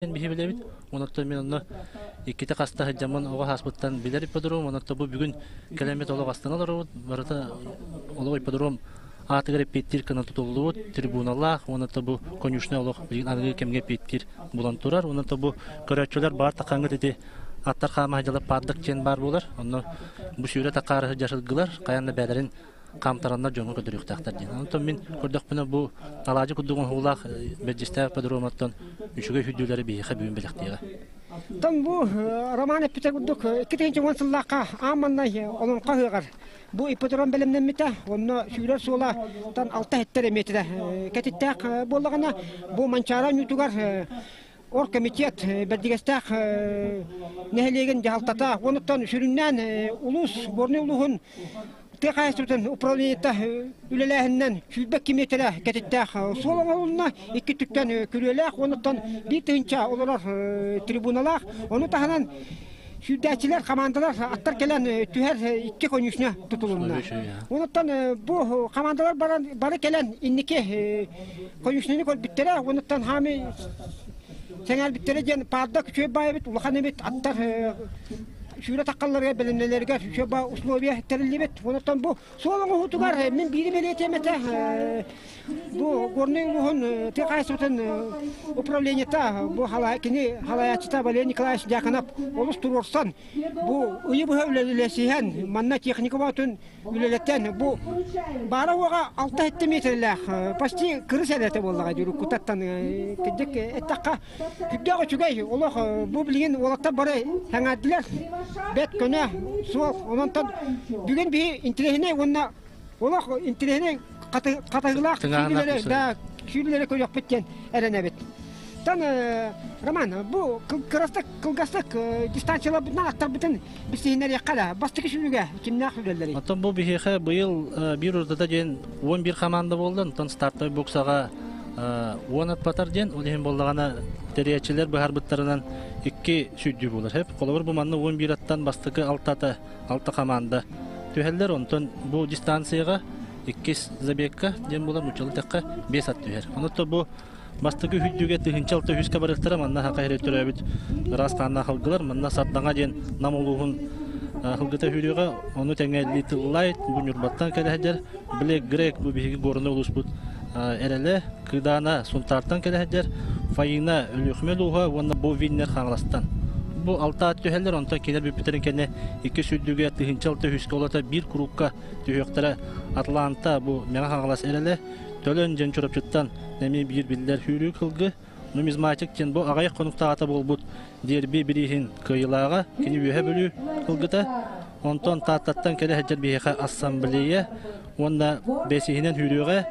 Биһи билэбит. Онон мин онно иккитэ хаста сылдьаммын оҕо сааспыттан билэр ипподром. Онон бу бүгүн кэлэммит олох астына олоробут. Барыта олох ипподром аатыгар эппиэттиир гына тутуллубут трибуналаах. Онон бу конюшня олох билигин аныгы кэмҥэ эппиэттиир булан турар. Онон бу көрөөччүлэр баар таххаҥҥыт ити аттар хаама сылдьалар паардак диэн баар буолар. Онно бу сүүрэ такаары сылдьар сылгылар хайаан да бэйэлэрин хаамтараннар дьоҥҥо көрдөрүөхтээхтэр диэн. Онтон мин көрдөхпүнэ бу алаадьы курдук оҥоһуулаах Бэрдьистээх ипподромуттан үчүгэй үрдүүлэри биһиэхэ бүгүн бэлэхтиэҕэ. Оттон бу Роман эппитэ курдук 2010 сыллаахха аан маҥнай олоҥхо ыһыаҕар бу ипподром бэлэмнэммитэ. Онно сүүрэр суола тан алта эттэр эмиэтэ кэтиттээх буоллаҕына бу Манчаары оонньуутугар Оргкомитет Бэрдигэстээх нэһилиэгин дьаһалтата онуттан сүрүннээн улуус Горнай улууһун тыа хаһаайыстыбатын управлениета үлэлээһининэн 22 миэтэрэ кэтиттээх суол оҥоһулунна, икки өттүттэн күрүөлээх, онуттан 1 тыһыынча олорор трибуналаах. Ону таһынан сүүрдээччилэр, хамаандалар аттар кэлэн түһэр икки конюшня тутулунна. Онуттан бу хамаандалар бары кэлэн инники конюшняны көрбүттэрэ, онуттан хаамый сэҥээрбиттэрэ диэн паарда үчүгэй баай эбит, улахан эбит, аттар сүүрэ таххалларыгар бэлэмнэлэригэр үчүгэй условия тэриллибит. Онуттан бу суол оҥоһуутугар мин биири бэлиэтиэм этэ, бу Горнай улууһун тыа хаһаайыстыбатын управлениета бу кини халайааччыта Валерий Николаевич Дьяконов олус туруорсан бу ыйы быһа үлэлэсиһэн манна техника боотун үлэлэтэн бу баара уоҕа 6-7 метрлээх почти кырыс эрэтэ буоллаҕа дии уруккутаттан кырдьык эттэххэ сүрдээх үчүгэй олох бу билигин уолаттар бары сэҥээрдилэр бэт көнө суол ононтон бүгүн биһи интэриэһинэй уонна олох интэриэһинэй хатыһыылаах сүүрүүлэри да сүүрүүлэри көрүөхпүт диэн эрэнэбит. Тан Роман, бу кырастык кылгастык дистанцияларбытынан аттарбытын билсиһиннэриэххэ да бастакы сүүрүүгэ кимнээх сүүрэллэрий? Оттон бу биһиэхэ быйыл биир урдата диэн 11 хамаанда буолла, онтон стартовый боксаҕа 10 ат батар диэн, ол иһин буоллаҕына тэрийээччилэр быһаарбыттарынан икки сүүрдүү буолар. Хэп, холобур бу манна 11 аттан бастакы алтата алта хамаанда түһэллэр, онтон бу дистанцияҕа иккис забегка диэн буолар муччалы тэххэ биэс ат түһэр. Онон бу бастакы үһүйдүүгэ 1600-ка барыахтара, манна хаха иһэр төрөөбүт ыраас хааннаах ылгылар, манна Сардаҥа диэн Нам улууһун ылгыта үһүрүөҕэ, ону тэҥэ Little Light бу Ньурбаттан кэлэ сылдьар, Black Greg бу биһиги Горнай улууспут эрэлэ, Кыдаана Сунтаартан кэлэ сылдьар, Фаина Өлүөхүмэ улууһа уонна Бу Виннер Хаҥаластан. Бу алта ат түһэллэр, онтон кинилэр бүппүттэрин кэннэ икки сүрдүгэ 1600-ка олото биир курукка түһүөхтэрэ. Атланта бу Мэҥэ Хаҥалас эрэлэ, Төлөн дьэн Чурапчыттан эмиэ биир биллэр сүүрүү кылгы, нумизматик диэн бу аҕыйах хонуктааҕыта буолбут дерби бирииһин кыайыылааҕа, кини Үөһэ Бүлүү кылгыта, онтон Тааттаттан кэлэ сылдьар биһиэхэ ассамблея уонна бэсиһинэн сүүрүөҕэ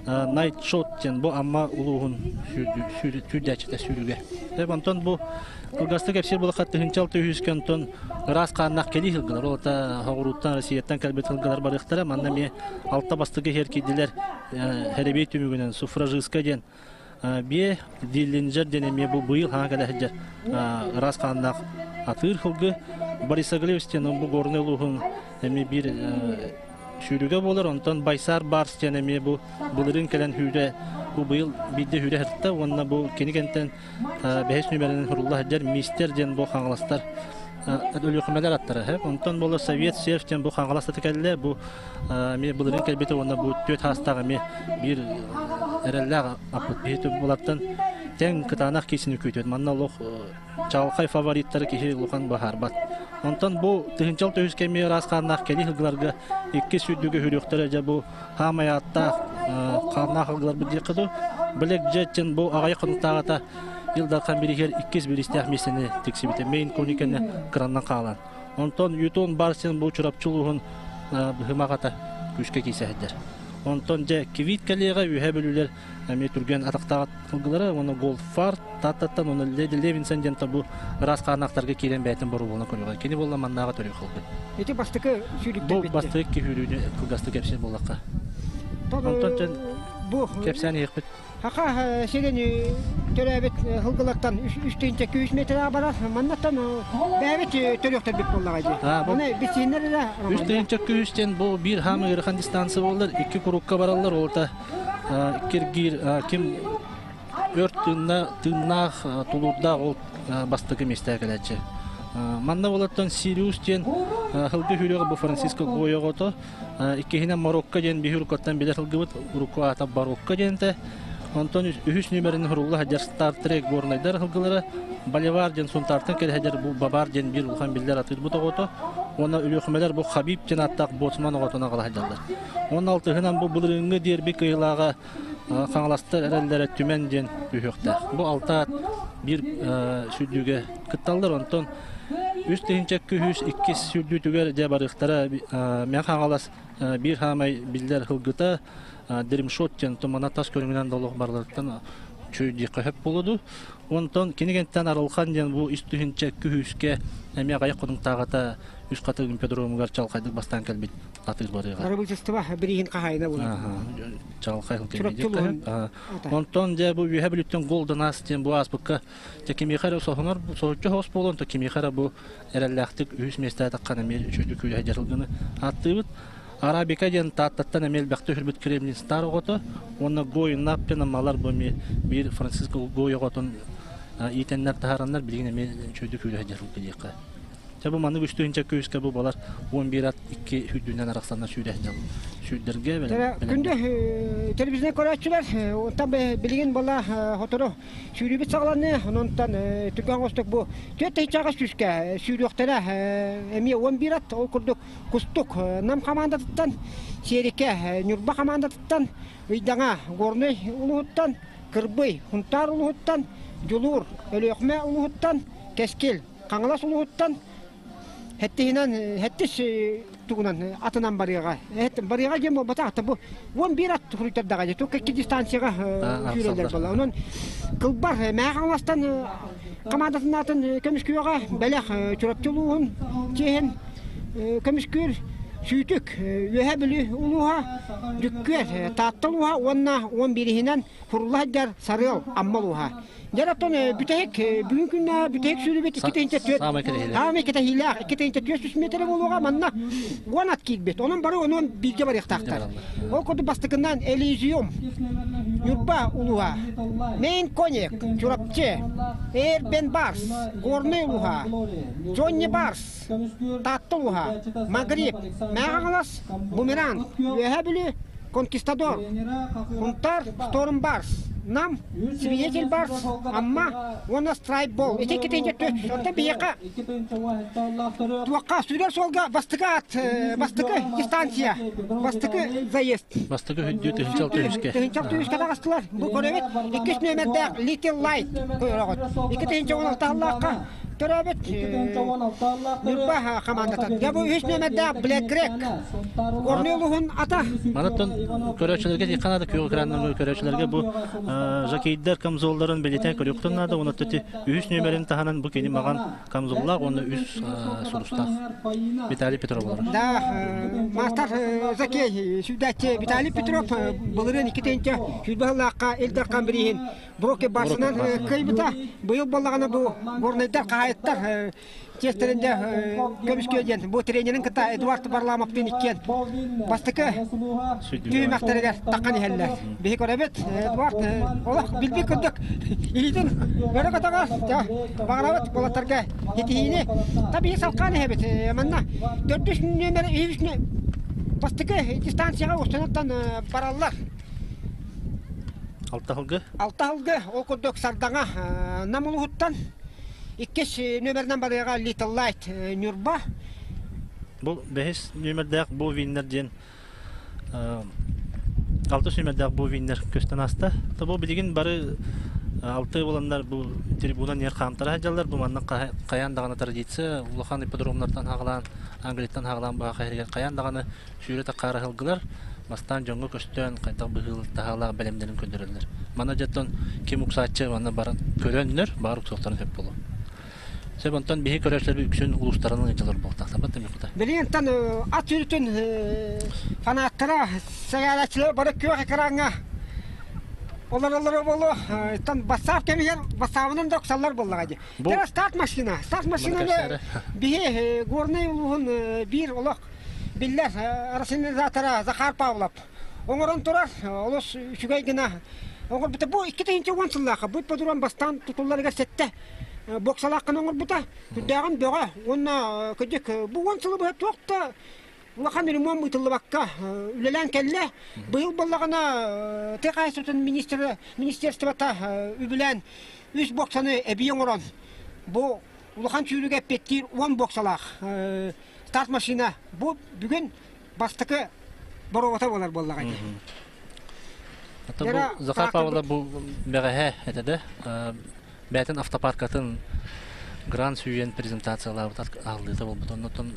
Night Shot диэн бу Амма улууһун сүүрдээччитэ сүүрүүгэ. Онтон бу кылгастык кэпсиир буоллахха 1600 онтон ыраас хааннаах кэлии сылгылар, ол ата Хоҕурууттан, Россияттан кэлбит сылгылар барыахтара. Манна эмиэ алта бастакы иһэр киирдилэр Хэрэбиэй түмүгүнэн суфражистка диэн биэ Диллинджер диэн эмиэ бу быйыл хаҥа кэлэ сылдьар ыраас хааннаах атыыр сылгы Борисоглебс диэн бу Горнай улууһун эмиэ биир сүүрүгэ буолар. Онтон Байсаар Барс диэн эмиэ бу былырыын кэлэн сүүрэ бу быйыл биирдэ сүүрэ сырытта уонна бу кини кэнтэн бэһис нүмеринэн сурулла сылдьар Мистер диэн бу хаҥаластар Өлүөхүмэлэр аттара. Онтон буолар Совет Серф диэн бу Хаҥалас аты кэллэ. Бу эмиэ былырыын кэлбитэ уонна бу түөрт хаастаах эмиэ биир эрэллээх аппыт. Биһи булаттан тэҥ кытаанах киисини күүтүөт. Манна олох чаҕылхай фавориттары киһи улахан баһаарбат. Онтон бу тыһынчал төһүс кэмиэ ыраас хааннаах кэлии сылгыларга икки сүүрдүгү хүрүөхтэрэ дьэ бу хаамай ааттаах хааннаах сылгыларбыт диэххэ дуу. Блэк Джеттин бу аҕыйах хонуктааҕыта Ил Дархан бирииһигэр иккис бириистээх миэстэни тиксибитэ. Мейн Кониканы кыраннан хаалан. Онтон Ютон Барсин бу Чурапчы улууһун быһымаҕата күүскэ киисэһэрдэр. Онтон дьэ Кивит кэлиэҕэ үөһэ бүлүүлэр эмиэ түргэн атахтаах ылгылара уонна Голдфар Тааттаттан уонна Леди Левинсон диэн бу ыраас хааннаахтарга киирэн бэйэтин боруобуна көрүөҕэ. Кини буолла маннааҕы төрүөх ылбыт. Ити бастакы сүүрүктэр Бу бастакы киһүүрүүнү кылгастык кэпсиир буоллахха. Онтон бу кэпсээн иһиэхпит. Саха сирин төрөөбүт сылгылартан үс тыһыынча күүс метр барар. Маннаттан бэйэбит төрүөхтэрбит буоллаҕа дии. Оны билсиһиннэр эрэ. 3 тыһыынча күүс диэн бу биир хаамы ыарахан дистанция буоллар, икки курукка бараллар, ол киргиир ким Өр тыыннаах, тулуурдаах ол бастакы миэстэҕэ кэлээччи. Манна болоттон Сириус диэн хылгы хүрүөҕэ бу Франциско Гойо оҕото. Иккиһинэн Марокко диэн биһи уруккаттан билэр сылгыбыт урукку аата Барокко диэнтэ. Онтон үһүс нүмерин хурулла сылдьар Star Trek горнайдар сылгылара Боливар диэн Сунтаартан кэлэ сылдьар бу Бабар диэн биир улахан биллэр атыырбыт оҕото. Уонна Өлүөхүмэлэр бу Хабиб диэн ааттаах боцман оҕотун аҕала сылдьаллар. Уонна алтыһынан бу былырыыҥҥы дерби кыайыылааҕа Хаҥаластар эрэллэрэ Түмэн диэн түһүөхтээх. Бу алта аат биир сүрдүүгэ кытталлар. Онтон 3 202 сүрдүүтүгэр дьэ барыахтара Мэҥэ Хаҥалас биир хаамай биллэр һылгыта Дримшот диэн тумана тас көрүҥүнэн да олох барыларыттан үчүгэй диэххэ сөп буолуо дуу. Онтон кинигэнтэн Арылхан диэн бу 3 200-кэ эмиэ аҕыйах хонуктааҕыта Үс Хатыҥ ипподромугар чалхайдык бастаан кэлбит атыыр барыаҕа. Арабыычыстыба бирииһин хаһаайына буолар. Чалхай Онтон дьэ бу үөһэ бүлүттэн Golden Ас диэн бу ааспыкка дьэ кимиэхэ эрэ соһунар соһуччу соҕус буолуон то кимиэхэ эрэ бу эрэллээхтик үһүс миэстэҕэ таххан эмиэ үчүгэй күүһэ дьарылгыны ааттыыбыт. Арабика диэн Тааттаттан эмиэ элбэхтик үһүрбүт Кремлин Стар оҕото уонна Гой Наппин аммалар бу эмиэ биир Франциско Гой оҕотун иитэннэр таһаараннар билигин эмиэ үчүгэйдик күүһэ дьарылгы диэххэ. Чэ бу маннык үстүһүнчэ күүскэ бу балар 11 ат икки сүүрдүүнэн арахсаннар сүүрэ сүүрдэргэ Күндү телевизор көрөөччүлэр, онтон билигин була хотору сүүрүүбүт саҕаланыы, онтон түргэн оҥостук бу 4 сүүскэ сүүрүөхтэрэ эмиэ 11 ат, ол курдук Кустук Нам хамаандатыттан, Сиэрикэ Ньурба хамаандатыттан, Ыйдаҥа Горнай улууһуттан, Кырбый Хунтаар улууһуттан, Дьулуур Өлүөхүмэ улууһуттан, Кэскил Хаҥалас улууһуттан хэттиһинэн хэттис тугунан атынан барыаҕа. Барыаҕа диэн буолбатах, бу 11 ат суруйтардаҕа дии, тук икки дистанцияҕа сүүрэллэр буолла. Онон Кылбар Мэҥэ Хаҥаластан хамаандатын аатын көмүскүөҕэ, Бэлэх Чурапчы улууһун чиэһин көмүскүүр Сүүтүк Үөһээ Бүлүү улууһа, Дьүккүөр Таатта улууһа уонна 11-иһинэн Хурулла сылдьар Сарыал Амма улууһа. Дьэ оттон бүтэһик бүгүн күннэ бүтэһик сүүрүбүт 2 4 Саамай кэтэһиилээх. Саамай кэтэһиилээх 2 400 миэтэрэ буолуоҕа манна 10 ат киирбит. Онон бары онон бииргэ барыахтаахтар. Ол курдук бастакынан Элизиум, Ньурба улууһа, Мейн Конек, Чурапчы, Эрбен Барс, Горнай улууһа, Джонни Барс, Таатта улууһа, Магриб, Мэҥэ Хаҥалас, Бумеранг, Үөһээ Бүлүү, Конкистадор, Хунтар, Шторм Барс, Нам, Свидетель Барс, Амма уонна Страйкбол. Ити иккитинчи өттө. Онтон биһиэхэ туохха сүүрэр суолга бастакы аат, бастакы дистанция, бастакы заезд. Бастакы хүндүү тыһынчал түһүскэ. Тыһынчал түһүскэ таҕыстылар. Бу көрөбүт. Иккис нүөмэрдээх Little Light көрөҕүт. 2016-лаахха төрөөбүт Ньурба хамаандата. Дьэ бу үһүс нүөмэрдээх Black Greg Горнай улууһун ата. Манаттан көрөөччүлэргэ тиэххэ наада, күөх экранынан көрөөччүлэргэ бу жокейдар камзолларын бэлиэтээн көрүөхтэн наада. Уонна үһүс нүөмэрин таһынан бу кини маҕан камзоллаах уонна үс сулустаах Виталий Петров олорор. Да, маастар жокей сүүрдээччи Виталий Петров былырыын 2 тыһыынча 20 сыллаахха Ил Дархан бирииһин Броки барсынан кыайбыта. Быйыл буоллаҕына бу горнайдар хаһаайыттар чиэстэринде көмүскүө диэн бу тренерин кытта Эдуард Варламовтыын иккиэн бастакы түһүмэхтэригэр таххан иһэллэр. Биһи көрөбүт, Эдуард олох билбит курдук илиитин өрө көтөҕөр, баҕарабыт уолаттарга ситиһиини. Табии салкаан иһэбит. Манна төрдүс нүөмэр үһүс бастакы дистанцияҕа устунаттан бараллар. Алта сылгы? Алта сылгы, ол курдук Сардаҥа Нам улууһуттан иккис нүөмэринэн барыаҕа Little Light Ньурба. Бу бэһис нүөмэрдээх бу виннер диэн алтыс нүөмэрдээх бу виннер көстөн ааста. Бу билигин бары алты буоланнар бу трибуна нер хаамтара сылдьаллар. Бу манна хайаан даҕаны традиция улахан ипподромнартан хаҕалаан Англияттан хаҕалаан баха хайырыгар хайаан даҕаны сүүрэ таххаара сылгылар бастаан дьоҥҥо көстөөн хайдах быһыылаах бэлэмнэрин көрдөрөллөр. Манна дьоттон ким уксааччы манна баран көрөннөр баар уксуохтарын сөп буолуо. Сөп онтон биһи көрөөччүлэр үксүн улуустарынан ыдьалар буолтахтар бат михута. Билигин ат сүүрүтүн фанаттара, сэҥээрээччилэр бары күөх экраҥҥа олороллоро буолуо. Тан бассаап кэмигэр бассаабынан да уксаллар буоллаҕа дии. Тэр старт машина. Старт машинаны биһи Горнай улууһун биир олох биллэр рационализатора Захар Павлов оҥорон турар. Олус үчүгэй гына. Оҥорбута бу 2010 сыллаахха бу ипподром бастаан тутулларыгар сэттэ боксалааххын оҥорбута. Үрдээҕин бөҕө уонна кырдьык бу 10 сылы быһа туох да улахан ремонт ыытыллыбакка үлэлээн кэллэ. Быйыл буоллаҕына тыа хаһаайыстыбатын министерствота үбүлээн үс боксаны эбии оҥорон бу улахан сүүрүгэ эппиэттиир 10 боксалаах старт машина бу бүгүн бастакы боруобата буолар буоллаҕа дии. Ата бу Захар Павлов бу бэҕэһээ этэ да бэйэтин автопаркатын Гранд сүүйэн презентациялаабыт аһыллыыта буолбут. Оннуттан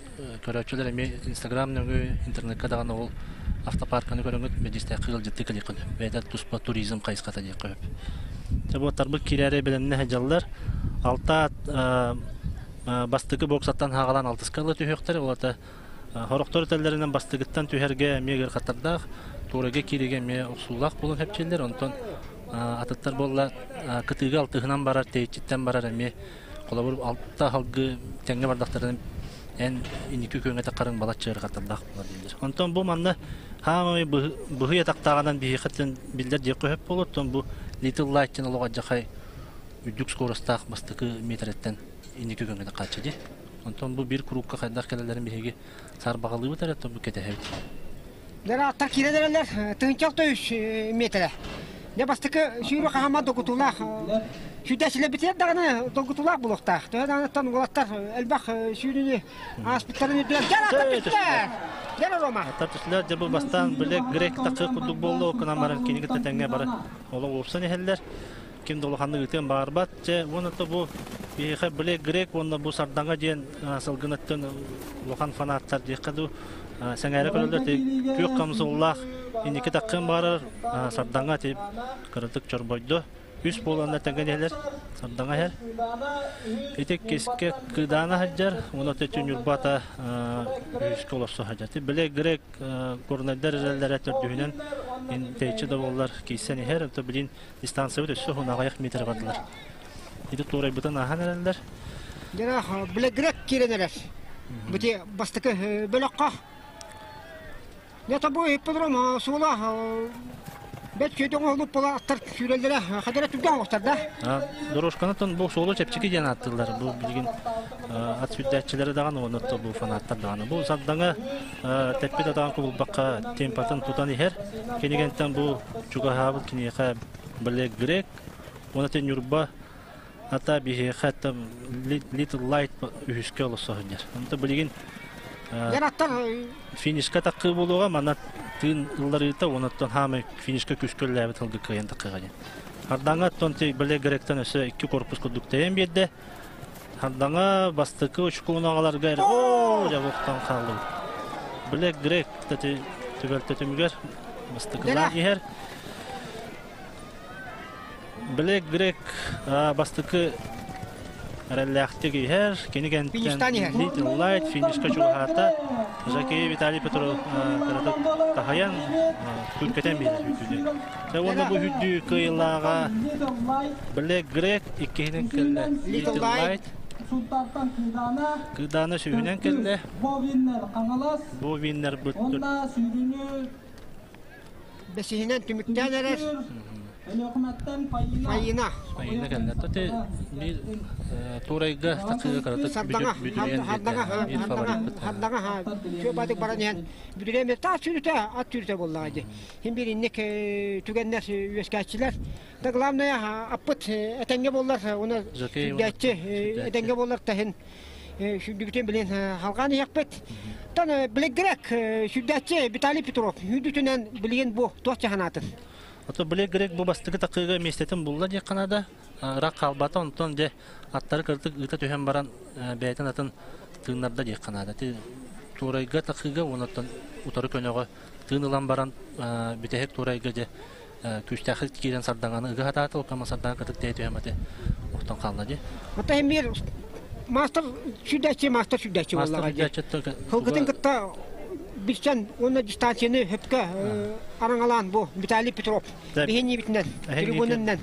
көрөөччүлэр эмиэ Инстаграм нөҥүө интернекка даҕаны ол автопарканы көрөҥүт мэдьиистээх ыалдьыттыы кэлиэххин сөп. Бэйэтэ туспа туризм хайысхата диэххэ сөп. Дьэ бу аттарбыт киирээри бэлэмнэ сылдьаллар. Алта бастакы боксаттан хаалан алтыска ыла түһүөхтэрэ. Ол ата Сорохтор этэллэринэн бастыгыттан түһэргэ эмиэ ыарахаттардаах, туорайга киириигэ эмиэ охсуулаах буолан хэпчииллэр. Онтон атыттар буолла кытыыга алтыһынан барар, тэйиччиттэн барар эмиэ холобур алта халгы тэҥҥэ бардахтарына эн инники күөҥҥэ таххарыҥ балачча ыарахаттардаах буолар дииллэр. Онтон бу манна хаамай быһый атахтааҕынан биһиэхэ биллэр диэххэ сөп буолуо. Оттон бу Little Light диэн олох алдьархай үрдүк скоростаах бастакы миэтэрэттэн инники күөҥҥэ таххааччы дии. Онтон бу биир куруукка хайдах кэлэллэрин биһиги саарбаҕалыыбыт эрэ, бу кэтэһэбит. Дьарааттар киирэн эрэллэр, тыһыынча үс миэтэрэ. Дьэ бастакы сүүрүү хаһама долгутуулаах сүүрдээччилэрбитигэр даҕаны долгутуулаах буолуохтаах. Төһө даҕаныттан уолаттар элбэх сүүрүүнү ааспыттарын үрдүнэн дьарааттар түстүлэр! Дьэ Рома! Аттар түстүлэр, дьэ бу бастаан бile грек такы курдук буолла, ол гынан баран кинигэ тэҥҥэ бары олох уопсан иһэллэр. Ким да улаханнык ытыан баҕарбат. Дьэ, уонна бу биһиэхэ били грек уонна бу сардаҥа диэн сылгыныттан улахан фанаттар диэххэ дуу сэҥээрэ көрөллөр. Күөх камзоллаах инники таххыан баҕарар сардаҥа ти кыратык чорбойду. Үс буоланна тэҥҥэ иһэлэр, сардаҥа иһэр. Ити кискэ кыдаана сылдьар, уонна төтү Ньурбата үһүскэ олорсо сылдьар. Били грек горнайдар эрэллэрэ төрдүһүнэн тэйиччи да буоллар киирсэн иһэр. Онто билин Дистанциябыт өссө уһун аҕыйах метр бардылар. Ити туорайбытын ааһан эрэллэр. Дьэ, Блэгрек киирэн эрэр. Бити бастакы бөлөххө. Это бу ипподром суола бэт сүөтэ оҥоһулуп була аттар сүүрэллэрэ хадара түргэн оҕустар да. Дорожканы тон бу суолу чэпчэки диэн ааттыыллар. Бу билигин ат сүүрдээччилэри даҕаны уонна бу фанаттар даҕаны. Бу сардаҥа тэппит атаҕын кубулбакка темпатын тутан иһэр. Кинигэнтэн бу чугаһаабыт киниэхэ Black Грек уонна те Ньурба ата биһиэхэ там Little Light үһүскэ олоссо сылдьар. Онто билигин финишка таккыы буолуоҕа манна тыын ылларыыта уонна хаамай финишка күскөллөөбүт ылгы кыайан таккыга диэн. Хардаҥа оттон Black Гректан өссө икки корпус курдук тэйэн биэрдэ. Хардаҥа бастакы очкону аҕаларга эрэ оо дьэ охтон хааллыбыт. Black Грек кстати түбэлтэ түмүгэр бастакылаан иһэр. Black Грек бастакы эрэллээхтик иһэр. Кини кэнниттэн Little Light финишка чугаһаата. Жакей Виталий Петров кыратык таһайан күркэтэн биэрэр үтүнү. Дьэ уонна бу үрдүү кыайыылааҕа Black Грек иккиһинэн кэллэ. Little Light Кыыдаана сүүһүнэн кэллэ. Бовиннер быт Бэсиһинэн түмүктээн эрэр. Фаина. Фаина кэллэ. Тоте биир туурайга такыга карата бүтүрүөн биир фавориппыт. Хардаҥа Чуобатык баран иһэн бүтүрүөн таас сүүрүтэ ат сүүрүтэ буоллаҕа дии. Хин биир инник түгэннэр үөскээччилэр. Да главное аппыт этэҥҥэ буоллар уна сүрдээччи этэҥҥэ буоллар таһын сүрдүбүтүн билин халҕаан иһэхпит. Тан Блэк сүрдээччи Виталий Петров үүдүтүнэн билигин бу туох чаһанаатын. Ото Блэк Грек бу бастакы такыыга миэстэтин булла диэх Канада ыраах хаалбата онтон дьэ аттары кырдык ыыта түһэн баран бэйэтин атын тыыннарда диэх Канада. Туурайга такыыга уонна утары көнөҕө тыын ылан баран бүтэһик туурайга дьэ күүстээхтик киирэн сардаҥаны ыга сатаата, ол сардаҥа кытык тэйэ түһэн баты охтон хаалла дии. Ата эмиэр маастар сүрдээччи маастар сүрдээччи буоллаҕа дии. Кылгытын кытта билсэн уонна дистанцияны хөпкө араҥалаан бу Виталий Петров биһин ниибитинэн трибунанан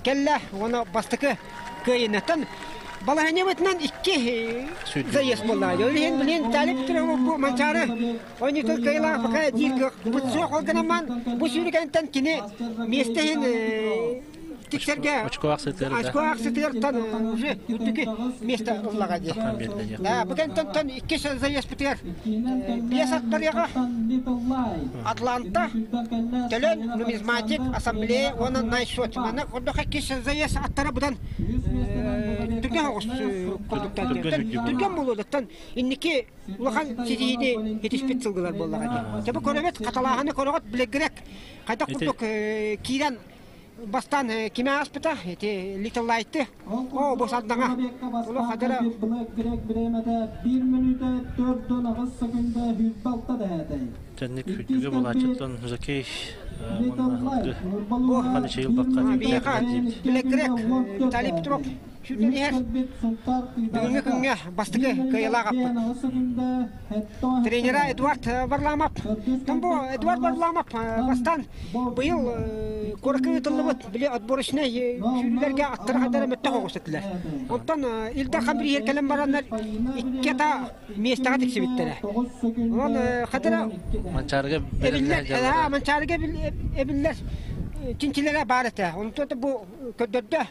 кэллэ уонна бастакы кыайынаттан. Балаһанньабытынан икки заезд буолла. Ол иһин билин Талип Петров бу Манчаары ойнутун кыайылаах пока диир кыахпыт суох. Ол гынан бу сүүрүкэнтэн кини миэстэ иһин тиксэргэ очко ахсытыгар очко ахсытыгартан уже үрдүкү миэстэ ыллаҕа дии. Да, бу кэнтэн иккис заездпытыгар биэс ат барыаҕа Атланта, Төлөн, нумизматик, ассамблея уонна найсот. Манна ордук иккис заезд аттара будан түргэн оҕус курдуктан түргэн буолуодаттан инники улахан ситиһиини ситиспит сылгылар буоллаҕа дии. Дьэ бу көрөбүт, хаталааһыны көрөҕүт, билэгирек хайдах курдук киирэн бастаан кими ааспыта ити Little Light-ты оо бу сардаҥа олох хадара Тэнник үрдүгэ булааччыттан Жакей уонна Ханы Чайылбакка Билэгирек Виталий Петров сүүрдэн иһэр бүгүҥҥү күҥҥэ бастакы кыайыылаах аппыт. Тренера Эдуард Варламов. Там бу Эдуард Варламов бастаан быйыл куоракка ыытыллыбыт били отборочнай сүүрүүлэргэ аттара хадара мөттөх оҕус этилэр. Онтон Ил Дархан бирииһэр кэлэн бараннар икки ата миэстэҕэ тиксибиттэрэ. Онон хадара Манчаарыга эбиллэр, Манчаарыга эбиллэр чинчилэрэ баар этэ. Онтон бу көрдөрдө.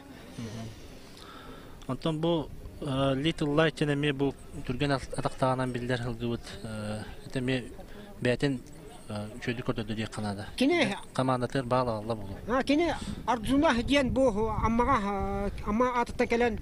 Онтон бу Little Light эмиэ бу түргэн атахтааҕынан биллэр сылгыбыт это эмиэ бэйэтин үчүгэйдик көрдөрдө диэххэ наада. Кини командатыгар баал аҕалла буолуо. Кини Арджуна диэн бу Аммаҕа Амма аатыттан кэлэн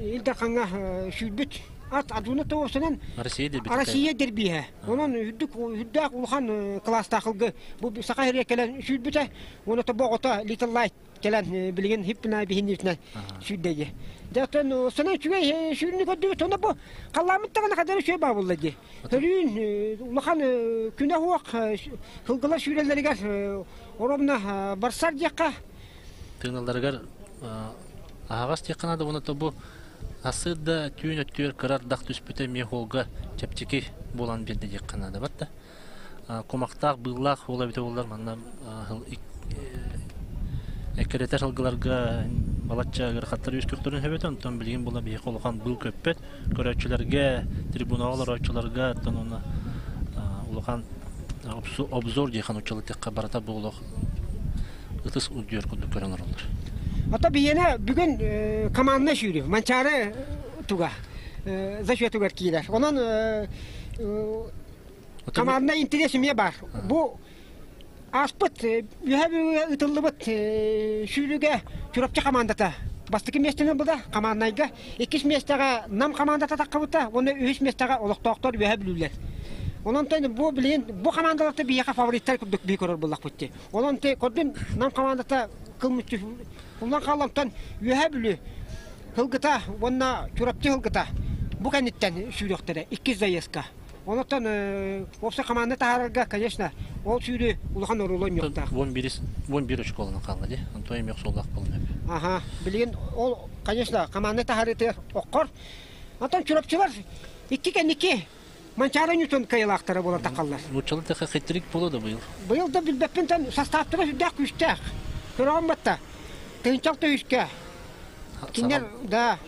Ил Дархаҥҥа сүүрбүт ат Арджуна тоҕусунан Россия дербиһэ. Россия дербиһэ. Онон үрдүк үрдээх улахан кылаастаах ылгы бу Саха сиригэр кэлэн сүүрбүтэ. Уонна тобоҕото Little Light кэлэн билигин хиппина биһиннибитинэн сүүрдэйи. Дьэ оттон сана үчүгэй сүүрүнү көрдүбүт онно бу халлааммыт даҕаны хадары үчүгэй баа буолла дии. Төрүүн улахан күнэ суох сылгылар сүүрэллэригэр оромно барсар диэххэ. Тыыналларыгар аһаҕас диэххэ наада уонна бу ассыыр да түүн өттүгэр кыра ардах түспүтэ эмиэ холга чэпчэки буолан биэрдэ диэххэ наада батта. Кумахтаах, быыллаах уол эбитэ буоллар манна эккирэтэр сылгыларга балачча ыарахаттар үөскүөхтэрин сөп этэ. Онтон билигин була биһиэхэ улахан быыл көппөт. Көрөөччүлэргэ, трибунаҕа олорооччуларга оттон уонна улахан обзор диэхэ нууччалыы барыта буолуох ытыс үрдүөр курдук көрөн олороллор. Ото биһиэнэ бүгүн команднай сүүрүү Манчаары туга зачетугар киирэр. Онон Команднай интерес эмиэ баар. Бу ааспыт үөһэ Бүлүүгэ ыытыллыбыт сүүрүүгэ Чурапчы командата бастакы миэстэни ылбыта команднайга. Иккис миэстэҕэ Нам командата таххыбыта уонна үһүс миэстэҕэ олохтоохтор Үөһэ Бүлүүлэр. Онон бу билигин бу командаларта биһиэхэ фавориттар курдук биһи көрөр буоллахпыт дии. Онон көрдүм Нам командата кыл мүччү улан хааллантан Үөһэ Бүлүү һылгыта уонна Чурапчы һылгыта бу кэнниттэн сүүрүөхтэрэ иккис заездка. Онтон уопсай хамаанда таһаарарга, конечно, ол сүүрүү улахан оруолу оонньуохтаах. 11 очколанан хаалла дии. Онтон эмиэ охсуулаах буолан эбит. Аха, билигин ол, конечно, команда таһаарыытыгар оккор. Онтон Чурапчылар икки кэнники Манчаары Ньютон кыайылаахтара буолан таххаллар. Нууччалыы тэхэ хитрик буолуо да быйыл? Быйыл да билбэппин тан составтара сүрдээх күүстээх. Көрөҕүн батта. Тыынчал төһүскэ. Кинилэр да.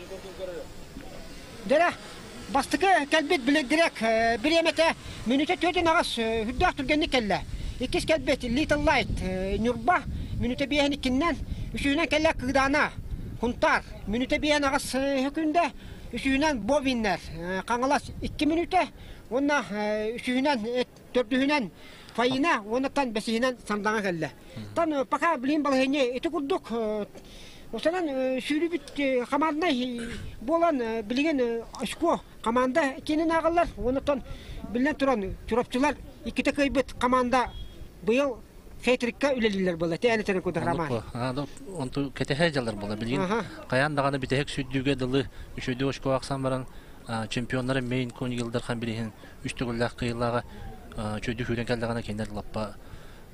Дэрэ Бастакы кэлбит Блэк бириэмэтэ мүнүүтэ 4 8 үрдээх түргэнник кэллэ. Иккис кэлбит Little Light Ньурба мүнүүтэ биэһин иккиннэн, үсүһүнэн кэллэ Кыыдаана Хунтаар мүнүүтэ биэһин аҕыс күндэ, үсүһүнэн Бовиннер Хаҥалас 2 мүнүүтэ уонна үсүһүнэн төрдүһүнэн Фаина уоннаттан бэсиһинэн Сандаҥа кэллэ. Тан пока билин балаһыанньа ити курдук Осанан сүүрүбүт команднай буолан билигин очко команда киинин ааҕаллар. Онтон биллэн туран Чурапчылар иккитэ кыайбыт команда быйыл хетрикка үлэлииллэр буолла. Тээни тэрин курдук Роман. Онту кэтэһэ дьаллар буолла. Билигин хайаан даҕаны бүтэһик сүүрдүүгэ дылы үчүгэй очко ахсан баран чемпионнары мейн конигилдар бириһин үс төгүллээх кыайыылааҕа үчүгэйдик сүүрэн кэллэҕинэ кинилэр лаппа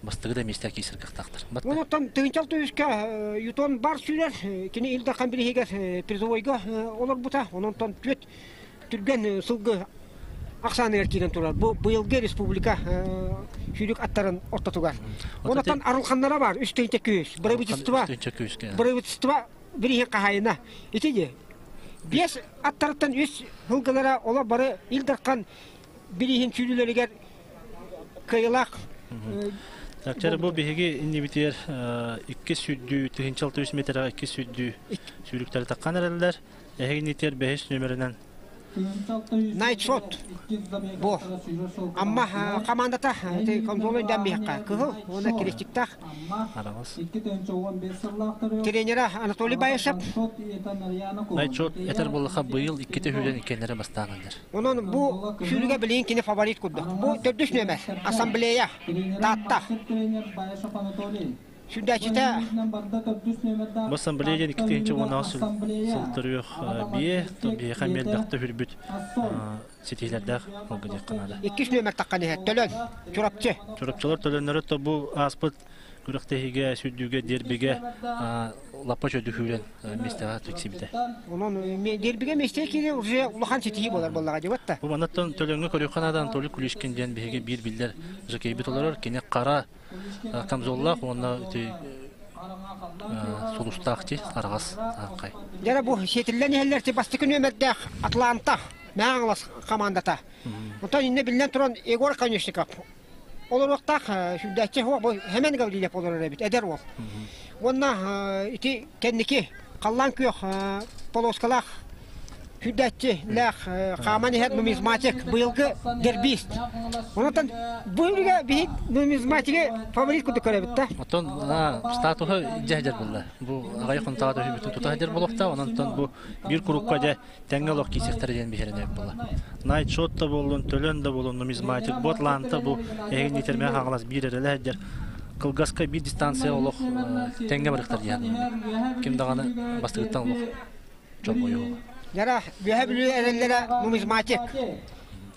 бастакы да миэстэ киирсэр кыахтаахтар. Онуттан тыһыынчал түһүскэ Ютон бар сүүрэр, кини Ил Дархан бириһигэр призовойга олорбута. Ононтон түөт түргэн сылгы ахсааныгар киирэн турар. Бу быйылгы республика сүүрүк аттарын ортотугар. Онуттан арылханнара бар, үс тыһыынча күүс. Правительство, правительство бириһин хаһайына. Ити де. Биэс аттарыттан үс сылгылара олор бары Ил Дархан бирииһин сүүрүүлэригэр кыайылаах. Чара бу биһиги иннибитигэр 2 сүүрдүү 1600 метрга 2 сүүрдүү сүүрүктэри таххан эрэллэр. Эһиги иннитигэр бэһис нүөмэринэн Найтшот бу Амма командата контролун биһэкка кыһыл уонна крестиктаах Араҕас. Тренера Анатолий Баишев. Найтшот этэр буоллаха быйыл икките сүүрэн иккеннere бастаанандар. Онон бу сүүрүгэ билигин кини фаворит курдук. Бу төрдүс нүөмэр Ассамблея Таатта. Сүүрдээччитэ Бу ассамблея диэн 2016 сыл төрүөх бие, биһиэхэ миэлбэхтэ хүрбүт ситиилэрдээх олга диэххэ наада. Иккис нүөмэр таххан иһэр Төлөн Чурапчы. Чурапчылар төлөннөрө то бу ааспыт күрэхтэһиигэ, сүүрдүүгэ, дербигэ лаппа чөдү хүүрэн миэстэҕэ тиксибитэ. Онон дербигэ миэстэҕэ киирии уже улахан ситиһии буолар буоллаҕа дии батта. Бу манаттан Төлөҥҥө көрүөххэ наада Анатолий Кулишкин диэн биһиги биир биллэр жокейбит олорор. Кини хара камзоллаах уонна ити сулустаах ти араҕас ааххай. Дьэ бу сиэтиллэн иһэллэр ти бастакы нүөмэрдээх Атланта Мэҥэ командата. Онтон инне биллэн туран Егор Конечников олоруохтаах сүүрдээччи бу Хэмэн Гаврильев олорор эбит эдэр уол. Уонна ити кэнники халлаан күөх полоскалаах сүүрдээччилээх хааман иһэр нумизматик быйылгы дербист. Онтон бу үлүгэ биһи нумизматигы фаворит курдук көрөбүт да. Оттон статуһа дьэһдэр булла. Бу аҕай хонтаҕа төһүбүтүн тута сылдьар буолуохтаах. Онон бу биир курукка дьэ тэҥҥэ олох киисэхтэрэ диэн биһирэнэбит буолла. Найт шот да буоллун, төлөн да буоллун, нумизматик, бу Атланта бу эһигин итэрмэ хаҥалас биир эрэлэ сылдьар. Кылгаска биир дистанция олох тэҥҥэ барыхтар диэн. Ким даҕаны бастыгыттан олох чолбойуоҕа. Яра Үөһэ Бүлүү эрэллэрэ нумизматик.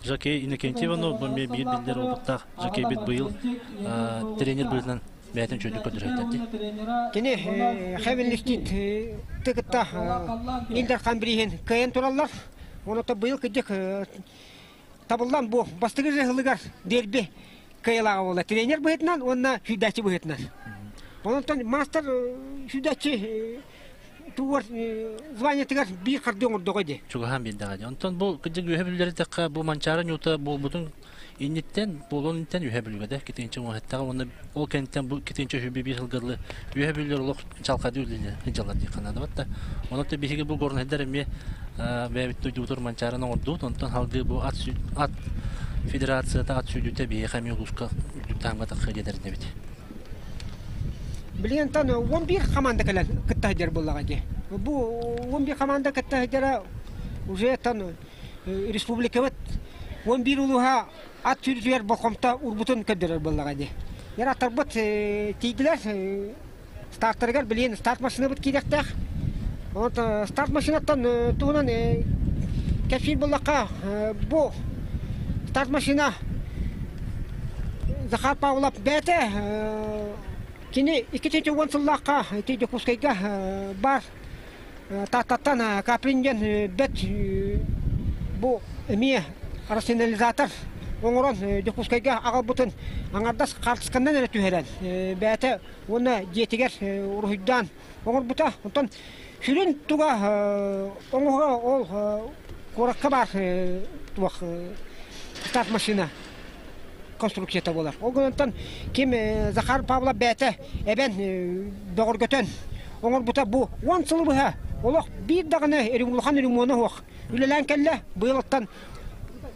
Жокей Иннокентьеваны бу эмиэ биир биллэр опыттаах жокейбит быйыл тренер быһыытынан бэйэтин үчүгэйдик көрдөрөйдөрдү. Кини Хевенлистит кытта Ил Дархан бирииһин кыайан тураллар. Оното быйыл кырдьык табыллан бу бастакы сылыгар дерби кыайылааҕа буолла. Тренер быһыытынан уонна сүүрдээччи быһыытынан. Онтон мастер сүүрдээччи тугар званиетыгар биир харды оҥордоҕо дии. Чугаһаан биэрдэҕэ дии. Онтон бу кырдьык үөһэ бүлүүлэри тэххэ бу Манчаары ньуута буолбутун инниттэн буолуон инниттэн үөһэ бүлүүгэ да китинчэ уоһаттаҕа уонна ол кэнниттэн бу китинчэ үһү биир сылгылы үөһэ бүлүүлэр олох чалхады үлэлэр сылдьаллар дии ханаадабат да. Онон биһиги бу горнайдар эмиэ бэйэбит дойдубутугар Манчаараны оҥордубут. Онтон салгыы бу ат ат федерацията ат сүүрдүүтэ биһиэхэ эмиэ улууска үрдүк таһымҥа тахсыа диэтэринэбит. Билигин 11 команда кэлэн кытта сылдьар буоллаҕа дии. Бу 11 команда кытта сылдьара уже тан республикабыт 11 улууһа ат сүүрүүтүгэр болҕомто уурбутун көрдөрөр буоллаҕа дии. Яр аттарбыт тиийдилэр стартарыгар билигин старт машинабыт киириэхтээх. Вот старт машинаттан туһунан кэпсиир буоллахха бу старт машина Захар Павлов бэйэтэ кини 2010 сыллаахха ити Дьокуускайга баар Тааттаттан Каплин диэн бэт бу эмиэ рационализатор оҥорон Дьокуускайга аҕалбытын аҥардас хаартысканан эрэ түһэрэн бэйэтэ уонна дьиэтигэр уруһуйдаан оҥорбута. Онтон сүрүн туга оҥоһуга ол куоракка баар туох старт машина конструкцията буолар. Ол гынан ким Захар Павлов бэйэтэ эбэн бөҕөргөтөн оҥорбута бу 10 сылы быһа олох биир даҕаны улахан ремона суох үлэлээн кэллэ. Быйылыттан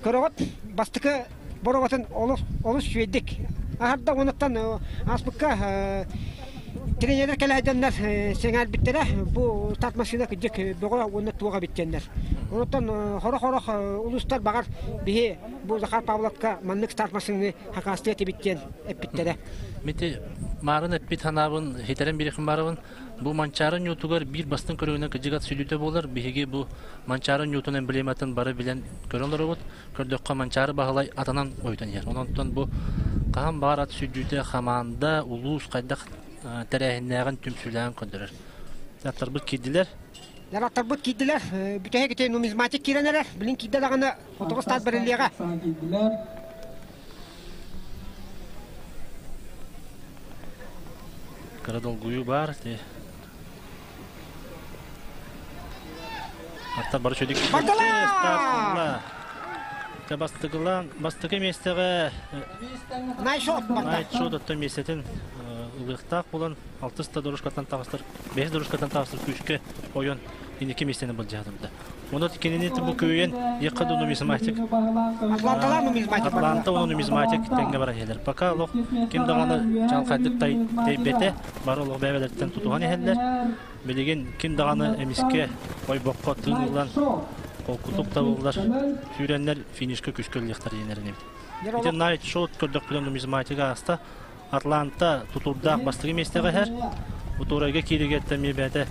көрөҕүт бастакы боруобатын олус олус үчүгэйдик аһарда онуттан ааспыкка тренердэр кэлээдэннэр сэҥээрбиттэрэ бу старт машина кырдьык бөҕө уонна туох эбит диэннэр. Онуттан хорох-хорох улуустар баҕар биһи бу Захар Павловка маннык старт машинаны хакаастыа этибит диэн эппиттэрэ. Мити маарын эппит ханаабын хитерен бирихэн барабын бу Манчаары ньуутугар биир бастыҥ көрүҥүнэн кыдьыгат сүлүүтэ буолар. Биһиги бу Манчаары ньуутун эмблематын бары билэн көрөн олоробут. Көрдөххө Манчаары Баһылай атынан ойутан иһэр. Онон бу хаһан баҕар ат сүлдүүтэ хамаанда, улуус хайдах тэрээһиннээҕин түмсүүлээн көрдөрөр. Аттарбыт киирдилэр. Аттарбыт киирдилэр. Бүтэһик ити нумизматик киирэн эрэр. Билин киирдэ даҕаны хотугу старт бэриллиэҕэ. Кыра долгуйуу баар. Аттар бары чөдүк. Бардылар! Бастыкылаан бастакы миэстэҕэ Найшот барда. Найшот оттон миэстэтин ылыахтаах буолан алтыс да дорожкаттан таҕыстар, бэһис дорожкаттан таҕыстар күүскэ ойон инники миэстэни былдьаатымда. Онон кинини бу күүйэн якка да нумизматик. Атланталар нумизматик. Атланта уонна нумизматик тэҥҥэ баран иһэллэр. Пока олох ким даҕаны чалхайдык тэйбэтэ, бары олох бэйэлэриттэн тутуһан иһэллэр. Билигин ким даҕаны эмискэ ойбоххо тыын ылан холкутук табыллар, сүүрэннэр финишка күскэ ыллыахтар диэн эрэнэбит. Ити Найт Шот көрдөхпүнэ нумизматика ааста. Атланта тутуурдаах бастакы миэстэҕэ иһэр. Утуурайга кииригэттэн эмиэ бэйэтэ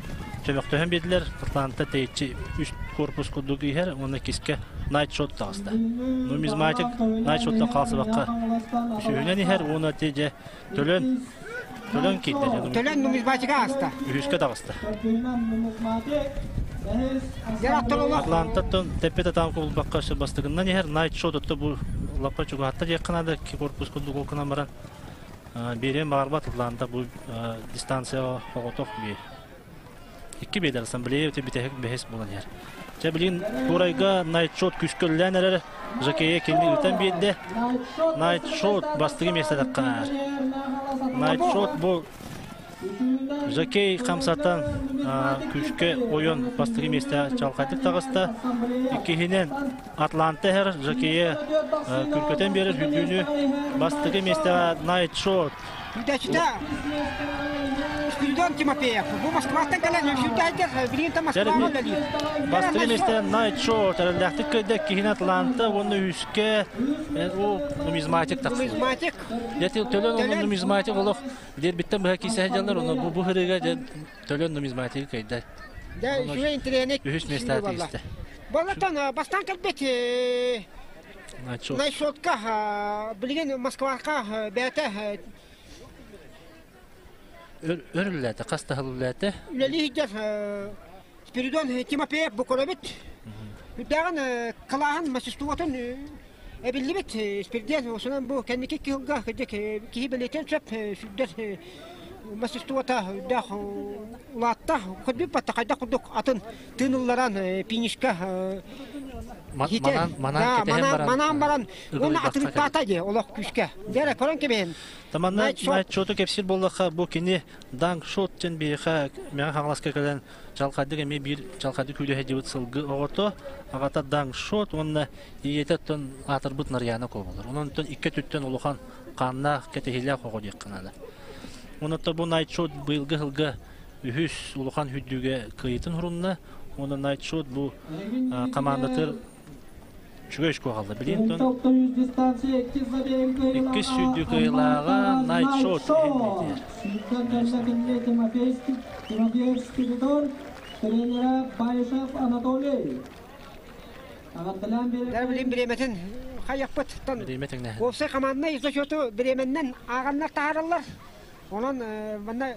чөмөхтөһөн биэрдилэр. Атланта тэйиччи үс корпус курдук иһэр уонна кискэ Найт Шот таҕыста. Нумизматик Найт Шоттан хаалсыбакка үсүһүнэн иһэр уонна дьэ төлөн төлөн киирдэ. Төлөн нумизматика ааста. Үһүскэ таҕыста. Атлантаттан тэппит атаан кубулбакка өссө бастыгынан иһэр. Найт Шот отто бу лаппа чугаһатта диэххэ наада корпус курдук ол гынан баран биэриэн баҕарбат Атланта бу дистанцияҕа оҕотох биэ. Икки биэдэр ассамблея бүтэһик бэһис буолан иһэр. Чэ билигин Туурайга Найтшот күскөллөөн эрэр Жакея кинини ыытан биэрдэ. Найтшот бастыгы миэстэтэ Найтшот бу Жакей хамсатан күүскэ ойон бастакы миэстэ чалхайдык таҕыста. Иккиһинэн Атланта иһэр Жакейы күркөтөн биэрэр хүрдүүнү бастакы миэстэҕэ Найт Шот. Күрдэччитэ Спиридон Тимофеев. Бу Москваттан кэлэн сүүрдэһитэр билигин та Москваҕа үлэлиир. Бастакы миэстэ Найт Шот эрэллээхтик кыайда иккиһинэн Атланта уонна үһүскэ нумизматик тахсыбыт. Нумизматик. Төлөн нумизматик олох Дербиттэн быһа киирсэ сылдьаллар, ону бу бу ырыга дьэ төлөн нумизматика кыайда. Дьэ, үчүгэй интэриэһинэй Үһүс миэстэҕэ тигистэ. Балартан бастаан кэлбит Найшотка билигин Москваҕа бэйэтэ Өр үлэлээтэ, хас да сыл үлэлээтэ. Үлэлии сылдьар Спиридон Тимофеев Букурович. Үрдээҕин кылааһын мастерствотун Эбиллибит Испирдиэн осунан бу кэнники кыһылга киһи бэлиэтиэн сөп сүрдэр мастерствота үрдээх улаатта көрбүт батта хайдах курдук атын тыынылларан пинишка манан манан кэтэһэн баран манаан баран уонна атырыктаата дии олох күүскэ дьэрэ көрөн кэбиһин Таманна Найт-шоту кэпсиир буоллахха бу кини Данк Шот диэн биһиэхэ Мэҥэ Хаҥаласка кэлэн чалхайдык эмиэ биир чалхайдык күүлэһэ дьыбыт сылгы оҕото аҕата Данк Шот уонна Ийэтэ оттон аатырбыт Нарьяна Куо буолар. Онон оттон икки өттүттэн улахан хааннаах, кэтэһиилээх оҕо диэххэ наада. Онон бу Найтшот быйылгы сылга үһүс улахан үрдүгэ кыайыытын хурунна. Уонна Найтшот бу командатыр үчүгэй очко хаалла. Билигин иккис сүүрдүү кыайыылааҕа Найтшот Тренера Баишев Анатолий. Дьэ билин бириэмэтин хайахпыттан уопсай команднай зачету бириэмэннэн ааҕаннар таһаараллар. Онон манна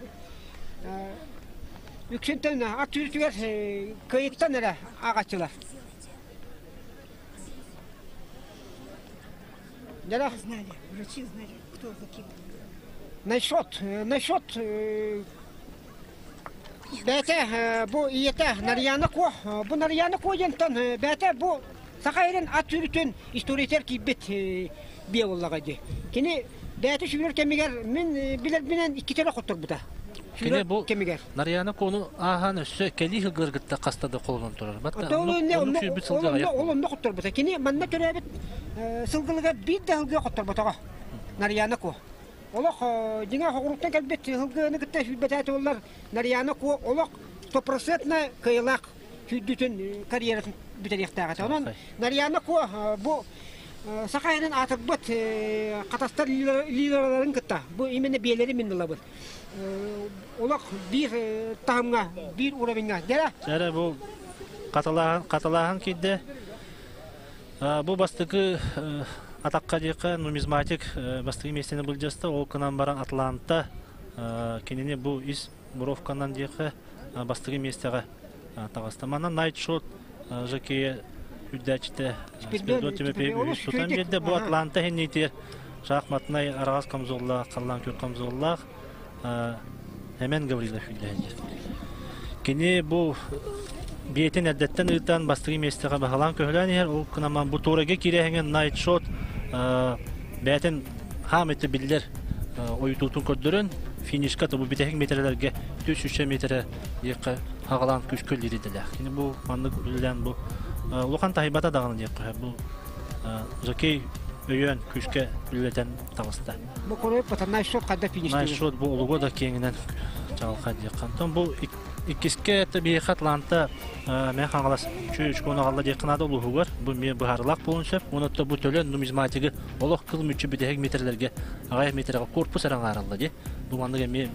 үксүнтэн ат сүүрүүтүгэр кыайыттан эрэ ааҕаччылар. Дьэ Врачи знали, кто за кем. Насчет, насчет Бэйэтэ бу ийэтэ Нарьяна Куо. Бу Нарьяна Куо диэнтэн бэйэтэ бу Саха сирин ат сүүрүүтүн историятыгар киирбит биэ буоллаҕа дии. Кини бэйэтэ сүүрэр кэмигэр мин билэрбинэн иккитэ эрэ хотторбута. Кини бу кэмигэр. Нарьяна Куону ааһан өссө кэлии сылгыларгытта хаста да холонон турар. Батта оннук сүүрбүт сылгы Ол онно хотторбута. Кини манна төрөөбүт сылгылыгар биир да сылгы хотторботоҕо. Нарьяна Куо. Олох дьиҥэ хоҕуруттан кэлбит сылгыны кытта сүүрбэтээти буоллар Нарьяна Куо олох стопроцентно кыайыылаах сүүрдүүтүн карьератын бүтэриэхтээх этэ. Онон Нарьяна Куо бу саха сирин аатырбыт хатастар лидерларын кытта бу именно биэлэри мин ылабын. Олох биир таһымҥа, биир уровеньҥа. Дьэрэ. Дьэрэ бу хатылааһын хатылааһын киирдэ. Бу бастакы атахха диэххэ нумизматик бастакы миэстэни былдьаста. Ол гынан баран Атланта кинини бу ис буровканан диэххэ бастакы миэстэҕэ таҕыста. Манна Найтшот жокейа үрдээччитэ Спиридон Тимофеев үһүс тутан биэрдэ. Бу Атланта иһинниитигэр шахматнай араҕас камзоллаах, халлаан күөх камзоллаах Эмэн Гаврилов үллэһэллэр. Кини бу Биэтин эрдэттэн ыытан бастакы миэстэҕэ баһылаан көһөлөөн иһэр. Ол гынан бу туорайга киирэһиҥэ Night Shot бэйэтин хаамыты биллэр ойутуутун көрдөрөн финишка бу бүтэһик миэтэрэлэргэ 300 миэтэрэ диэххэ хаҕалаан күүскэ үлэлиир. Кини бу маннык үлэлээн бу улахан таһыйбата даҕаны диэххэ бу жокей өйөөн күүскэ үлэлэтэн таҕыста. Бу корой Night Shot хайда фиништиир? Night Shot бу олуга да киэҥинэн чаҕылхай диэххэ. Онтон бу иккискэ биһиэхэ Атланта Мэҥэ Хаҥалас үчүгэй үчүгэй ону диэххэ наада улууһугар бу эмиэ быһаарылаах буолуон сөп. Уонна бу төлөн нумизматигы олох кыл мүччү бүтэһик метрлэргэ аҕыйах метргэ корпус эрэ аҥааралла дии. Бу маннык эмиэ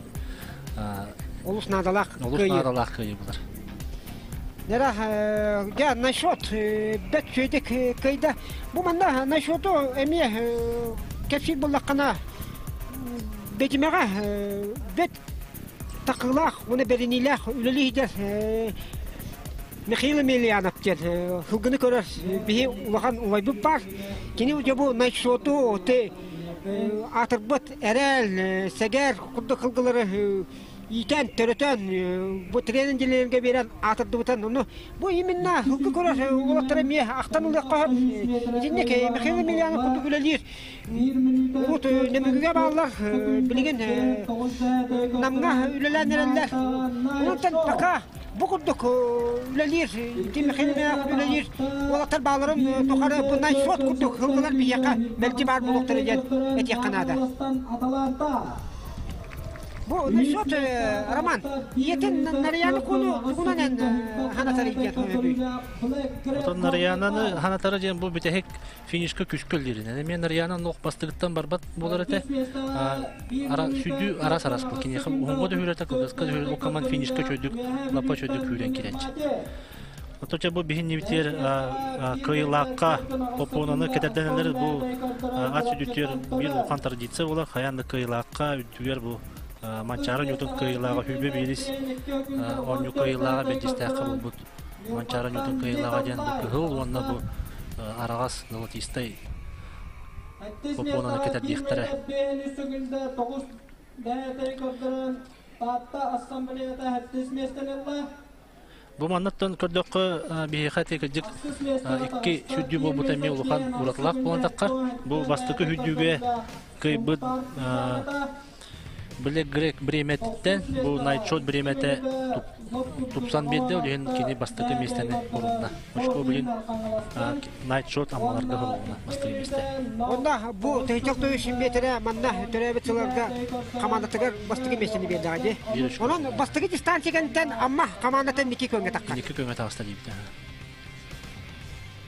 олус наадалаах олус наадалаах кыайыы булар. Нера дьэ насчет бэт үчүгэйдик кыайда. Бу манна насчету эмиэ кэпсиир буоллаххына бэдьимэҕэ бэт такыылаах уонна бэриниилээх үлэлии сылдьар Михаил Емельянов диэн сылгыны көрөр биһи улахан убайбыт баар. Кини дьэ бу найсоту аатырбыт эрэл, сэгэр курдук сылгылары иитэн, төрөтөн, бу тренинг дьилиэргэ биэрэн аатырдыбытан ону бу именно сылгы көрөр уолаттара эмиэ ахтан ылыахха сөп. Итинник Михаил Емельянов курдук үлэлиир Урут Нөмүгүгэ бааллар, билигин Намҥа үлэлээн эрэллэр. Онтон пока бу курдук үлэлиир, Михаил үлэлиир уолаттар бааларын тухары бу найсот курдук сылгылар биһиэхэ мэлдьи баар буолуохтара диэн этиэххэ наада. Бу насчет Роман, ийэтин Нарыйааны куну тугунан эн ханатар диэн Отон Нарыйаананы ханатара диэн бу бүтэһик финишка күскө өллиринэн эмиэ Нарьяна нох бастыгыттан барбат буолар этэ ара сүдү арас арас бу киниэхэ уһунга да кылгаска да окаман финишка чөйдүк лапа чөйдүк күүрэн киирээччи Оточа бу биһин нибитиэр кыйылаакка попонаны кэтэрдэнэлэр бу ат сүдүтүөр биир улахан традиция буолар хайаан да кыйылаакка үрдүгэр бу Манчаары ньутун кыйылааҕа хүүбэ биирис оонньуу кыйылааҕа бэдьистээххэ булбут Манчаары ньутун кыайыылааҕа диэн бу кыһыл уонна бу араҕас золотистай попонаны кэтэрдиэхтэрэ. Бу маннаттан көрдөххө биһиэхэ ити кырдьык икки сүрдүү буолбута эмиэ улахан уратылаах буолан таххар. Бу бастакы сүрдүүгэ кыайбыт Били грек бириэмэтиттэн бу Найтшот бириэмэтэ тупсан биэрдэ, ол иһин кини бастакы миэстэни урунна. Очко билин Найтшот Аммаларга урунна бастакы миэстэ. Онно бу Тыһычал Тойус миэтэрэ манна төрөөбүт сылларга хамаандатыгар бастакы миэстэни биэрдэҕэ дии. Онон бастакы дистанция кэнниттэн Амма хамаандата инники көҥҥө таххар. Инники көҥҥө таҕыста диэбитэ.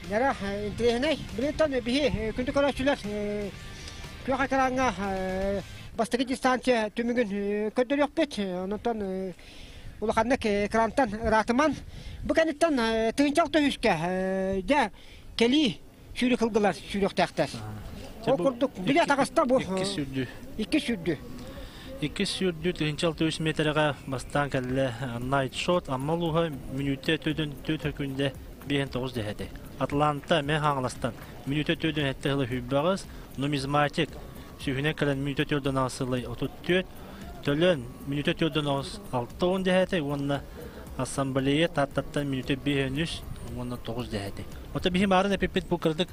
Нера интириэһинэй. Билинтэн биһи күндү көрөөччүлэр күөх экраҥҥа бастакы дистанция түмүгүн көрдөрүөхпүт. Онтон улаханнык экрантан ыраатыман. Бу кэнниттэн тыынчал төһүскэ дьэ кэлии сүүрүк ылгылар сүүрүөхтээхтэр. Ол курдук били таҕыста бу. Икки сүүрдүү. Икки сүүрдүү. Икки сүүрдүү тыһыынча 600 миэтэрэҕэ бастаан кэллэ Night Shot Амма улууһа мүнүүтэ төдөн төрт күндэ 59 дэһэти. Атланта мэ Хаҥаластан мүнүүтэ төдөн этте хыла хүббэҕис нумизматик сүүһүнэн кэлэн мүнүүтэ төрдөн аҕыс 34 төлөн мүнүүтэ төрдөн аҕыс 6 дэһэти уонна ассамблея Тааттаттан мүнүүтэ 5 уонна 9 дэһэти. Ото биһи маарын эпиппит бу кырдык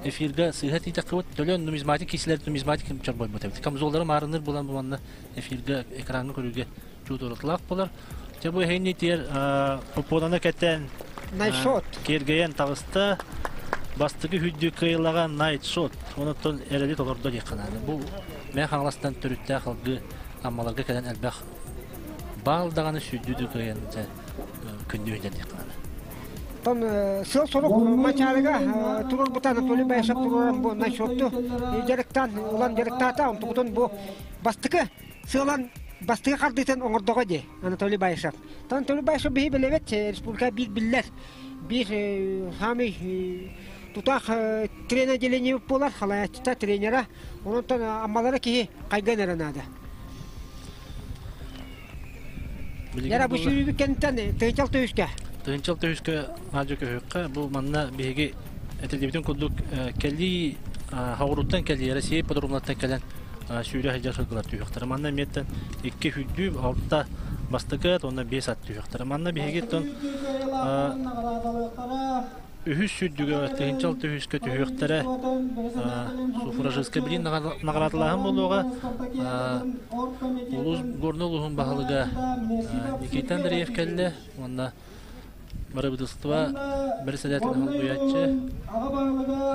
эфирга сыыһа тиитэххибит төлөн нумизматик киисилэр нумизматик чорбойбут эбит. Камзоллары маарыныр булан бу эфирга экраҥҥа көрүүгэ чуутуратылаах болар. Дьэ бу эһини тиэр попонаны кэтэн Найшот. Киэргэйэн таҕыста. Бастакы хүддүү кыайылаҕа Найтшот. Онуттан эрэли толордо диэххэ наада. Бу Мэҥэ Хаҥаластан төрүттээх алгы Аммаларга кэлэн элбэх баал даҕаны сүүрдүү кыайан дьэ күндү үһүдэн диэххэ наада. Тон сыл-сорук Мачаарыга турурбута Анатолий Баишев туруоран бу Найшотту дьарыктаан улан дьарыктаата. Онтукутун бу бастакы сыалан бастакы хардыытын оҥордоҕо дии Анатолий Баишев. Анатолий Баишев биһи билэбит республика биир биллэр биир хаамый тутаах тренер отделение буолар халаяччыта тренера онон аммалара киһи хайган эрэ наада. Яра бу сүүрүүбүт кэнниттэн тыһынчал төһүскэ. Тыһынчал төһүскэ аадьы көһүөххэ бу манна биһиги этиллибитин курдук кэлии хаҕыруттан кэлии Россия ипподромнартан кэлэн сүүрэ сылдьар сылгылар түһүөхтэрэ. Манна эмиэттэн икки хүддүү алта Бастакы ат уонна 5 ат түһүөхтэрэ. Манна биһиги үһүс сүүрдүгэ 1006 үһүскэ түһүөхтэрэ суфражистка билин наҕараадалааһын буолуоҕа. Улуус Горнай улууһун баһылыга Никита Андреев кэллэ уонна бырабыыталыстыба бэрэссэдээтэлин солбуйааччы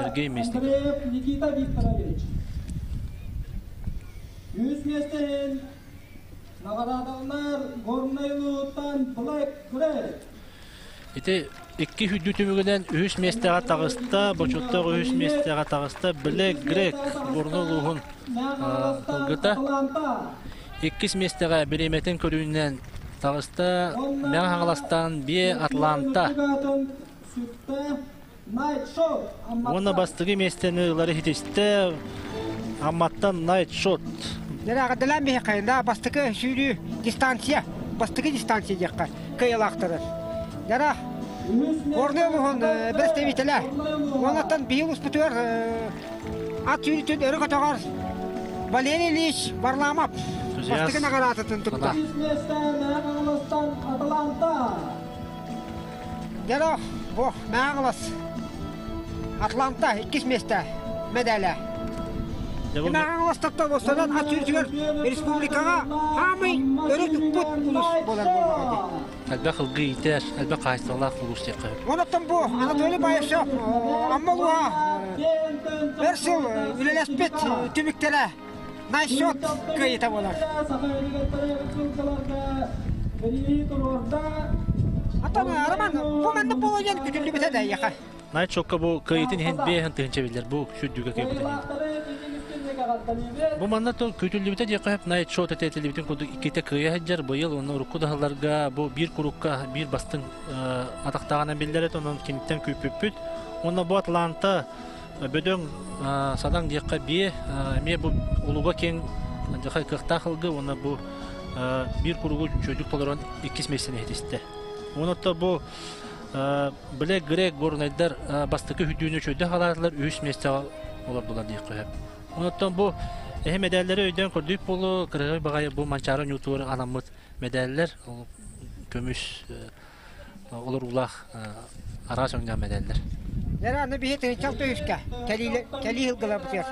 Сергей Местников. Никита Викторович. Үс миэстэ наҕараадаланар Горнай улууһуттан Блэк Грей. Ити икки үрдүү түмүгүнэн үһүс миэстэҕэ таҕыста, бочуоттаах үһүс миэстэҕэ таҕыста Блэк Грек Горнай улууһун тылгыта. Иккис миэстэҕэ бириэмэтин көрүүнэн таҕыста Мэҥэ Хаҥаластан Биэ Атланта. Уонна бастакы миэстэни ылары ситистэ Амматтан Найт Шот. Дьэ, биһиэхэ да бастакы сүүрүү дистанция, бастакы дистанция диэххэ кыайылаахтары. Дьара Горнай улууһун представителэ. Оннуттан биһи улууспутугар ат сүүрүүтүн өрө көтөҕөр Валерий Ильич Варламов бастакы наҕараадатын тутта. Дьэ, бу Мэҥэ Атланта иккис миэстэ мэдээлэ. Мэҥэ Хаҥаластартан Бостонан ат сүүрүүтүгэр республикаҕа хаамый өрө туппут улуус буолар буоллаҕа дии. Элбэх ылгы иитэр, элбэх хаһаайыстыбалаах улуус диэххэ сөп. Онон бу Анатолий Баишев Амма улууһа өр сыл үлэлэспит түмүктэрэ насчет кыайыыта буолар. Аттан Роман, бу маннык буолуо диэн күтүллүбүтэ да эйиэхэ. Найтшокка бу кыайыытын иһин биэһин тыһыынча биллэр бу сүрдүүгэ кыайбытын иһин. Бу манна күтүллүбүтэ диэххэ сөп Найтшот этэтиллибитин курдук иккитэ кыайа сылдьар быйыл уонна урукку да бу биир курукка биир бастыҥ атахтааҕынан биллэр этэ онон киниттэн күүппүппүт. Уонна бу Атланта бөдөҥ садаҥ диэххэ биэ эмиэ бу улуга киэҥ дьахай кыахтаах ылгы уонна бу биир куругу чөдүк толорон иккис миэстэни ситистэ. Уонна бу Блэк Грек горнайдар бастакы хүдүүнү чөйдө халаатылар үһүс миэстэҕэ олордулар диэххэ сөп. Онуттан бу эһи мэдээллэри өйдөөн көрдүүк буолу кырыһый баҕайы бу Манчаары ньуутугар анаммыт мэдээллэр көмүс олоруулаах араас өҥнөөх мэдээллэр. Дьэ, аны биһи тыһыынча алта үскэ кэлии сылгыларбытыгар.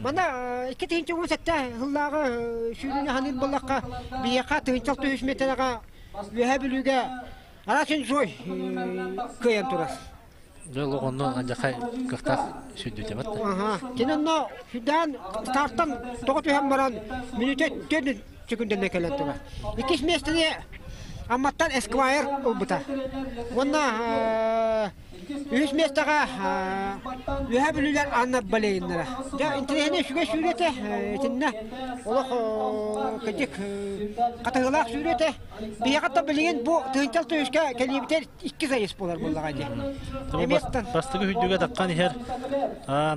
Манна 2017 сыллааҕы сүүрүүнү ханыыр буоллахха, биһиэхэ 1063 миэтэрэҕэ Үөһээ Бүлүүгэ араас инжой кыайан турар. Дьэ, олох онно алдьархай кыахтаах сүрдүүтэ бат. Аха. Кини онно сүрдээн стартан тоҕо түһэн баран мүнүүтэ төрт секунданы кэлэн турар. Иккис миэстэни Амматтан Эсквайр ылбыта. Уонна үһүс миэстэҕэ Үөһээ Бүлүүлэр Анна Балеиннара. Дьэ, интэриэһинэй үчүгэй сүүрүү этэ. Итиннэ олох кырдьык хатыһыылаах сүүрүү этэ. Биһиэхэ да билигин бу тыһыынча үскэ кэлиибитэр икки сайыс буолар буоллаҕа дии. Бастакы үрдүгэ таххан иһэр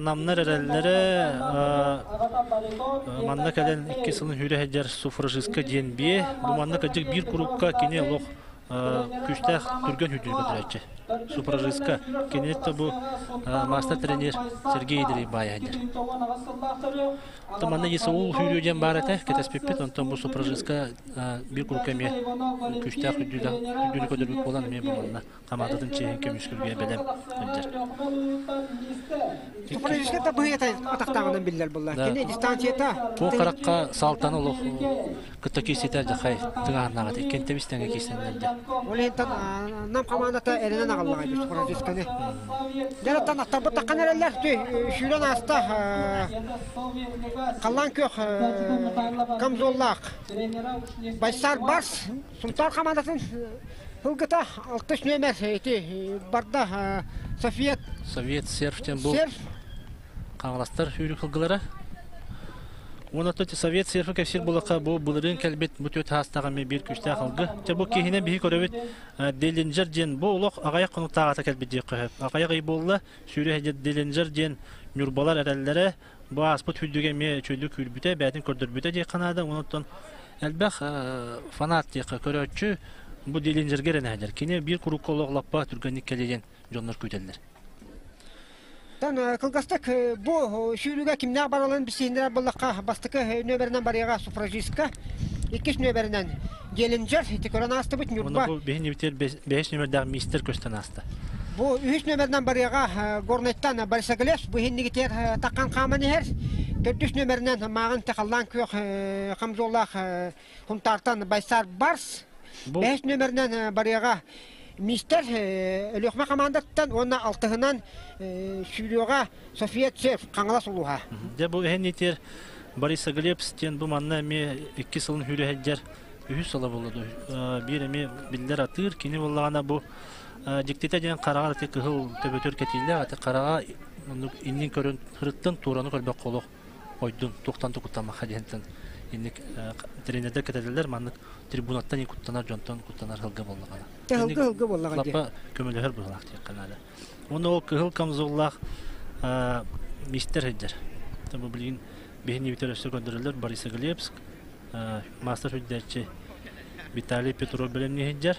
намнар эрэллэрэ манна кэлэн икки сылын сүүрэ сылдьар суфражистка диэн биэ. Бу манна кырдьык биир курукка кини олох күүстээх түргэн үрдүгү көрдөрөөччү. Суфражистка кини бу маастар-тренер Сергей Игоревич Баайа диир. Манна Исаул сүүрүү диэн баар этэ, кэтэспиппит. Онтон бу суфражистка биир курукка эмиэ күүстээх үрдүнү көрдөрбүт буолан эмиэ бу манна хамаандатын чиэһин көмүскүүргэ бэлэм сылдьар. Суфражистка да быһыйата атахтааҕынан биллэр буолла. Кини дистанцията Бу харахха салтан олох кытта киирситэ дьахай тыҥааһыннаах этэ. Иккиэн тэҥҥэ киирсэннэр дэ. Ол иһинтэн нам хамаандата эрэнэн аҕаллаҕа суфражистканы. Дьэ, аттарбыт таххан эрэллэр сүүрэн ааста Халлаан күөх камзоллаах Байсар Барс Сунтаар хамаандатын ылгыта алтыс нүөмэр ити барда София Совет серф диэн бу Хаҥаластар сүүрүк сылгылара. Уонна Совет серфи кэпсиир буоллахха бу былырыын кэлбит бу түөрт саастаах эмиэ биир күүстээх ылгы. Чэ бу киһинэн биһи көрөбүт Делинджер диэн бу олох аҕыйах хонуктааҕыта кэлбит диэххэ сөп. Аҕыйах ый буолла сүүрэ Делинджер диэн Ньурбалар эрэллэрэ бу ааспыт үрдүгэ эмиэ үчүгэйдик күүрбүтэ, бэйэтин көрдөрбүтэ диэххэ наада. Онон элбэх фанат диэххэ көрөөччү бу Делинджергэ эрэнэһэлэр. Кини биир курукка олох лаппа түргэнник кэлиэ диэн дьоннор күүтэллэр. Тан кылгастык бу сүүрүүгэ кимнээх бараларын билсиһиннэрэр буоллахха, бастакы нүөмэринэн барыаҕа суфражистка, иккис нүөмэринэн. Делинджер ити көрөн аастыбыт Ньурба. Бу биһин битер бэһис нүмердээх мистер көстөн ааста. Бу үһүс нүмеринэн барыаҕа Горнайтан Борисоглеб бу иһиннигитигэр таххан хааман иһэр. Төрдүс нүмеринэн мааҕын халлаан күөх хамзоллаах Хунтаартан Байсар Барс. Бэһис нүмеринэн барыаҕа Мистер Өлүөхүмэ хамаандаттан уонна алтыһынан сүүрүөҕэ София Цев Хаҥалас улууһа. Дьэ бу иһин Борисоглеб диэн бу манна эмиэ икки сылын сүүрэ сылдьар үһүс сыла буолла биир эмиэ биллэр атыыр кини буоллаҕына бу дьиктитэ диэн хараҕар ити кыһыл төбөтүр кэтиилээх ати хараҕа оннук иннин көрөн сырыттын туураны көрбөх олох ойдун туохтан да куттаммакка диэнтэн инник тренердэр кэтэллэр маннык трибунаттан куттанар дьонтон куттанар сылга буоллаҕына Тыһылгы ылгы буоллаҕа дии. Лаппа көмөлөһөр быһыылаах диэххэ наада. Уонна ол кыһыл камзоллаах мистер сылдьар. Бу билигин биһини бүтэр өссө көрдөрөллөр Борисоглебск маастар сүрдээччи Виталий Петров бэлэмнии сылдьар.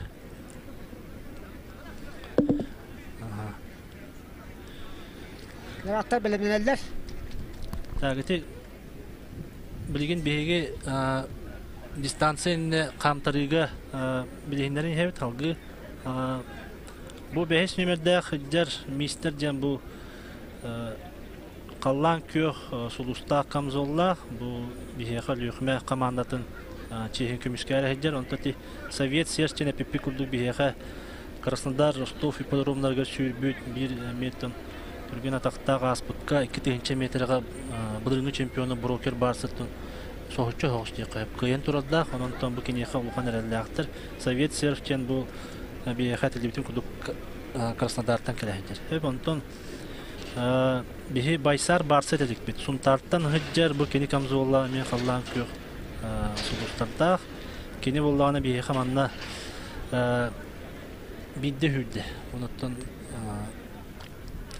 Аттар бэлэмнэнэллэр. Так, ити билигин биһиги дистанция иннэ хаамтарыыга билиһиннэрин иһэбит халгыы. Бу бэһис нүмердээх дьар мистер диэн бу халлаан күөх сулустаах камзоллаах бу биһиэхэ Өлүөхүмэ хамаандатын чиэһин көмүскээрэ сылдьар. Онтон ити Совет Серчен эпиппи курдук биһиэхэ Краснодар, Ростов ипподромнарыгар сүүрбүт биир метр түргэн атахтаах ааспыкка 2000 метрга былырыыҥҥы чемпиону брокер Барсаттан соһуччу соҕус диэххэ сөп. Кыайан турардаах, онон бу киниэхэ улахан эрэллээхтэр. Совет Серв диэн бу биһиэхэ этиллибитин курдук Краснодартан кэлэ сылдьар. Сөп, онтон биһи Байсар Барса этиликпит. Сунтаартан сылдьар бу кини камзола эмиэ халлаан күөх сулустардаах. Кини буоллаҕына биһиэхэ манна биирдэ сүүрдэ. Онуттан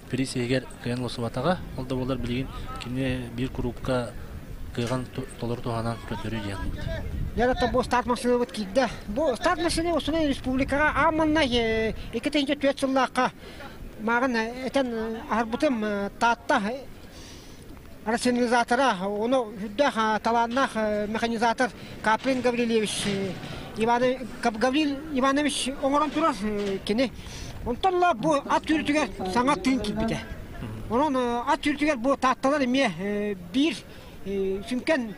приз иһигэр кыайан лосубатаҕа. Ол да буоллар билигин кини биир куруукка кыаҕын толору туһанан көрдөрүү диэн буолбут. Дьэ, бу старт машинабыт киирдэ. Бу старт машина усунай республикаҕа аан маҥнай 2004 сыллаахха мааҕын этэн аһарбытым Таатта рационализатора, ону үрдээх талааннаах механизатор Каплин Гаврильевич Гаврил Иванович оҥорон турар кини. Онтон ыла бу ат сүүрүүтүгэр саҥа тыын киирбитэ. Онон ат сүүрүүтүгэр бу таатталар эмиэ биир сүҥкэн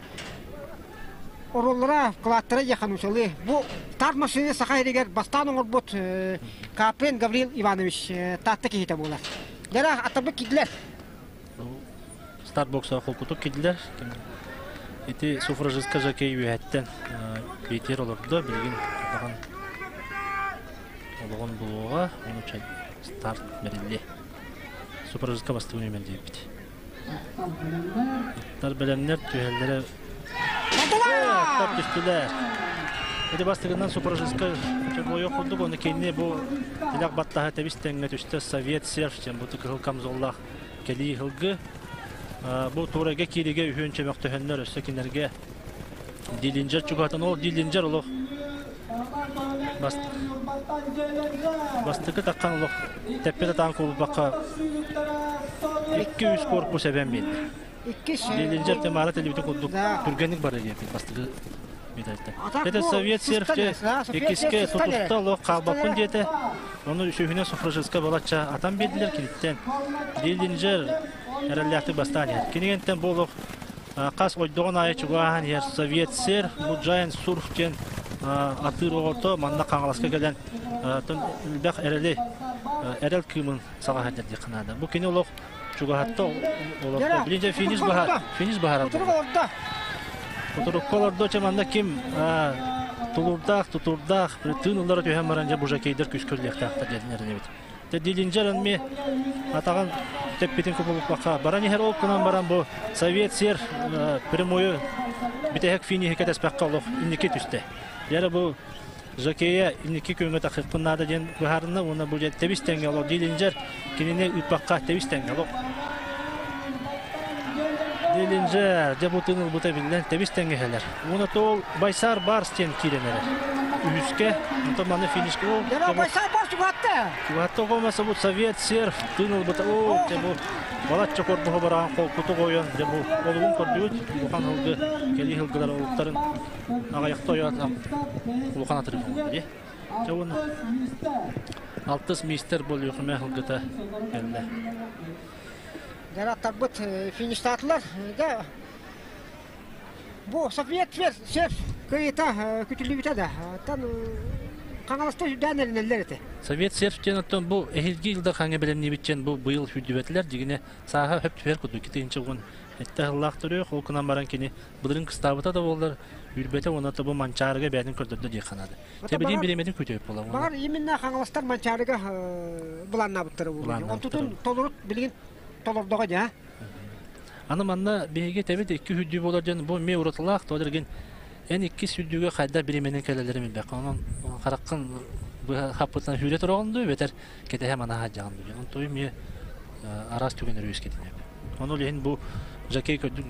оруоллара, кылааттара диэххэ нуучалыы. Бу тар машина Саха сиригэр бастаан оҥорбут Каплин Гаврил Иванович Таатта киһитэ буолар. Дьэ, аттарбыт киирдилэр. Старбоксаҕа холкутук киирдилэр. Ити суфражистка жокей үөһэттэн Питер олордо. Билигин улахан олоҕун булуоҕа. Ону старт бэриллиэ. Суфражистка бастыгын үмэн диэбит. Аттар бэлэмнэр түһэллэрэ аттар түстүлэр. Ити бастыгынан суфражистка чобуойу курдук, оны кини бу тилэх баттаһа тэбис тэҥҥэ түстэ Совет серф диэн бу кыһыл камзоллаах кэлии сылгы. Бу туурайга кииригэ үһүөн чөмөхтөһөннөр өссө кинилэргэ Дилинджер чугаһатан ол Дилинджер олох бастакы таххан олох тэппит атаан куолбакка 2-3 корпус эбэн биэрдэ. Дилинджер темара телебитин курдук түргэнник бара диэппит бастакы медальта. Это Совет серфте иккиске тутуста олох хаалбаппын диэтэ. Ону үсүһүнэн суфражистка балачча атан биэрдилэр киниттэн. Дилинджер эрэллээхтик бастаан иһэр. Кинигэнтэн бу олох хас ойдоҕун аайы чугааһан иһэр Совет сир, Муджайн Сурф диэн атыыр оҕото манна Хаҥаласка кэлэн элбэх эрэли эрэл кыымын саҕа сылдьар диэххэ наада. Бу кини олох чугаһатта олордо. Билинче финиш баһар, финиш баһар. Кутурукка олордо, чэ манна ким тулуурдаах, тутуурдаах, тыын ыллара түһэн баран дьэ бужакейдер күүскэ үллэхтээхтэр диэн эрэнэбит. Дьэ Дилинджер эмиэ атаҕын тэппитин кубулуппакка баран иһэр ол гынан баран бу Совет сир прямую бүтэһик финиһи кэтэспэххэ олох инники түстэ. Дьэ бу Жокея инники күөҥҥэ тахсыахпын наада диэн быһаарынна уонна бу дьэ тэбис тэҥҥэ олох Дилинджер кинини ыыппакка тэбис тэҥҥэ олох Дилинджер дьэ бу тыын ылбыта биллэн тэбис тэҥҥэ иһэлэр. Уонна тоол Байсар Барс диэн киирэн эрэр. Үһүскэ, онтон маны финишка Байсар Барс. чугатта. Чугатта болмаса бу Совет серф тыын ылбыта. О, дьэ бу балачча корбуһу бараан холкутук ойон дьэ бу олугун көрдүбүт. Улахан ылгы кэлии ылгылар олуктарын аҕыйахта ойоот улахан атырык дии. Дьэ уонна алтыс мистер бол Өлүөхүмэ ылгыта кэллэ. Дьараттарбыт фиништаатылар. Дьэ Бу Совет серф кыйыта күтүллүбүтэ да. Оттон Хаҥаласта үрдээн эрэнэллэр этэ. Совет серф диэн оттон бу эһиилги Ил Дархаҥҥа бэлэмниибит диэн бу быйыл сүүрдүбэтилэр. Дьигинэ сааһа хөп түһэр курдук итинчэ уон эттэ сыллаах төрүөх. Ол гынан баран кини былырыын кыстаабыта да буоллар үүрбэтэ уонна бу Манчаарыга бэйэтин көрдөрдө диэх наада. Тэбилиин бириэмэтин күтүөп буолар. Баҕар именно Хаҥаластар Манчаарыга былааннаабыттара буолуо. Онтутун толорут билигин толордоҕо дьэ. Аны манна биһиги тэбит икки үрдүү буолар дьон бу эмиэ уратылаах, тоҕо дэргин эн иккис үрдүүгэ хайдах бириэмэнэн кэлэллэрин билбэккин. Онон хараххын быһа хаппытынан сүүрэ тураҕын дуу, эбэтэр кэтэһэ манаһа дьаҕын дуу. Онон той эмиэ араас түгэннэр үөскэтинэп. Ону ол иһин бу жокей көрдүк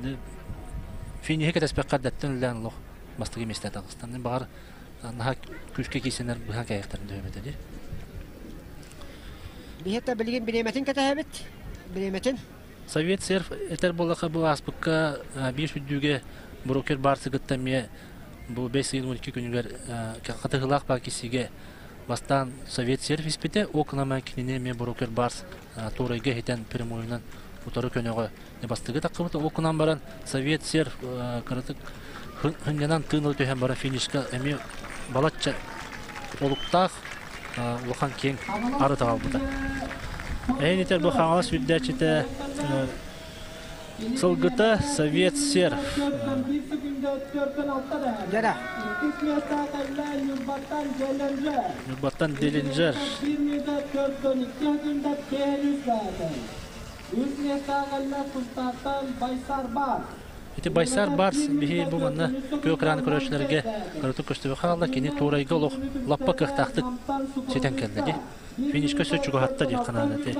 финиһи кэтэспэккэ эрдэттэн үлэлээн олох бастакы миэстэ таҕыстан. Баҕар наһаа күүскэ киирсэннэр быһа кээйэхтэрин дөһөмөтө дии. Биһиэхэ билигин бириэмэтин кэтэһэбит. Бириэмэтин. Совет серф этэр буоллахха бу ааспыкка биир сүрдүүгэ брокер баарсыгыттан эмиэ бу бэс ыйын 12 күнүгэр хатыһылаах баакисигэ бастаан Совет серф испитэ, окнама кинини эмиэ брокер барс туорайга иһитэн прямойунан утары көнөҕө бастыгы таххыбыта. Ол гынан баран Совет серф кыратык хынньанан тыын түһэн баран финишка эмиэ балачча олуктаах улахан киэҥ арыт аҕалбыта. Эһин итэр бу Хаҥалас үрдээччитэ сылгыта Совет серф. Дьара. Ньурбаттан Делинджер. Ити Байсар Барс биһи бу манна күөх экраны көрөөччүлэргэ кыратык көстүбэ хаалла. Кини туурайга олох лаппа кыахтаахтык ситэн кэллэ дии. Финишка өссө чугаһатта диэх ханаан ити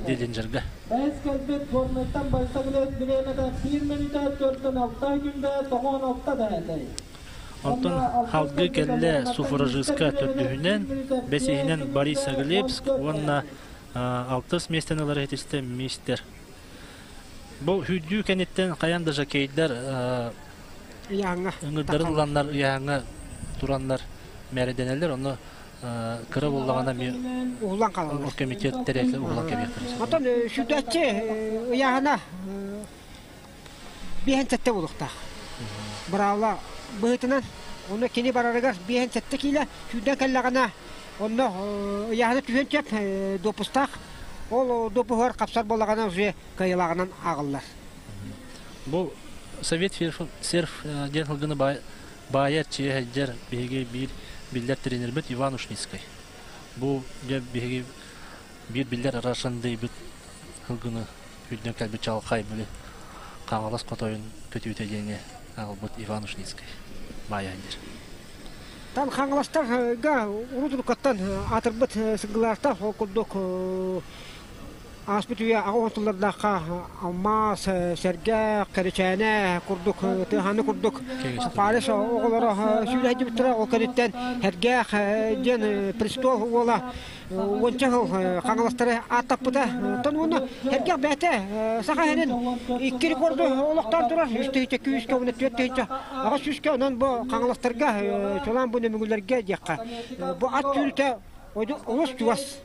Диллинджергэ. Онтон халгы кэллэ суфражистка төрдүһүнэн, бэсиһинэн Борис Глебск уонна алтыс миэстэни ылар иһитистэ мистер Бу сүүрдүү кэнниттэн хайаан да жокейдар ыйааҥҥа ыҥырдарын ыланнар ыйааҥҥа тураннар мээрэйдэнэллэр. Онно кыра буоллаҕына эмиэ уһулан хаалаллар. Комитет тэрээһинэ уһулан кэбиэхтэрин сөп. Оттон сүүрдээччи ыйааһына биэһэн сэттэ буолуохтаах. Быраабыла быһыытынан онно кини барарыгар биэһэн сэттэ киилэ сүүрдэн кэллэҕинэ онно ыйааһына түһүөн сөп допустаах Ол допуһугар хапсар буоллаҕына уже кыайыылааҕынан ааҕыллар. Бу Совет серф диэн сылгыны баайар чиэһэйдэр биһиги биир биллэр тренербит Иван Ушницкай. Бу дьэ биһиги биир биллэр Рашандыйбыт сылгыны үрдүн кэлбит чалхай били Хаҥалас хотойун көтүүтэ диэҥҥэ аҕалбыт Иван Ушницкай баайа диир. Тан Хаҥаластарга урут-уруккаттан аатырбыт сылгылаахтар ол курдук ааспыт үйэ аҕа сыллардаахха алмаас, сэргэх, кэрэчээнэ курдук, тыаһааны курдук Фарес оҕолоро сүүрэйдибиттэрэ. Ол кэнниттэн Сэргээх диэн престол уола уонча сыл Хаҥаластары ааттаппыта. Оттон уонна Сэргэх бэйэтэ Саха сирин икки рекорду олохтоон турар. Үс тыһыынча күүскэ уонна түөрт тыһыынча аҕыс сүүскэ. Онон бу Хаҥаластарга, чулаан бу Нөмүгүлэргэ диэххэ, бу ат сүүрүүтэ олус чугас.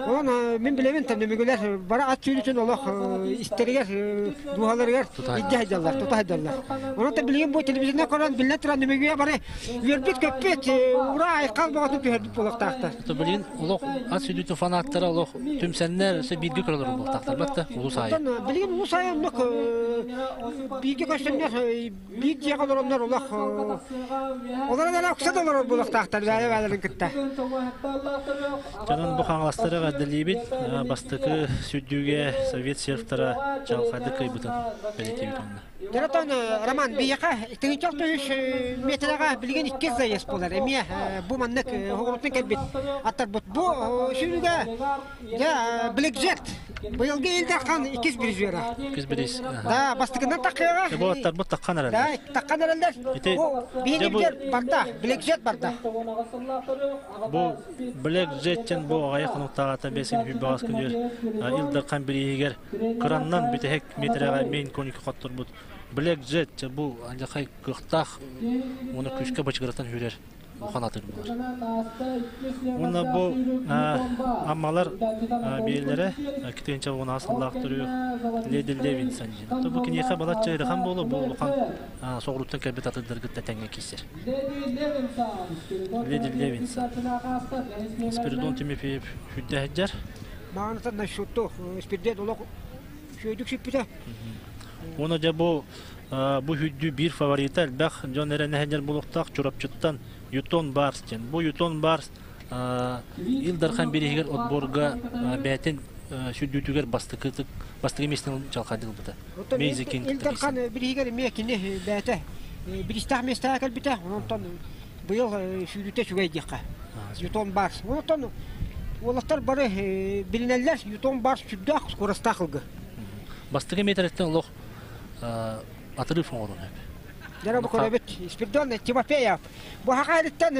Онон мин билэбин Нөмүгүлэр бары ат сүүрүүтүн олох истэригэр, дууһаларыгар илдьэ сылдьаллар, тута сылдьаллар. Онон билигин бу телевизорынан көрөн биллэн туран Нөмүгүгэ бары үөрбүт-көппүт, ура айхал бөҕөтүн түһэрбит буолуохтаахтар. Билигин олох ат сүүрүүтүн фанаттара олох түмсэннэр өссө бииргэ көрөлөр буолуохтаахтар батта улус аайы. Билигин улус аайы оннук бииргэ көрсөннөр биир дьиэҕэ олороннор олох олорон эрэ укса да олорор буолуохтаахтар бэйэ-бэйэлэрин кытта. Дьонун бу хаҥаластары эҕэрдэлиибит. Бастакы сүрдүүгэ совет серфтара чаҕылхайдык кыайбытын бэлиэтиибит онно. Дьонотон Роман биһиэхэ тыһыынча үс миэтэрэҕэ билигин иккис заезд буолар. Эмиэ бу маннык оҕуруттан кэлбит аттарбыт. Бу сүүрүүгэ дьэ Blackjet. Быйылгы Ил Дархан иккис призера. Иккис приз. Да, бастакынан таххыаҕа. Бу аттарбыт таххан эрэллэр. Да, таххан эрэллэр. Ити Бу биһиги барда, Black барда. Бу Black Jet бу аҕайах хонуктааҕыта бэсин хүббэҕас күнүгэр Ил Дархан бирииһигэр кыраннан бүтэһик метрэҕэ мейн коники хотторбут Black Jet бу алдьархай кыахтаах уонна күүскэ бачыгыратан үүрэр улахан атыр буолар. Уонна бу Аммалар биэлэрэ китинчэ уонаа сыллаах төрүөх Леди Левинсон диэн. Бу киниэхэ балачча ыарахан буолуо, бу улахан соҕурууттан кэлбит атырдаргытта тэҥҥэ киирсэр. Леди Левинсон. Спиридон Тимофеев сүрдэһдэр. Маанытан насчет Спиридон олох үчүгэйдик сүппүтэ. Уонна дьэ бу бу хүддүү биир фаворита элбэх дьон эрэнэһэннэр булуохтаах Чурапчыттан Ютон Барс диэн. Бу Ютон Барс Ил Дархан бирииһигэр отборга бэйэтин сүрдүүтүгэр бастакы бастакы миэстэни чалхайдылбыта. Мейзекин Ил Дархан бирииһигэр эмиэ кини бэйэтэ биристээх миэстэҕэ кэлбитэ. Онтон быйыл сүүрүүтэ үчүгэй диэххэ. Ютон Барс. Онтон уолаттар бары билинэллэр Ютон Барс сүрдээх скоростаах ылгы. Бастакы метрэттэн олох атырыыф оҥорон сөп. Дьэ бу көрөбүт. Спиридон Тимофеев. Бу хахайыттан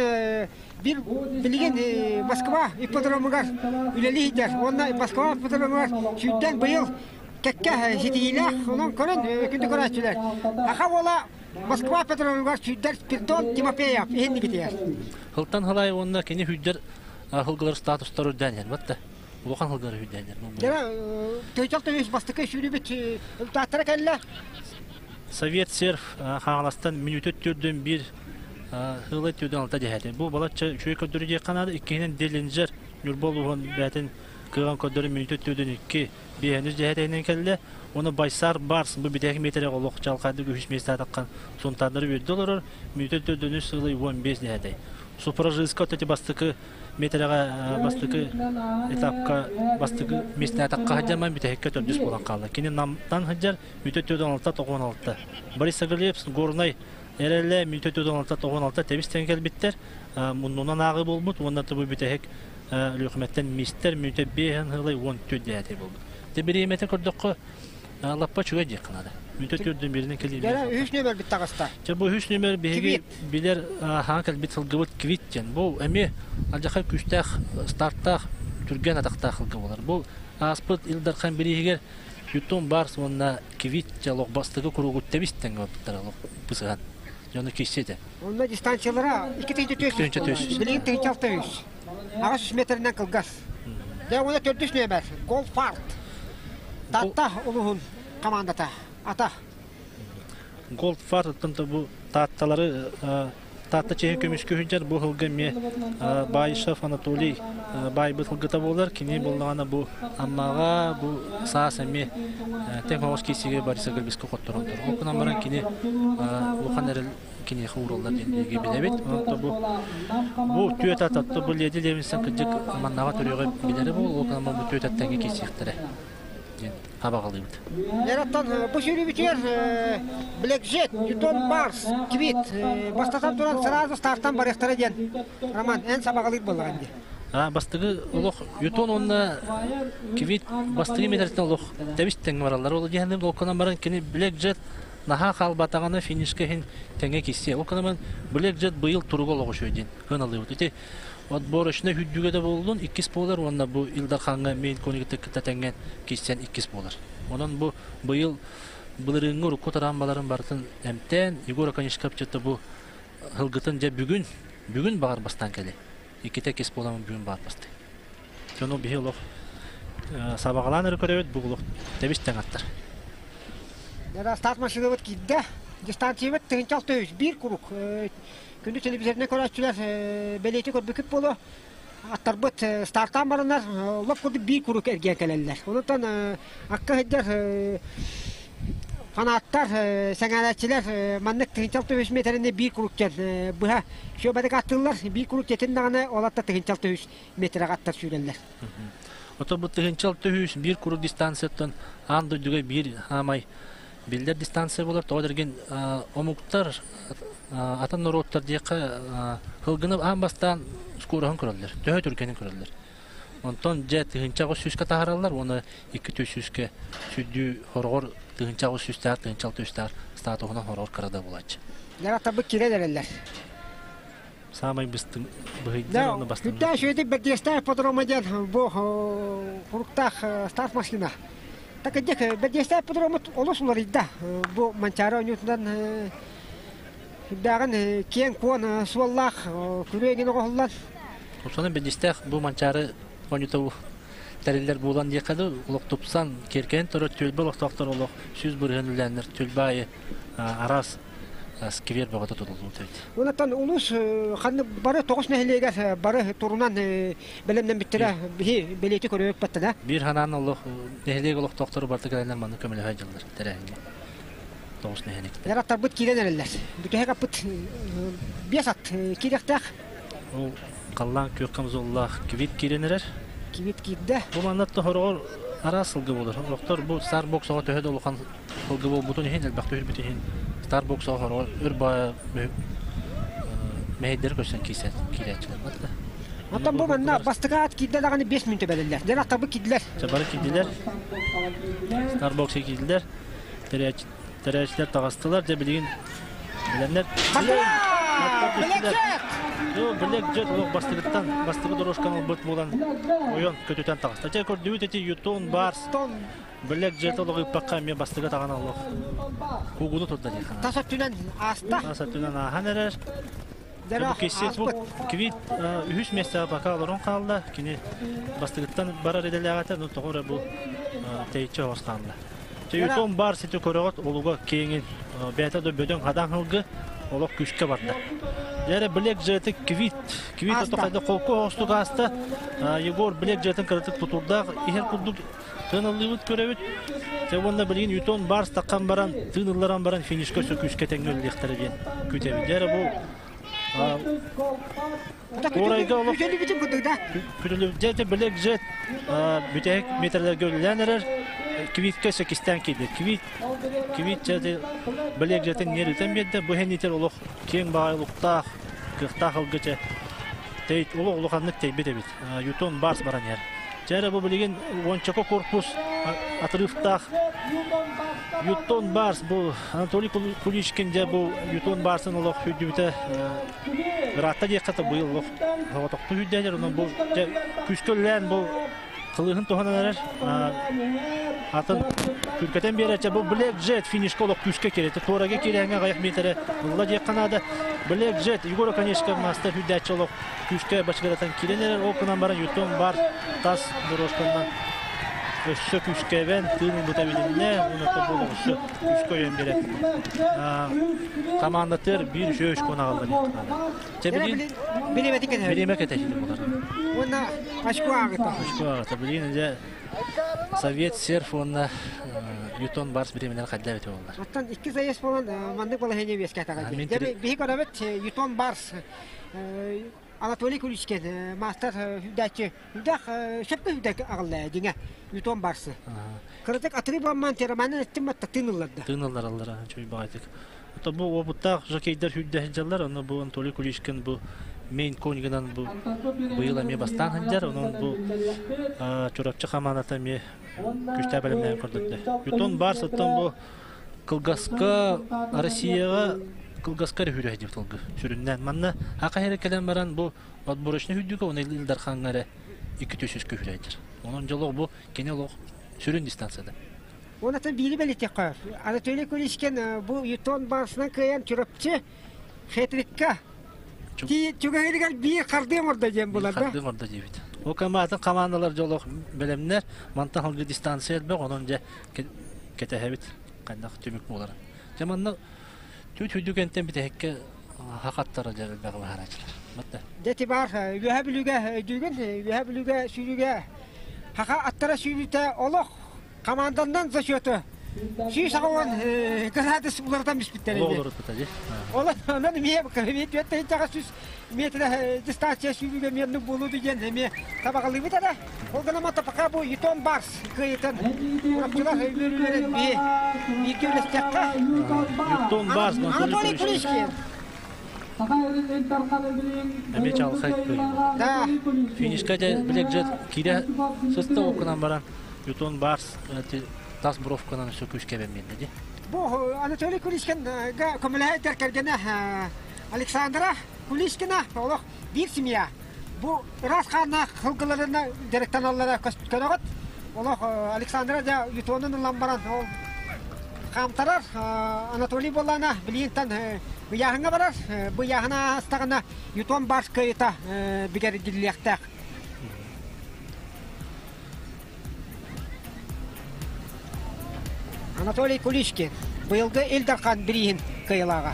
бир билигин Москва ипподромугар үлэлии сылдьар. Уонна Москва ипподромугар сүүрдэн быйыл кэккэ ситиһиилээх. Онон көрөн күндү көрөөччүлэр. Аха уола Москва ипподромугар сүүрдэр Спиридон Тимофеев иһиннигитигэр. Хылтан хылай уонна кини сүүрдэр хылгылар статустар үрдээн иһэр. Батта улахан хылгылар үрдээн Дьэ, Төйчөх төбүс бастакы сүүрүбүт ылтааттара кэллэ. Совет серф Хаҥаластан мүнүүтэ төрдүн биир сыылай төрдүн алта дьэһээтэ. Бу балачча үчүгэй көрдөрүү диэххэ наада. Иккиһинэн Деллинджер Ньурба улууһун бэйэтин кыаҕын көрдөрөн мүнүүтэ төрдүн икки биэһэн үс дьэһээтэ кэллэ. Уонна Байсар Барс бу бүтэһик миэтэрэ олох чалхайдык үһүс миэстэ атаххан Сунтаардары үөрдэ олорор. Мүнүүтэ төрдүн үс сыылай 15 дьэһээтэй. Супражиска өтөти бастакы миэтэрэҕэ бастакы этапка бастакы миэстэни атахха сылдьан бүтэһиккэ төрдүс буолан хаалла. Кини Намтан сылдьар, мүтэ 46 96. Борис Сагалиев Горнай эрэлэ мүтэ 46 96 тэбис тэҥ кэлбиттэр. Муннунан ааҕыы буолбут уонна бу бүтэһик Өлүөхүмэттэн мистер мүтэ 5 ылай 14 дээтэй буолбут. Те бириэмэтэ көрдөххө лаппа үчүгэй диэххэ наада. Мүтэ төрдүн бииринэн кэлии. Үһүс нүөмэр бит таҕыста. Чэ бу үһүс нүөмэр биһиги билэр хаан кэлбит сылгыбыт Квит диэн. Бу эмиэ алдьархай күүстээх стартаах түргэн атахтаах сылгы буолар. Бу ааспыт Ил Дархан бирииһигэр Ютон Барс уонна Квит олох бастакы куругу тэбис тэҥҥэ барбыттара олох бысыһан. Дьону киирсиэ этэ. Онно дистанциялара 2 400. Билигин 1600. 800 метринэн кылгас. Дьэ уонна төрдүс нүөмэр Голфарт. Таатта улууһун командата. Ата. Голдфарт бу Таатталары Таатта чиһин көмүскүү сылдьар бу сылга эмиэ Баишев Анатолий баайбыт сылгыта буолар. Кини буоллаҕына бу Аммаҕа бу саас эмиэ тэҥ оҕус киисигэ Бориса Гребецкэ хотторон турар. Ол гынан баран кини улахан эрэл киниэхэ уураллар диэн биһиги билэбит. Онон бу бу түөт ататта бу Леди Левинсон кырдьык маннаҕа төрүөҕэ билэрэ буолуо, ол гынан бу түөт аттаҥҥа киирсиэхтэрэ диэн хабаҕалыыбыт. Эраттан бу сүүрүүбүтүгэр Blackjet, Ютон Барс, Квит бастатан туран сразу стартан барыахтара диэн Роман эн сабаҕалыыр буоллаҕын дии. Бастакы олох Ютон уонна Квит бастакы метртэн олох тэбис тэҥҥэ бараллар. Ол диэн ол баран кини Blackjet наһаа хаалбатаҕына финишка иһин тэҥҥэ киирсиэ. Ол гынан Blackjet быйыл туруга олох үчүгэй диэн сыаналыыбыт. Ити отборочнай үрдүгэ да буоллун иккис буолар уонна бу Ил Дархаҥҥа мейн конигытта кытта тэҥҥэ киирсэн иккис буолар. Онон бу быйыл былырыыҥҥы урукку тараамбаларын барытын эмтээн Егор Оконешков бу сылгытын дьэ бүгүн бүгүн баҕар бастаан кэлэ. Иккитэ иккис буолан бүгүн баар басты. Дьону биһи олох сабаҕалаан эрэ көрөбүт бу олох тэбис тэҥ аттар. Старт машинабыт киирдэ. Дистанциябыт 1603 биир куруук. Күндү телевизорынан көрөөччүлэр бэлиэтии көрбүккүт буолуо. Аттарбыт стартаан бараннар лоп курдук биир куруук эргийэн кэлэллэр. Онтон акка сылдьар фанаттар, сэҥээрээччилэр маннык 1603 миэтэрини биир куруук диэн быһа сүөбэтик аттыыллар. Биир куруук тиэтин даҕаны ол атта 1603 метрэҕэ аттар сүүрэллэр. Ото бу 1603 биир куруук дистанцияттан аан дойдуга биир аамай биллэр дистанция буолар. Тоҕо дэргин омуктар атын норуоттар диэххэ сылгыны аан бастаан скороһун көрөллөр, төһө түргэнин көрөллөр. Онтон дьэ 1800-кэ таһаараллар уонна 200-кэ сүрдүү хороҕор 1800-тээх, 1600-тээх статуһунан хороҕор кыра да буолааччы. Дьараттарбыт киирэн эрэллэр. Саамай быстыҥ быһыйдар уонна бастыҥнар. Күттээх үчүгэйдик Бэрдиэстээх ипподрома диэн бу хуруктаах старт машина. Такырдьык Бэрдиэстээх ипподромут олус уларыйда. Бу Манчаары оонньуутунан сүрдээҕин киэҥ-куон суоллаах күрүө эҥин оҥоһуллан. Тупсанан Бэрдиэстээх бу Манчаары оонньуута тэриллэр буолан диэххэ дуу, олох тупсан, киэркэйэн турар түөлбэ олохтоохтор олох 100% үлээннэр түөлбэ аайы араас сквер бөҕөтө тутуллубут эбит. Онтон улуус ханнык бары тоҕус нэһилиэгэр бары турунан бэлэмнэммиттэрэ биһи бэлиэти көрүөк Биир ханаан олох нэһилиэк олохтоохтору барыта кэлэннэр манна көмөлөһө дьыллар тэрээһиҥҥэ. Тоҕус нэһилиэктэр. Яраттарбыт киирэн эрэллэр. Бүтэһик аппыт биэс ат киириэхтээх. Ол халлаан күөх камзоллаах кибит киирэн эрэр. Кибит киирдэ. Бу манна тоһороҕор араас сылгы буолар. Олохтор бу Starbucks оҕо төһө да улахан сылгы буолбутун иһин, элбэх түһүрбүтүн иһин Starbucks оҕо өр баайа мэһэйдэри көрсөн киирээччилэр барда. Оттон бу манна бастакы аат киирдэ даҕаны 5 мүнүүтэ бэриллэр. Дьэ аттарбыт киирдилэр. Чэ бары киирдилэр. Starbucks киирдилэр. Тэрээччилэр таҕыстылар. Дьэ билигин билэннэр. Блэк Блэк Джет олох бастыгыттан бастакы дорожканы ылбыт буолан ойон көтүтэн таҕыста. Дьэ көрдүбүт эти Ютон Барс Блэк Джет олох ыппакка эмиэ бастыга таҕан олох куугуну турда диэххэ. Тас өттүнэн ааста. Тас өттүнэн ааһан эрэр. Бу Квит үһүс миэстэҕэ пока олорон хаалла. Кини бастыгыттан барар идэлээҕэ ну тоҕо эрэ бу тэйиччи оҕус хаалла. Ютон бар сити көрөҕөт олуга киэҥин бэйэтэ да бөдөҥ хадаан ылгы олох күүскэ барда. Дьэрэ Блэк Джеты Квит Квит ото хайда холку оҕустук ааста. Егор Блэк Джетын кыратык тутурдаах иһэр курдук тыын ыллыыбыт көрөбүт. Дьэ уонна билигин Ютон Барс таххан баран тыын ылларан баран финишка өссө күүскэ тэҥҥэ үлэлиэхтэрэ диэн күүтэбит. Дьэ эрэ бу Куорайга олох Күтүлүбүтүн курдук да. Күтүлүбүт дьэ Блэк Джет бүтэһик метрлерге үлэлээн эрэр. Квитка секистэн киирдэ. Квит Квит дьэ Блэк Джетин нерүтэн биэрдэ. Бу хэннитер олох киэҥ баҕайылыктаах, кыахтаах ылгыча тейт олох улаханнык тейбит эбит. Ютон Барс баран иһэр. Дьэ эрэ бу билигин уончака корпус отрывтаах Ютон Барс бу Анатолий Куличкин дьэ бу Ютон Барсын олох сүүрдүбүтэ ыраатта диэххэ да быйыл олох соҕотохтуу сүүрдээдэр онон бу дьэ күүскэ үлэлээн бу кылыһын туһанан эрэр атын күркэтэн биэрээччи бу Black Jet финишка олох күүскэ киирэ туораga киирээҥҥэ аҕыйах миэтэрэ ылла диэххэ наада Black Jet Егор Оконешников маастар сүүрдээччи олох күүскэ бачыгыратан киирэн эрэр ол гынан баран Ютон бар тас дорожканан өссө күүскэ эбэн тыын ылбыта билиннэ уонна буолуох өссө күүскэ ойон биэрэр командатыгар биир үчүгэй очкону аҕалла диэххэ билигин Бириэмэтин кэтэһэр. Бириэмэ кэтэһиитэ буолар. Уонна очко ааҕыта. Очко ааҕыта. Билигин дьэ Совет серф уонна Ютон Барс бириэмэлэр хайда эбитэ буоллар. Оттон икки заезд буолан маннык балаһыанньа үөскээтэҕэ дии. Дьэ биһи көрөбүт Ютон Барс Анатолий Куличкин маастар сүүрдээччи үрдээх сөпкө сүүрдээк аҕалла дьиҥэ Ютон Барсы. Кыратык атырыы буламмаан романын эттим батта тыын ылларда. Тыын ыллараллара үчүгэй баҕайытык. Ото бу уопуттаах жокейдар сүүрдэ сылдьаллар, онно бу Анатолий Куличкин бу мейн коньгынан бу быйыл эмиэ бастаан сылдьар, онон бу Чурапчы хамаандата эмиэ күүстээх бэлэмнээн көрдөрдө. Ютон Барс оттон бу кылгаска Россияҕа кылгаска эрэ сүүрэ сылдьыбыт ылгы сүрүннээн. Манна аха эрэ кэлэн баран бу отборочный сүүрдүүгэ уонна Ил Дархаҥҥа эрэ икки түс үскэ сүүрэ Онон дьолох бу кини олох сүрүн дистанцияда. Онтон биири бэлиэтиэххэ, Анатолий Куличкин бу Ютон Барсынан кыайан Чурапчы хетрикка чугаһыырыгар биир хардыы оҥордо диэн булар да. Хардыы оҥордо диэбит. Ол атын командалар дьолох бэлэмнэр, мантан халгы дистанция элбэх, онон дьэ кэтэһэбит хайдах түмүк буоларын. Дьэ манна түүт үрдүк энтэн бүтэһиккэ хахаттара дьэ элбэх баһараачылар. Батта. Дьэ тибар Үөһэ Бүлүүгэ өйдүүгүн, Үөһэ Бүлүүгэ сүүрүүгэ хаха аттара сүүрүүтэ олох команданнан зачету 180 градус уларытан биспиттэр Олох уларыппыта дии. Ол онон эмиэ 4 100 метр дистанция сүүрүүгэ эмиэ буолуу диэн эмиэ табаҕалыыбыт эрэ. Ол гынан пока бу Ютон Барс кыайытын Чурапчылар үөрүүлэрин бииргэ үлэстэххэ. Ютон Барс Анатолий Куличкин. Эмиэ чаҕылхай кыайыы. Да. Финишка дьэ Black Jet киирэ сыста окунан баран Ютон Барс тас бровканан өссө күүскэ бэммиэннэ дии. Бу Анатолий Куличкинга көмөлөһө кэргэнэ Александра Куличкина олох биир семья. Бу ыраас хааннаах сылгыларына дьарыктаналлара көрөҕүт. Олох Александра дьэ Ютонун ылан баран ол хаамтарар. Анатолий буоллаана билигинтэн ыйааһыҥҥа барар. Бу ыйааһына аастаҕына Ютон Барс кыайыта бигэргиллиэхтээх. Анатолий Куличкин быйылгы Ил Дархан бирииһин кыайылааҕа.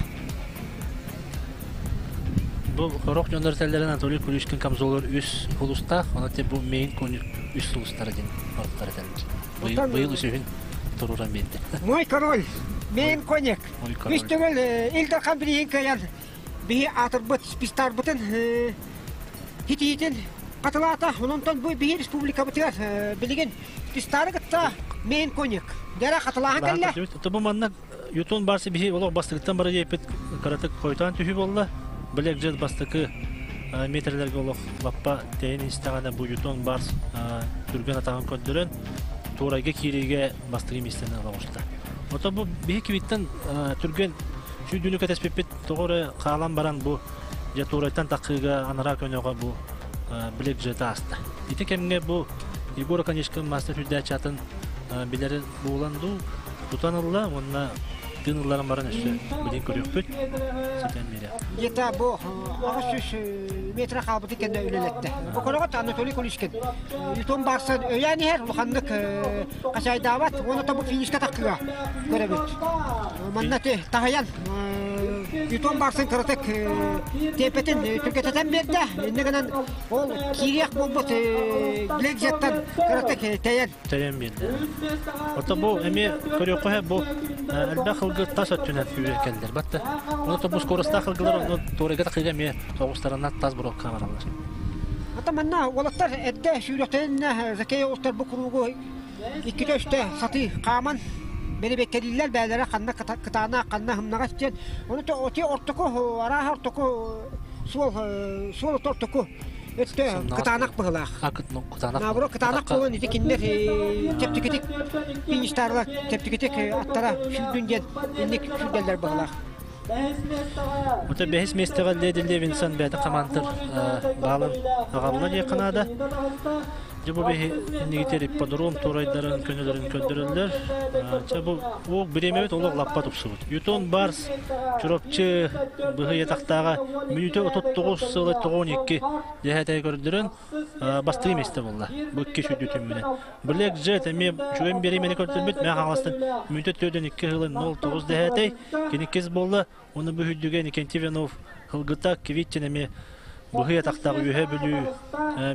Бу сорох дьоннор этэллэрин Анатолий Куличкин камзолор үс сулустаах, онон бу мейн конь үс сулустара диэн ортор этэллэр. Быйыл үсүһүн туруоран биэрдэ. Мой король, мейн конек. Үс төгүл Ил Дархан бирииһин кыайан биһи аатырбыт спистарбытын хитиитин хатылаата. Ононтон бу биһи республикабытыгар билигин спистары кытта мейн конек. Дьара хатылааһын кэллэ. Тобу манна Ютон барсы биһи олох бастыгыттан бара диэппит кыратык хойтоон түһүү буолла. Black Jet бастакы метрлерге олох лаппа тэйин истэҕинэ бу Ютон Барс түргэн атаҕын көрдөрөн туорайга киириигэ бастакы миэстэни ыла оҕуста. Ото бу биһи кибиттэн түргэн сүүрдүүнү кэтэспиппит тоҕо эрэ хаалан баран бу дьэ туорайтан таххыыга анараа көнөҕө бу Black Jet ааста. Ити кэмҥэ бу Егор Оконешкин мастер сүүрдээччи атын билэрин буолан дуу тутан ылла уонна тыын ылларан баран өссө билин көрүөхпүт ситэн биэрэ. Где-то бу 800 метр хаалбыты кэннэ үлэлэттэ. Бу көрөҕүт Анатолий Куличкин. Ютон барсан өйөөн иһэр улаханнык хачайдаабат уонна тобу финишка таххыга көрөбүт. Манна таһыйан Ютон барсан кыратык тиэпэтин түргэтэтэн биэрдэ. Иннэ гынан ол киириэх буолбут Блэкжеттан кыратык тэйэн Тэйэн биэрдэ. Ото бу эмиэ көрүөххэ бу элбэх ылгы тас өттүнэн сүүрэр кэллэр. Батта. Ону бу скоростаах ылгылар ону туорайга тахыыга эмиэ тоҕустарынан тас брокка бараллар. Ата манна уолаттар эрдэ сүүрүөхтэринэ Закей оҕустар бу кругу иккитэ-үстэ сатыы хааман бэрэбиэккэлииллэр бээлэрэ ханна кытаанах ханна хымнаҕас диэн ону оти ортоку арааһа ортоку суол суол ортоку өттө кытаанах быһылаах. Кытаанах. Кытаанах буолан ити кинилэр чэпчэкитик фиништаарлар чэпчэкитик аттара сүүрдүн диэн инник сүүрдэллэр быһылаах. Ота бэһис миэстэҕэ Леди Левинсон бэйэтэ хамаантыр баалын аҕалла диэххэ наада. Дьэ бу биһи иннигитер ипподром туорайдарын көнөлөрүн көрдөрөллөр. Чэ бу уок бириэмэбит олох лаппа тупсубут. Ютон Барс Чурапчы быһый атахтааҕа мүнүүтэ 39 сыла 92 дьэһэтэй көрдөрөн бастыҥ миэстэ буолла. Бу икки сүүрдүү түмүнэн. Black Jet эмиэ үчүгэй бириэмэни көрдөрбүт. Мэ Хаҥаластан мүнүүтэ 4-2 сылы 09 дэһэтэй. Кини кис буолла. Уну бу үрдүгэ Никентий Иванов Ылгыта Квиттин эмиэ быһый атахтаах Үөһээ Бүлүү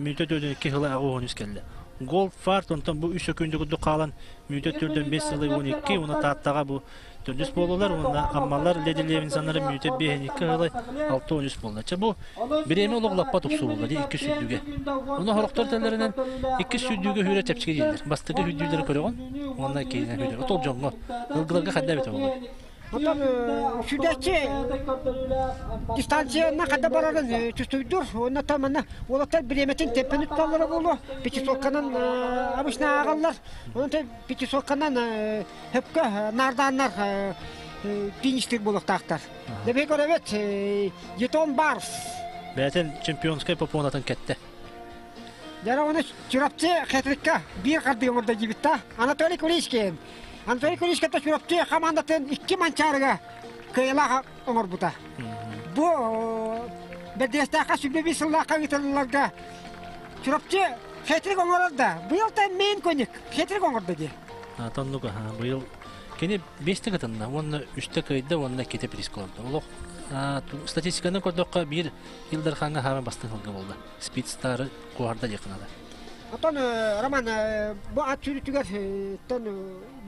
мүнүүтэ 4-2 сыла 83 кэллэ. Гол фарт онтон бу үс сөкүүндэ курдук хаалан мүнүүтэ 4-5 сылы 12 уонна Тааттаҕа бу төрдүс буоллулар уонна Аммалар Леди Левинсоннары мүнүүтэ 5-2 сылы 6-13 буолла. Чэ бу бириэмэ олох лаппа тупсуу буолла дии икки сүүрдүүгэ. Ону сорохтор тэллэринэн икки сүүрдүүгэ хүүрэ чэпчэки дииллэр. Бастакы сүүрдүүлэри көрөҕүн уонна иккиһинэн хүүрэ. Отол дьоҥҥо ылгыларга ханна эбитэ буолуой? Оттон сүдэччи дистанцияны ханна барарын чувствуйдур. Уонна там манна уолаттар бириэмэтин тэппэни туталлара буолуо. Пятисотканан обычно ааҕаллар. Онон пятисотканан хөпкө наардааннар фиништир буолуохтаахтар. Дебе көрөбүт Етон Барс. Бэйэтин чемпионскай попонатын кэтте. Дьара оны Чурапчы хетрикка биир хардыы оҥордо диэбит Анатолий Куличкин Анатолий Куличкин Чурапчы хамаандатын икки манчаарыга кыайылаах оҥорбута. Бу бэрдиэстээххэ сүбэ сыллаахха ыытылларга Чурапчы хетрик оҥорор да, быйыл та мейн көник хетрик оҥордо дии. Тоннук быйыл кини бэстэ кытынна уонна үстэ кыайда уонна иккитэ приз колордо. Олох статистиканы көрдөххө биир Ил Дархаҥҥа хаама бастыҥ сылга буолла. Спидстары куоһарда диэххэ наада. Оттон Роман бу ат сүүрүүтүгэр тон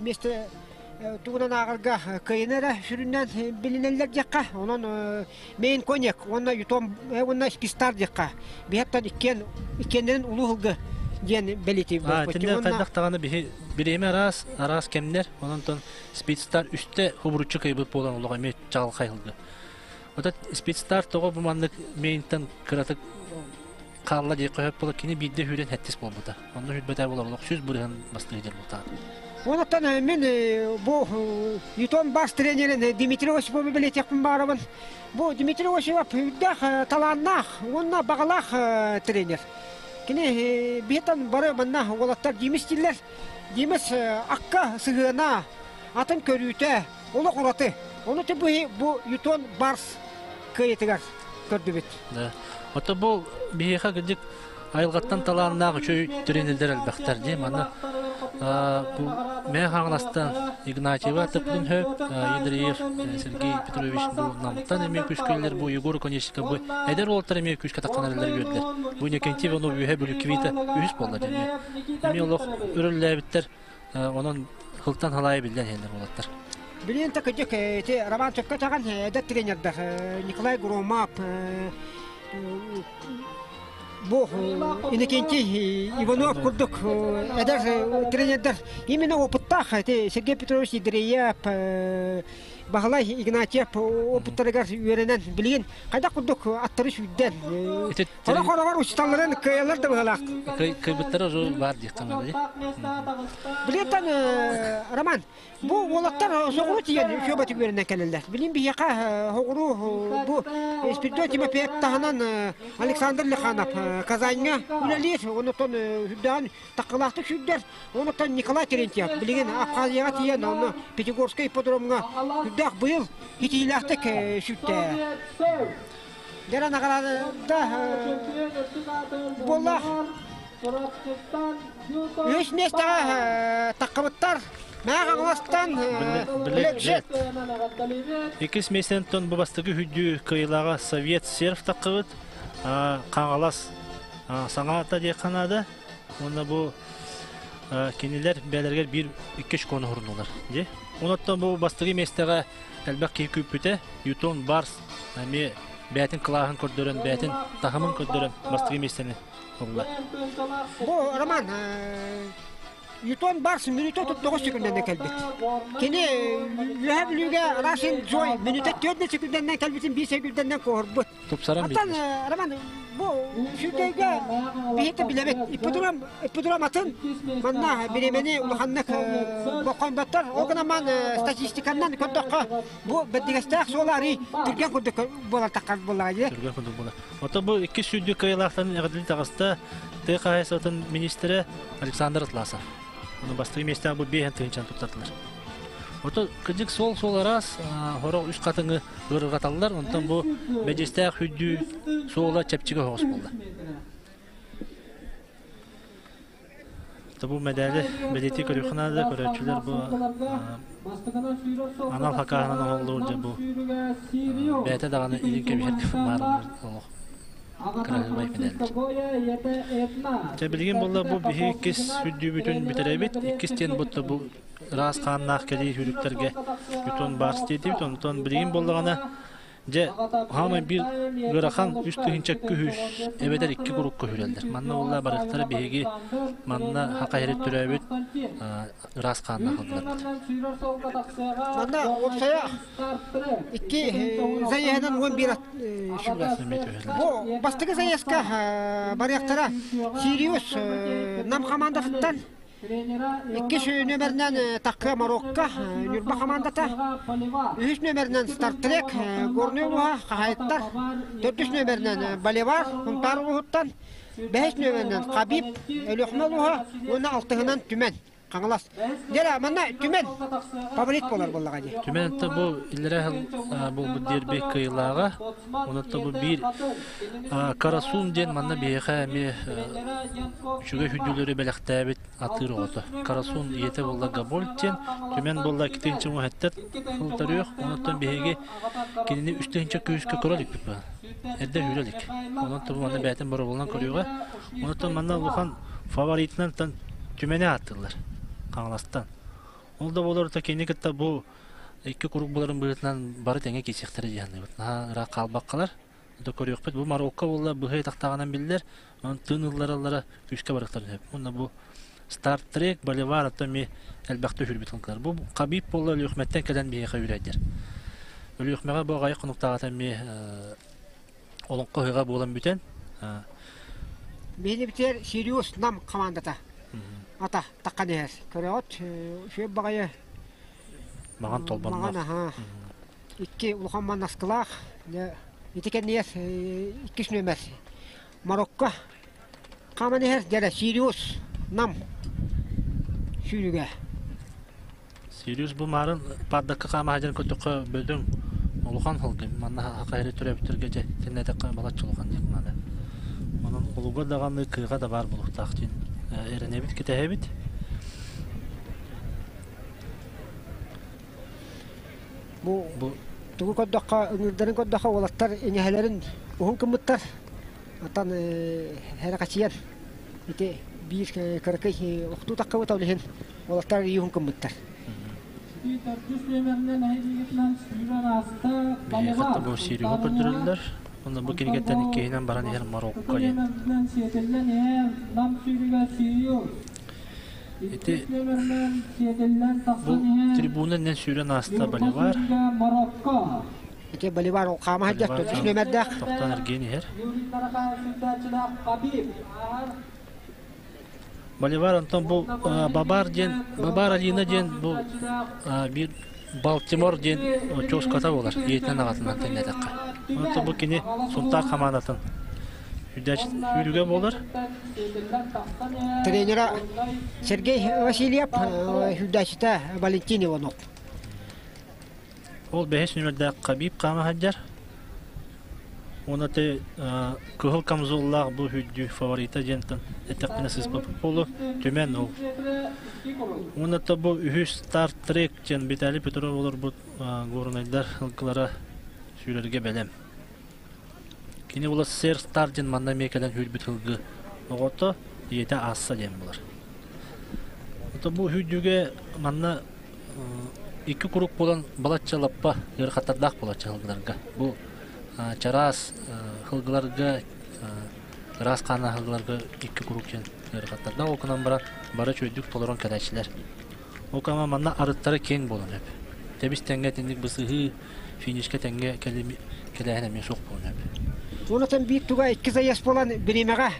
миэстэ тугунан ааҕарга кыайыны эрэ сүрүннээн билинэллэр диэххэ. Онон мейн коньяк уонна ютом уонна спистар диэххэ. Биһэттэн иккиэн иккиэннэрин улуу сылгы диэн бэлиэтиир буолбут. Итиннэ хайдах даҕаны биһи бириэмэ араас араас кэмнэр онон спидстар үстэ хубуруччу кыайбыт буолан олох эмиэ чаҕылхай сылгы. Ота спецстар тоҕо бу маннык мейнтэн кыратык хаалла диэххэ сөп буола кини биирдэ сүүрэн сэттис буолбута. Онно сүүрбэтэ буолар олох 100% бастыыр дьон буолтаҕа. Онуттан мин бу Ютон бас тренерин Дмитрий Осиповы билиэтиэхпин баарабын. Бу Дмитрий Осипов үрдээх талааннаах уонна баҕалаах тренер. Кини биһитэн бары манна уолаттар Димис дииллэр. Димис акка сыһыана, атын көрүүтэ олох ураты. Ону бу Ютон Барс кыайытыгар көрдүбүт. Да. Ото бу биһиэхэ кырдьык айылҕаттан талааннаах үчүгэй тренердэр элбэхтэр дии. Манна бу Мэҥэ Хаҥаластан Игнатьева Тыппын Хөп, Андреев Сергей Петрович бу Намтан эмиэ күүскэллэр, бу Егор Конечников бу эдэр уолаттар эмиэ күүскэ тахсан эрэллэр үөрдэр. Бу Иннокентий Иванов үөһэ Бүлүккивита үһүс буолла эмиэ. Эмиэ олох өрөллөөбүттэр, онон хылтан халаайы биллэн иһэллэр уолаттар. Билигин та кырдьык ити Роман сөпкө таҕан эдэр тренердэр Николай Громов бу Иннокентий Иванов курдук эдэр тренердэр именно опыттаах ити Сергей Петрович Андреев Баһылай Игнатьев опыттарыгар үөрэнэн билигин хайдах курдук аттары сүүрдэн Хорох-хороҕор учууталларын кыайаллар да быһалаах. Кыайбыттара уже баар диэххэ наада. Билиэттэн Роман, бу уолаттар соҕуруу тиийэн үчүгэй үөрэнэн кэлэллэр. Билин биһиэхэ соҕуруу бу Спиридон Тимофеев таһынан Александр Лиханов Казаньҥа үлэлиир, онуттан үрдээн таккылаахтык сүүрдэр. Онуттан Николай Терентьев билигин Абхазияҕа тиийэн онно Пятигорскай ипподромҥа үрдээх быйыл итиилээхтик сүүртэ. Дьэ наҕараада буолла. Үһүс миэстэҕэ таххыбыттар. Мэҥэ Хаҥаластан Black Jet. Иккис миэстэнтэн бу бастакы хүдүү кыайыылааҕа Совет Серв таххыбыт. Хаҥалас саҥа ата диэххэ наада. Уонна бу кинилэр бэйэлэригэр биир икки очкону уһурнулар. Дии. Онуттан бу бастакы миэстэҕэ элбэх киһи күүппүтэ. Ютон Барс эмиэ бэйэтин кылааһын көрдөрөн, бэйэтин таһымын көрдөрөн бастакы миэстэни ылла. Бу Роман Ютон Барс мүнүүтэ 39 секунданы кэлбит. Кини Үөһээ Бүлүүгэ Рашин Джой мүнүүтэ 4 секунданы кэлбитин 1 секунданы куоһурбут. Тупсаран Оттон Роман, бу сүүрдэйгэ биһиги билэбит. Ипподром, ипподром атын. Манна бириэмэни улаханнык бокхойботтор. Ол гынан статистиканан көрдөххө, бу бэрдигэстээх суола арый түргэн курдук буолар таххар буоллаҕа дии. Түргэн курдук буолар. Оттон бу икки сүүрдүү кыайыылаахтарын эҕэрдэлии таҕыста тыа хаһаайыстыбатын министрэ Александр Атласов. Ону бастакы миэстэҕэ бу биэһэн тыһыынчаны туттардылар. Ото кырдьык суол-суол араас, сорох үс хатыҥы ыарырҕаталлар, онтон бу бэдьиэстээх үрдүү суола чэпчэки оһоҕос буолла. Бу мэдээли бэлиэтии көрүөххэ наада, көрөөччүлэр бу анал хакааһынан оҥоһуллубут дьэ бу бэйэтэ даҕаны илин кэбиһэргэ баар олох кыраһыабай мэдээллэр. Дьэ билигин буолла бу биһи иккис үрдүүбүтүн бүтэрэбит. Иккис диэн бутта бу ыраас хааннаах кэлии сүүрүктэргэ бүтүн баарс диэтибит. Онтон билигин буоллаҕына дьэ хаамай биир ыарахан 3000 күһүс эбэтэр икки курукка хүрэллэр. Манна буолла барыктара биһиги манна хака төрөөбүт ыраас хааннаах ылларбыт. Манна уопсайа икки заеһынан 11 ат сүүрэр. Бу бастакы заездка барыахтара Сириус Нам хамаандатыттан Иккис нүөмэринэн Такка Марокко, Ньурба хамаандата. Үһүс нүөмэринэн Стартрек, Горнай улууһа, хаһаайыттар. Төрдүс нүөмэринэн Боливар, Сунтаар улууһуттан. Бэһис нүөмэринэн Хабиб, Өлүөхүмэ улууһа уонна алтыһынан Түмэн, Хаҥалас. Дьэ, манна Түмэн фаворит буолар буоллаҕа дии. Түмэн бу иллэрээ сыл буолбут дерби кыайыылааҕа. Онон бу биир Карасун диэн манна биһиэхэ эмиэ үчүгэй хүндүлэри бэлэхтээбит атыыр оҕото. Карасун ийэтэ буолла Габольт диэн, Түмэн буолла иккитинчи муһэттэр сылтарыах, онуттан биһиги кинини үстүнчэ күүскэ көрө иликпит баар. Эрдэ үүрэ илик. Онон бу манна бэйэтин боробулунан көрүөҕэ. Онуттан манна улахан фаворитынан Түмэни ааттыыллар. Хаҥаластан. Ол да буолар кини кытта бу икки куруук буларын быһыытынан бары тэҥэ киирсиэхтэрэ дии саныыбыт. Наһаа ыраах хаалбаккалар. Да көрүөхпүт. Бу Марокко буолла быһый тахтаҕынан биллэр. Онон тыын ыллараллара күүскэ барыахтарын сөп. Уонна бу Star Trek, Боливар оттон эмиэ элбэхтэ үһүрбүт кылар. Бу Хабиб буолла Өлүөхүмэттэн кэлэн биһиэхэ үүрэрдэр. Өлүөхмэҕэ бу аҕайах хонуктааҕыта эмиэ олоҥхо ыһыаҕа буолан бүтэн Биһиги Сириус Нам командата ата таххан иһэр. Көрөҕүт, үчүгэй баҕайы маҥан толбонноох. Маҥан аһа. Икки улахан манаскылаах. Ити кэннигэр иккис нүөмэр Марокко хааман иһэр дьэрэ Сириус Нам сүүрүгэ. Сириус бу маарын паардакка хаама сылдьан көрдөххө бөдөҥ улахан сылгы. Манна саха сирэ төрөөбүттэргэ дьэ тэннэтэххэ балачча улахан диэх наада. Онон олуга даҕаны кыаҕа да баар буолуохтаах диэн эрэнэбит, кэтэһэбит. Бу Бу тугу көрдөххө, ыҥыырдарын көрдөххө уолаттар иҥэһэлэрин уһун гыммыттар. Оттон эрэхэчийэр ити биир кыракый охтуу таххыбыт ол иһин уолаттар уһун гыммыттар. Биһиэхэ бу Сириуһу көрдөрөллөр. Онно бу кинигэттэн иккиһинэн баран иһэр Марокко диэн. Ити бу трибуна иннин сүүрэн ааста Боливар. Ити Боливар ол хаама сылдьар төрдүс нүөмэрдээх. Тохтоон эргийэн иһэр. Боливар онтон бу Бабар диэн Бабар Алина диэн бу биир Балтимор диэн чуоската буолар ийэтинэн аҕатынан тэҥнээтэххэ. Онтон бу кини Сунтаар хамаандатын сүүрүгэ буолар. Тренера Сергей Васильев, сүүрдээччитэ Валентин Иванов. Ол бэһис нүмердээх Хабиб хаама сылдьар. Уонна те кыһыл камзоллаах бу үрдү фаворита диэнтэн эттэхпинэ сыыспаппыт буолуо. Түмэн ол. Уонна то бу үһүс Star Trek диэн Виталий Петров олорбут горнайдар ылгылара сүүрэргэ бэлэм. Кини була Сэр Стар диэн манна эмиэ кэлэн сүүрбүт ылгы оҕото ийэтэ Асса диэн буолар. Ото бу сүүрдүүгэ манна икки курук буолан балачча лаппа ыарахаттардаах буолаччы сылгыларга. Бу чараас сылгыларга ыраас хааннаах сылгыларга икки курук диэн ыарахаттардаах. Ол гынан баран бары үчүгэйдик толорон кэлээччилэр. Ол гынан манна арыттара киэҥ буолан сөп. Тэбис тэҥҥэ итинник бысыһыы финишкэ тэҥҥэ кэлээһин эмиэ суох буолан сөп. Онтон биир туга икки заезд буолан бириэмэҕэ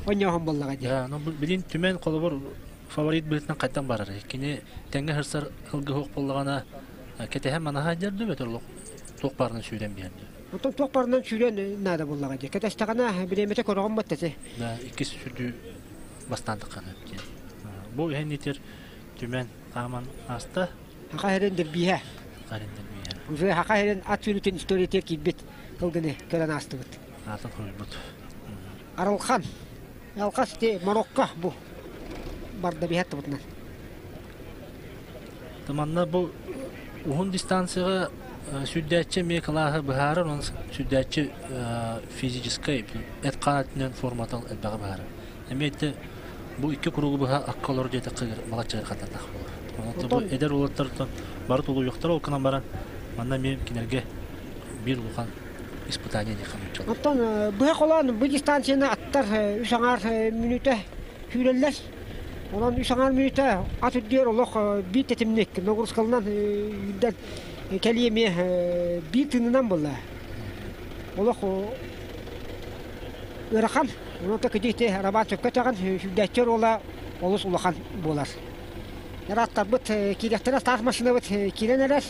онньооһун буоллаҕа дии. Да, билин түмэн холобур фаворит быһыытынан хайдах барарый? Кини тэҥҥэ сырсар ылгыһыах буоллаҕына, кэтэһэн манаһа дьэр дуу эбэтэр олох туох баарынан сүүрэн биһэр дуу? Оттон туох баарынан сүүрэн наада буоллаҕа дии. Кэтэстэҕинэ бириэмэтэ көрөҕүн бат эти. Да, иккис сүрдүү бастаан таххана диэн. Бу иһэн итир түмэн хааман ааста. Хаха хэрин дирбииһэ. Харин дирбииһэ. Уже хаха хэрин ат сүүрүүтүн историятыгар киирбит кылгыны көрөн аастыбыт. Аатын хоруйбут. Арылхан. Алхас ити Марокко бу барда биһэт тубутунан. Манна бу уһун дистанцияҕа сүрдээччи эмиэ кылааһы быһаарар, онон сүрдээччи физическэй эт-хаан өттүнэн формата элбэҕи быһаарар. Эмиэ ити бу икки кругу быһа акка олорор диэтэххэ балачча хататах буолар. Онон бу эдэр уолаттартан бары тулуйуохтара ол гынан баран манна эмиэ кинилэргэ биир улахан испытание диэххэ нууччалыы. Оттон быһа холоон бу дистанцияны аттар үс аҥаар мүнүүтэ сүүрэллэр. Онон үс аҥаар мүнүүтэ ат үрдүгэр олох биир тэтимник нагрузкалынан үрдэн кэлии эмиэ биир тыынынан буолла. Олох ыарахан. Онон кыдьык рабаат сөпкө этэҕин сүүрдээччи оруола олус улахан буолар. Аттарбыт киирэхтэрэ таас машинабыт киирэн эрэр.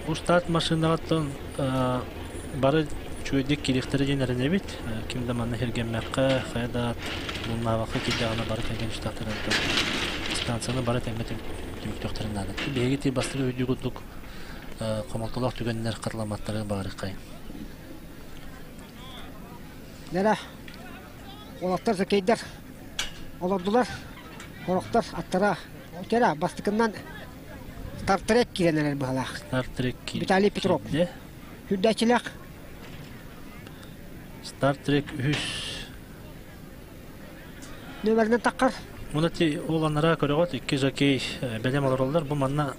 Бу старт машинаҕыттан бары үчүгэйдик киириэхтэрэ диэн эрэнэбит. Ким да манна сиргэммэххэ, хайа да булнаабакка киирдэҕинэ бары тэҥҥэ түстэхтэрин станцияны бары тэҥҥэ түмүктүөхтэрин наада. Биһиги ити бастакы үрдүк курдук хомолтолоох түгэннэр хатыламматтары баҕарыаххайын. Нера уолаттар жокейдар олордулар, хорохтор аттара кэрэ бастакынан Стартрек киирэн эрэр быһалаах. Стартрек Виталий Петров. Үрдээччилээх. Стартрек үһүс. Нөмеринэн таххар. Муна ти ол анараа көрөҕөт икки жокей бэлэм олороллор. Бу манна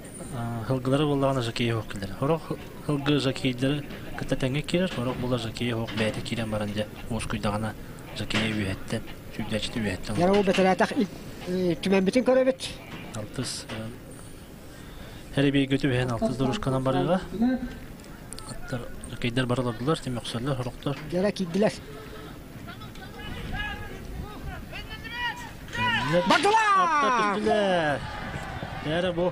Һылгылары буоллаҕына жокейи оһох киллэрэр. Сорох һылгы жокейдары кытта тэҥҥэ киирэр, сорох буолар жокейи оһох бэйэтэ киирэн баран дьэ уоскуйдаҕына Жакея үөһэттэн, сүүрдээччити үөһэттэн. Яра ол бэтэрэтэх түмэммитин көрөбүт. Алтыс Эребиэйгэ түбэһэн алтыс дорожканан барыыга. Аттар жокейдер бары олордулар, тим мөхсөллөр, сорохтор. Яра киирдилэр. Бардылар! Түстүлэр. Яра бу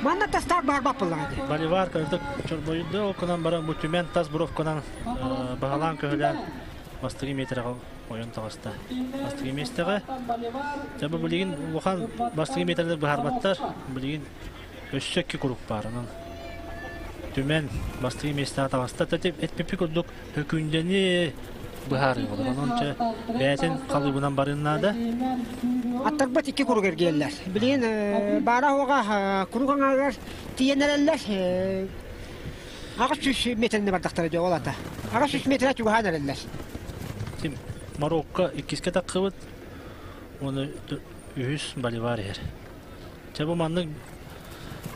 Манна тастар барбат буллаҕа. Боливар кырдык чорбойду, ол кынан баран бу түмэн тас бровканан баһалаан көһөлөөн бастакы метрэҕэ ойон таҕыста. Бастакы миэстэҕэ. Дьэ бу билигин улахан бастакы метрэлэр быһаарбаттар. Билигин өссө икки курук баар. Онон түмэн бастакы миэстэҕэ таҕыста. Эппиппи курдук Өкүндэни быһаарыы буолар. Онон чэ бэйэтин халыыбынан барыан наада. Аттарбат икки курук эргийэллэр. Билигин баара оҕа курук аҥаарыгар тиийэн эрэллэр. 800 метрини бардахтара дьэ ол ата. 800 метрэ чугаһаан эрэллэр. Тим Марокко иккискэ таххыбыт. Уонна үһүс Боливар иһэр. Чэ бу маннык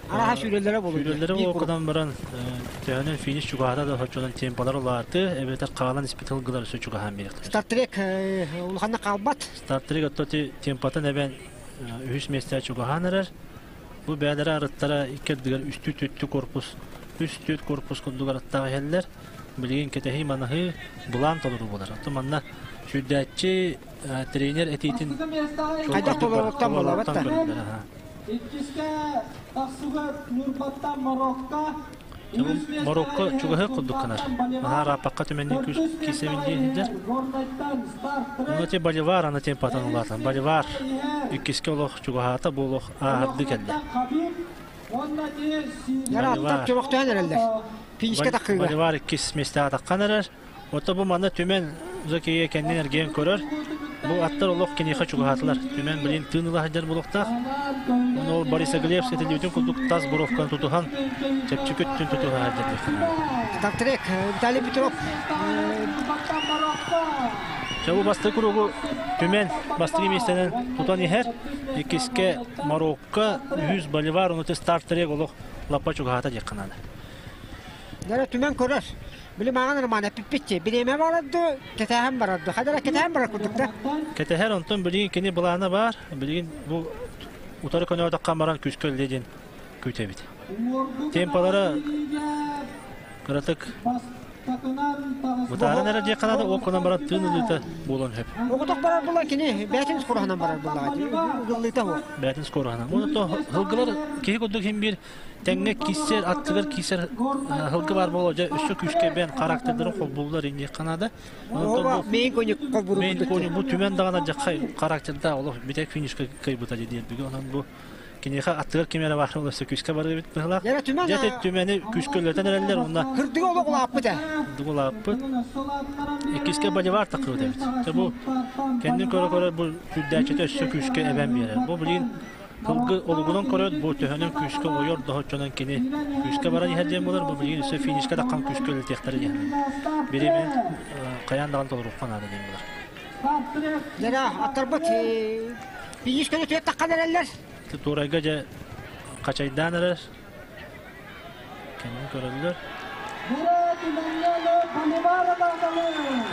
Араха сүүрэллэрэ болуй. Сүүрэллэрэ буолкадан баран төһөнөн финиш чугаһата да соччонон темпалар улааты эбэтэр хаалан испит ылгылар өссө чугаһаан биэриэхтэрэ. Стартрек улаханна хаалбат. Стартрек отто темпатын эбэн үһүс миэстэ чугаһаан эрэр. Бу бээлэрэ арыттара икки ардыгар үстүү түттү корпус үс түөрт корпус курдук арыттаах иһэллэр. Билигин кэтэһии манаһыы былаан толору буолар. Оттон манна сүүрдээччи тренер этиитин хайдах толоруттан буолабат да. Иккискэ тахсыбыт Ньурбаттан Марокко Марокко чугаһы курдук гынар. Наһаа арааппакка түмэннин күүс киисэбин дии сылдьар. Ону те Боливар аны темпатын улаатан. Боливар иккискэ олох чугаһаата бу олох ааһырды кэллэ. Ярааттар чорохтоон эрэллэр. Финишкэ таххыыга. Боливар иккис миэстэҕэ таххан эрэр. Ото бу манна Түмэн Зокея кэннин эргийэн көрөр. Бу аттар олох киниэхэ чугаһаатылар. Түмэн билин тыын ыла сылдьар буолуохтаах. Ону ол Борисоглебск этиллибитин курдук тас буровканы тутуһан, чэпчэки өттүн тутуһа сылдьар Стартрек Виталий Петров. Чэ бу бастакы кругу Түмэн бастакы миэстэнэн тутан иһэр. Иккискэ Марокко, үһүс Боливар, ону стартрек олох лаппа чугаһаата диэххэ наада. Дара Түмэн көрөр. Били мааҕын роман эппиппитчи, бириэмэ барар ду, кэтэһэн барар ду, хадара кэтэһэн барар курдук да. Кэтэһэр, онтон билигин кини былаана баар, билигин бу утары көнөөтөххө баран күүскэ үлэлиэ диэн күүтэбит. Темпалара кыратык бытааран эрэ диэххэ наада, ол кынан баран тыын ылыыта буолуон сөп. Оҕотох барар буолан кини бэйэтин скороһынан барар буоллаҕа ыллыыта суох. Бэйэтин скороһынан. Онон ылгылар киһи курдук иһин биир Тэҥҥэ киирсэр, аттыгар киирсэр һылгы баар буолуо, дьэ өссө күүскэ бэйэн характердарын холбууллар инниэххэ наада. Онтон бу мейн коню холбууру мейн коню бу түмэн даҕаны дьаххай характердаах олох бүтэ финишка кыайбыта диэн онон бу киниэхэ аттыгар ким эрэ баар өссө күүскэ барыы эбит быһыылаах. Дьэ түмэни күүскэ үлэтэн эрэллэр уонна Кырдыга олох улааппыт ээ. Кырдыга улааппыт. Иккискэ боливар таххыбыт эбит. Дьэ бу кэннин көрө-көрө бу сүүрдээччитэ өссө күүскэ эбэн биэрэр. Бу билигин Тылгы олугунан көрөөт, бу төһөнөн күүскэ ойор доһоччонон кини күүскэ баран иһэр диэн буолар, бу билигин өссө финишка таххан күүскэ үлэлэтиэхтэрэ диэн. Бириэмэни хайаан даҕаны толоруохха наада диэн буолар. Дьэ, аттарбыт финишканы түөрт таххан эрэллэр. Туурайга дьэ хачайдаан эрэр. Кэннин көрөллөр.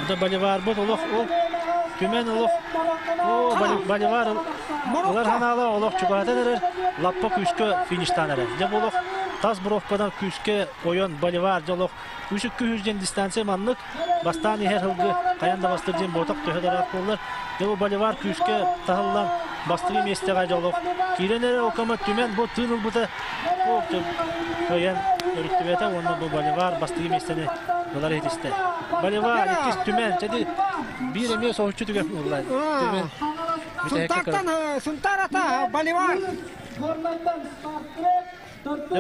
Да Боливарбыт олох ол түмэн олох о Боливар ылар ханаала олох чугаһатан эрэр лаппа күүскэ фиништаан эрэр. Дьэ бу олох тас бровкадан күүскэ ойон Боливар дьэ олох үс үс диэн дистанция маннык бастаан иһэр һылгы хайан да бастыр диэн буотах төһө да ыраах буоллар дьэ бу Боливар күүскэ таһыллан бастыҥы миэстэҕэ дьэ олох киирэн эрэр окама түмэн бу тыын ылбыта кыайан өрүттүбэтэ уонна бу Боливар бастыҥы миэстэни ылар иһитистэ. Боливар иккис түмэн чэди биир эмиэ соһуччу түгэн буолла. Түмэн Сунтаартан Сунтаар ата Боливар.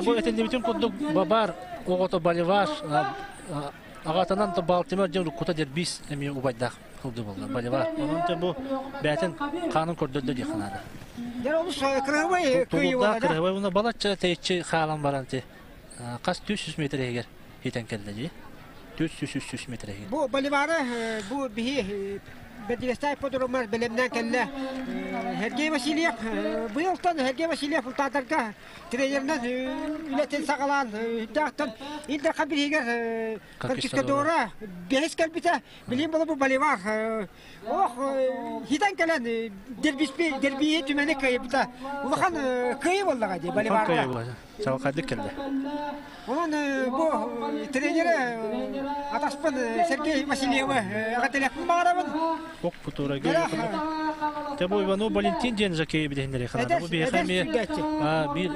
Бу этиллибитин курдук Бабар оҕото Боливар аҕатынан да Балтимор дьэ уруккута дербис эмиэ убайдаах ылды буолла Боливар. Онон дьэ бу бэйэтин хаанын көрдөрдө диэххэ наада. Дьэ олус кырыһыбай Тулуурдаах кырыһыбай уонна балачча тэйиччи хаалан баран ти хас 400 метр иһигэр хитэн кэллэ дии. 400 300 метр иһигэр. Бу Боливары бу биһи Бэрдигэстээх ипподромар бэлэмнээн кэллэ Сергей Васильев. Быйылтан Сергей Васильев Ултаадарга тренеринэн үлэтин саҕалаан үрдээхтэн Ил Дархан бириһигэр Конкистадора бэһис кэлбитэ. Билим була бу Боливар ох хитэн кэлэн дербиспи дербиһи түмэни кыайбыта. Улахан кыайыы буоллаҕа дии Боливарга. Чалхайдык кэллэ. Онон бу тренерэ атаспын Сергей Васильевы эҕэрдэлиэхпин баҕарабын. Ок кутурага. Те бу Иванов Валентин диэн жокей билиһиннэри ханада. Бу биһиэхэ эмиэ биир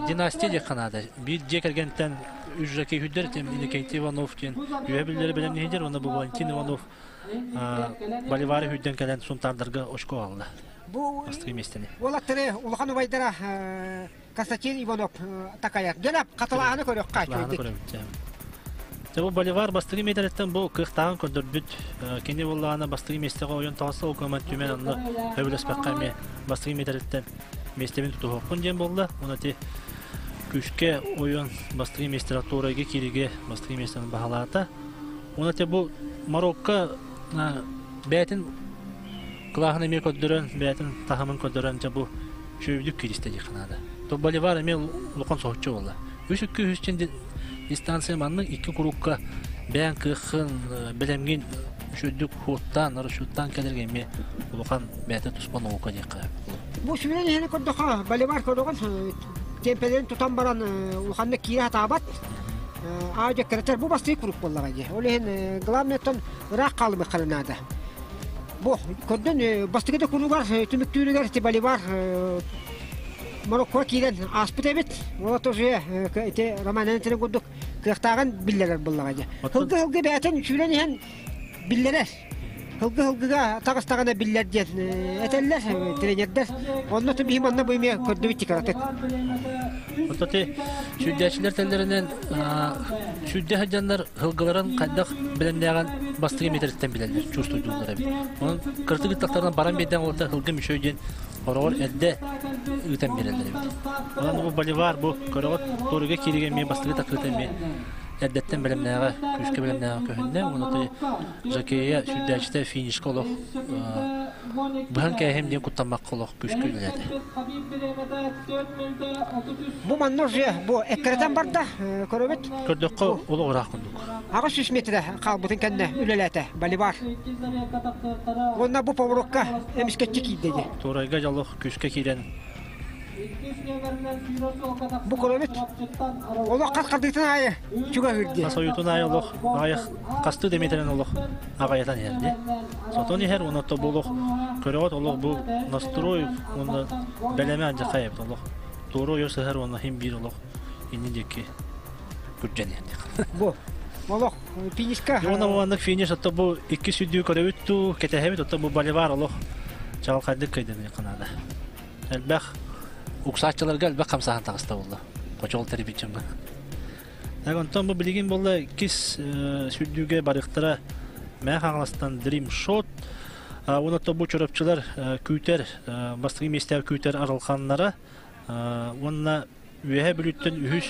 династия диэх ханада. Биир дьиэ кэргэнтэн үс жокей хүддэр Иннокентий Иванов диэн үөһэ биллэри бэлэмниһидер уонна бу Валентин Иванов Боливары хүддэн кэлэн Сунтаардарга очко алла. Бу Бастакы миэстэни. Уолаттары улахан убайдара Константин Иванов такайар. Дьэ, хатылааһыны көрүөххэ үчүгэйдик. Дьэ, бу Боливар бастакы миэтэрэттэн бу кыахтааҕын көрдөрбүт. Кини буоллаҕына бастакы миэстэҕэ ойон таҕыста, ол гынан түмэн онно сөбүлэспэххэ эмиэ бастакы миэтэрэттэн миэстэбин тутуһуохпун диэн буолла. Уонна ити күүскэ ойон бастакы миэстэрэ туорайга кииригэ бастакы миэстэни баһылаата. Уонна ити бу Марокко бэйэтин кылааһын эмиэ көрдөрөн, бэйэтин таһымын көрдөрөн, дьэ бу үчүгэйдик кииристэ диэххэ наада. То Боливар эмиэ улахан соһуччу буолла. Үс икки үһүс дистанция маннык икки курукка бэйэҥ кыаххын, бэлэмҥин үчүгэйдик хуоттаан, расчеттаан кэлэргэ эмиэ улахан бэйэтэ туспа наука диэххэ. Бу сүрүн иһини көрдөххө, Боливар көрөҕүн темпелерин тутан баран улаханнык киирэ сатаабат. Аа дьэккэрэтэр бу бастыы курук буоллаҕа дии. Ол иһин главное ыраах хаалымыхха наада. Бу көрдөн бастакы да кунугар түмүктүүрүгэр ити Боливар Марокко киирэн ааспыт эбит. Ол тоже ити Роман Антонов курдук кыахтааҕын биллэрэр буоллаҕа дии. Һылгы-һылгы бэйэтин сүүрэн иһэн биллэрэр. Һылгы-һылгыга таҕыстаҕына биллэр диэн этэллэр тренердэр. Онно биһи манна бу эмиэ көрдүбүт тикаратык. Оттон сүүрдээччилэр тэллэринэн сүүрдэ сылдьаннар һылгыларын хайдах бэлэмнээҕин бастакы миэтэриттэн билэллэр, чувствуйдууллар эбит. Онон кырытык ыттахтарына баран биэрдэн уолаттар һылгым үчүгэй диэн хороҕор эрдэ ыытан биэрэллэр эбит. Онон бу Боливар бу көрөҕүт туоруга кииригэ эмиэ бастакы такыыта эмиэ эрдэттэн бэлэмнээҕэ, күүскэ бэлэмнээҕэ көһүннэ. Уонна Жакея сүүрдээччитэ финишка олох быһан кээһим диэн куттаммакка олох күүскэ үлэлээтэ. Бу манна уже бу эккирэтэн барда көрөбүт. Көрдөххө олох ыраах курдук. 800 метрэ хаалбытын кэннэ үлэлээтэ Боливар. Уонна бу поворотка эмискэччи киирдэ дии. Туорайга дьолох күүскэ киирэн Бу көрөбүт. Олох хас хардыытын аайы чугаһыыр дии. Хас ойуутун аайы олох аҕыйах хастыы да миэтэрэн олох аҕайатан иһэр дии. Сотон иһэр уонна то бу олох көрөҕүт олох бу настрой уонна бэлэмэ алдьархай эбит олох. Туора ойо сыһар уонна хим биир олох инни диэки күрдьэн иһэр диэх. Бу олох финишка. Уонна уонна финиш отто бу икки сүдүү көрөбүт туу кэтэһэбит отто бу Боливар олох чаҕылхайдык кыйдын наада. Элбэх уксааччыларга элбэх хамсааһын таҕыста буолла. Хочол тэрийбит дьоҥҥо. Так, онтон бу билигин буолла иккис сүрдүүгэ барыахтара Мэҥэ Хаҥаластан Dream Shot. Уонна бу чурапчылар күүтэр, бастакы миэстэҕэ күүтэр арылханнара уонна Үөһээ Бүлүүттэн үһүс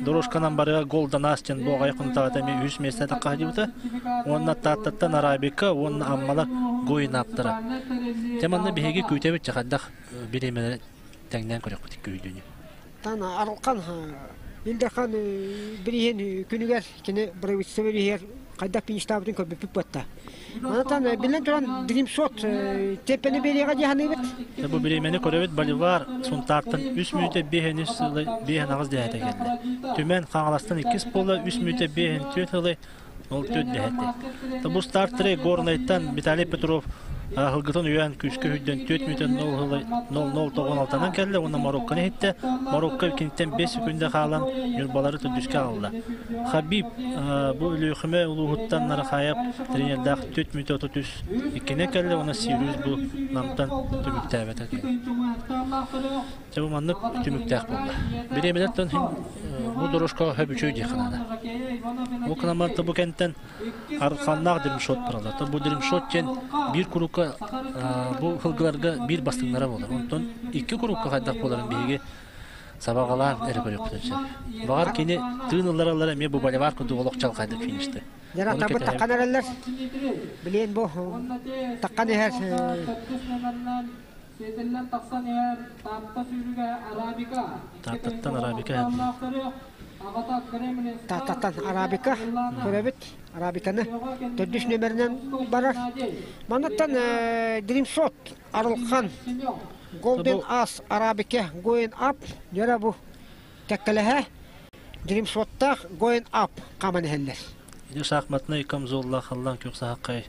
дорожканан барыга Голден Ас диэн бу аҕай хонтаҕата эмиэ үһүс миэстэ таххаһдьыбыта. Уонна Тааттаттан Арабика уонна Аммалар Гоинаптара. Дьэ манна биһиги күүтэбит хайдах бириэмэлэри тэҥнээн көрүөхпүт күүдүнү. Тан Арылхан Ил Дархан бириһин күнүгэр кини правительство бириһигэр хайдах фиништаабытын көрбүппүт буотта. Онтон биллэн туран Дримшот теппени биэриэҕэ дии саныыбыт. Бу бириэмэни көрөбүт Боливар Сунтаартан 3 мүнүүтэ 5 сылы 5 дэһэтэ кэллэ. Түмэн Хаҥаластан иккис буолла 3 мүнүүтэ 5 4 сылы ол 4 дэһэтэ. Бу стартеры Горнайтан Виталий Петров Аһылгытын үйээн күүскэ үрдэн 4 мүнүүтэ 0-0-96-нан кэллэ уонна Марокконы иһиттэ. Марокко киниттэн 5 секунда хаалан Ньурбалары төрдүскэ аҕалла. Хабиб бу Өлүөхүмэ улууһуттан Нарахаев тренердээх 4 мүнүүтэ 33 иккинэн кэллэ уонна Сириус бу Намтан түмүктээбэтэ. Дьэ бу маннык түмүктээх буолла. Бириэмэлэртэн бу дорожкаҕа хөп үчүгэй диэххэ наада. Бу кынаммарта бу кэнтэн Арханнаах дримшот бараллар. Бу дримшот диэн биир курукка бу сылгыларга биир бастыҥнара буолар. Онтон икки курукка хайдах буоларын биһиги сабаҕалаан эрэ көрүөхпүтүн сөп. Баҕар кини тыын ыллараллара эмиэ бу Боливар курдук олох чалхайдык финишты. Дьара табы таххан эрэллэр. Билиэн бу таххан иһэр. Сиэтиллэн тахсан иһэр Таатта сүүрүгэ Арабика. Тааттаттан Арабика. Тааттаттан Арабика көрөбүт. Арабиканы төрдүс нүөмэринэн барар. Манаттан Дримшот Арылхан Golden As Арабика Going Up дьара бу кэккэлэһэ Дримшоттаах Going Up хааман иһэллэр. Ити шахматнай камзоллаах халлаан күөх саһаххай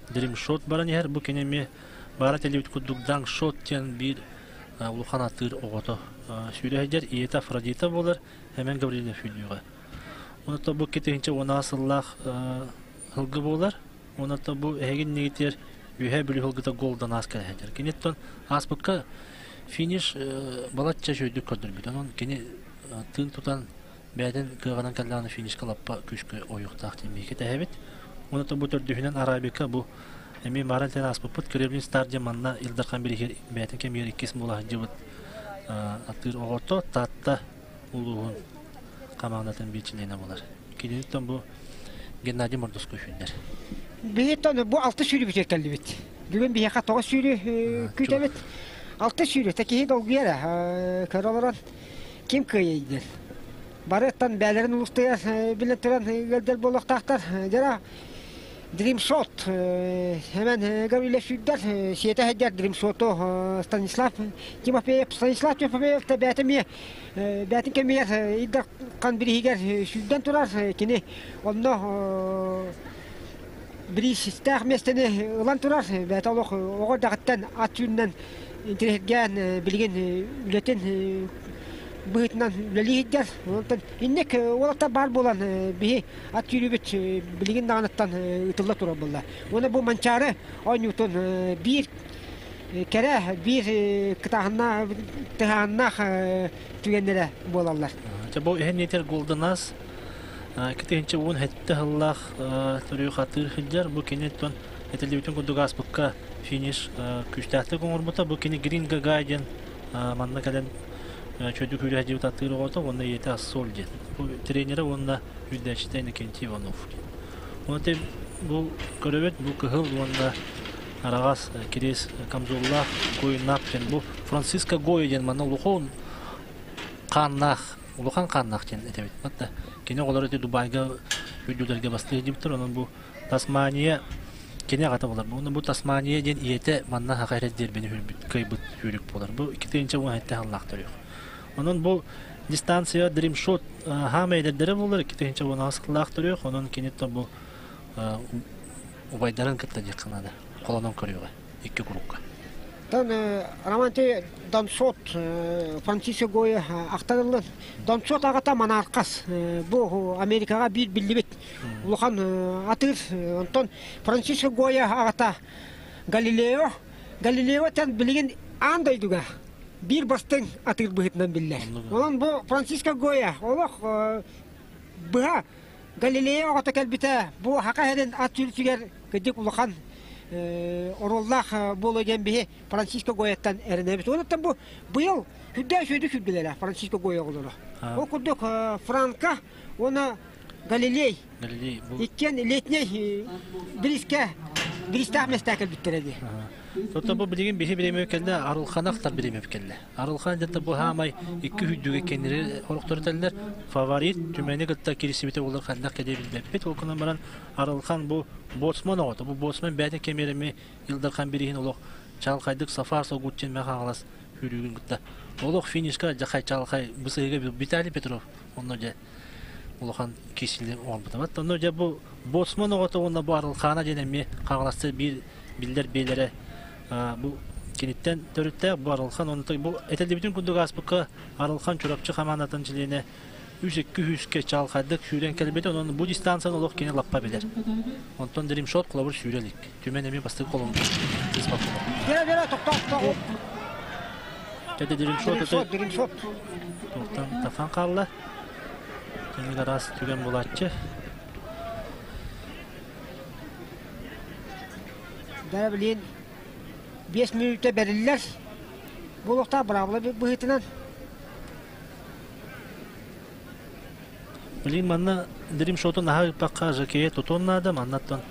Дримшот баран иһэр. Бу кини эмиэ баара телебит курдук Дангшот диэн биир улахан атыыр оҕото сүүрэ сылдьар. Ийэтэ Афродита буолар, Эмэн Гаврильев сүүрдүүҕэ. Онон бу 2010 сыллаах ылгы буолар. Онон бу эһигин нигитигэр Үөһээ Бүлүү ылгыта голдан аас кэлэ сылдьар. Киниттэн ааспыкка финиш балачча үчүгэйдик көрдөрбүт. Онон кини тыын тутан бэйэтин кыаҕынан кэллэҕинэ финишка лаппа күүскэ ойуохтаах диэн биһиги тэһэбит. Онон бу төрдүһүнэн Арабика бу эмиэ мааран тэн ааспыппыт Кремлин Стар диэн манна Ил Дархан бириһир бэйэтин кэмигэр иккис буола сылдьыбыт атыыр оҕото Таатта улууһун хамаандатын биир чилиэнэ буолар. Киниттэн бу Геннадий Мордовской сүүрдэр. Биһиттэн бу алты сүүрүбүтүгэр кэллибит. Бүгүн биһиэхэ тоҕус сүүрү күүтэбит. Алты сүүрү, киһи долгуйар көрө олорон ким кыайый диэн. Барыттан бээлэрин улустугар билэн туран ыалдьар буолуохтаахтар. Дьара Дримшот hemen Гаврила сүүрдэр сиэтэ сылдьар Дримшоту Станислав Тимофеев Станислав Тимофеев та бэйэтэ эмиэ бэйэтин кэмигэр Ил Дархан бирииһигэр сүүрдэн турар кини онно бириистээх миэстэни ылан турар бэйэтэ олох оҕо эрдэҕиттэн ат сүүрүнэн интириэһиргээн билигин үлэтин быһыытынан үлэлии сылдьар. Онтон инник уолаттар баар буолан биһи ат сүүрүүбүт билигин даҕаныттан ыытылла турар буолла. Уонна бу Манчаары оонньуутун биир кэрэ, биир кытааһыннаах, тыһааннаах түгэннэрэ буолаллар. Дьэ бу иһин этэр Голденас 2017 сыллаах төрүү хатыыр сылдьар. Бу кини оттон этиллибитин курдук ааспыкка финиш күүстээхтик оҥорбута. Бу кини Грин Гагай диэн манна кэлэн чөдүк күүрэ сылдьыбыт атыыр оҕото уонна ийэтэ Ассоль диэн. Бу тренерэ уонна үрдээччитэ Иннокентий Иванов диэн. Уонна бу көрөбүт бу кыһыл уонна араҕас кириэс камзоллаах Гоинап диэн бу Франциско Гойо диэн манна улахан хааннаах улахан хааннаах диэн этэбит. Батта кини оҕолоро ити Дубайга үрдүлэргэ бастыы сылдьыбыттар. Онон бу Тасмания кини аҕата буолар. Уонна бу Тасмания диэн ийэтэ манна саха эрэ диэрбини хүрбүт, кыайбыт сүүрүк буолар. Бу 2017 сыллаах төрүөх. Онон бу дистанция Dreamshot хаама эдэрдэрэ буолар 2018 сыллаах төрүөх. Онон кини бу убайдарын кытта диэххэ наада. Холонон көрүөҕэ икки курукка. Тон Романти Донсот Франциско Гойо ахтарыллар. Донсот аҕата Монархас. Бу Америкаҕа биир биллибит улахан атыыр. Онтон Франциско Гойо аҕата Галилео. Галилео тэн билигин аан дойдуга биир бастыҥ атыыр быһыытынан биллэр. Онон бу Франциско Гойо олох быһа Галилея оҕото кэлбитэ бу Хака сирин ат сүүрсүгэр кырдьык улахан оруоллаах буолуо диэн биһи Франциско Гояттан эрэнэбит. Онуттан бу быйыл сүрдээх үчүгэйдик сүүрдүлэрэ Франциско Гоя оҕолоро. Ол курдук Франко уонна Галилей иккиэн летний бирискэ биристээх миэстэҕэ кэлбиттэрэ дии. Тобто бу билигин биһи бириэмэ кэллэ, Арылханахтар бириэмэ кэллэ. Арылхан дьэ бу хаамай икки үрдүгэ кэннери хорохтору этэллэр. Фаворит Түмэни кытта кирисибитэ буолар ханнах кэлиэ билбэппит. Ол гынан баран Арылхан бу боцман оҕото. Бу боцман бэйэтин кэмиэрэми Ил Дархан бирииһин олох чаҕылхайдык Сафар Согутчин мэ хаҥалас сүүрүүгүн кытта олох финишка дьахай чаҕылхай бысыһыга Виталий Петров онно дьэ улахан киисили оҥорбута. Онно дьэ бу боцман оҕото уонна бу Арылхаана диэн эмиэ хаҥаластар биир биллэр биэлэрэ бу киниттэн төрүттээх бу Арылхан онто бу этэллибитин курдук ааспыкка Арылхан Чурапчы хамаандатын чилиэнэ үс икки үскэ чаалхайдык сүүрэн кэлбит онон бу дистанцияны олох кини лаппа билэр онтон дримшот холобур сүүрэ илик Түмэн эмиэ бастакы колон Бера бера тоқтоо Тэдэ дримшот дримшот Туохтан тахан хаалла Кини араас түгэн булааччы Дара билин 5 мүнүүтэ бэриллэр. Буолуохтаах быраабыла быһыытынан. Билигин манна Дрим шотун аһа ыппакка Жакея тутуон наада, маннаттан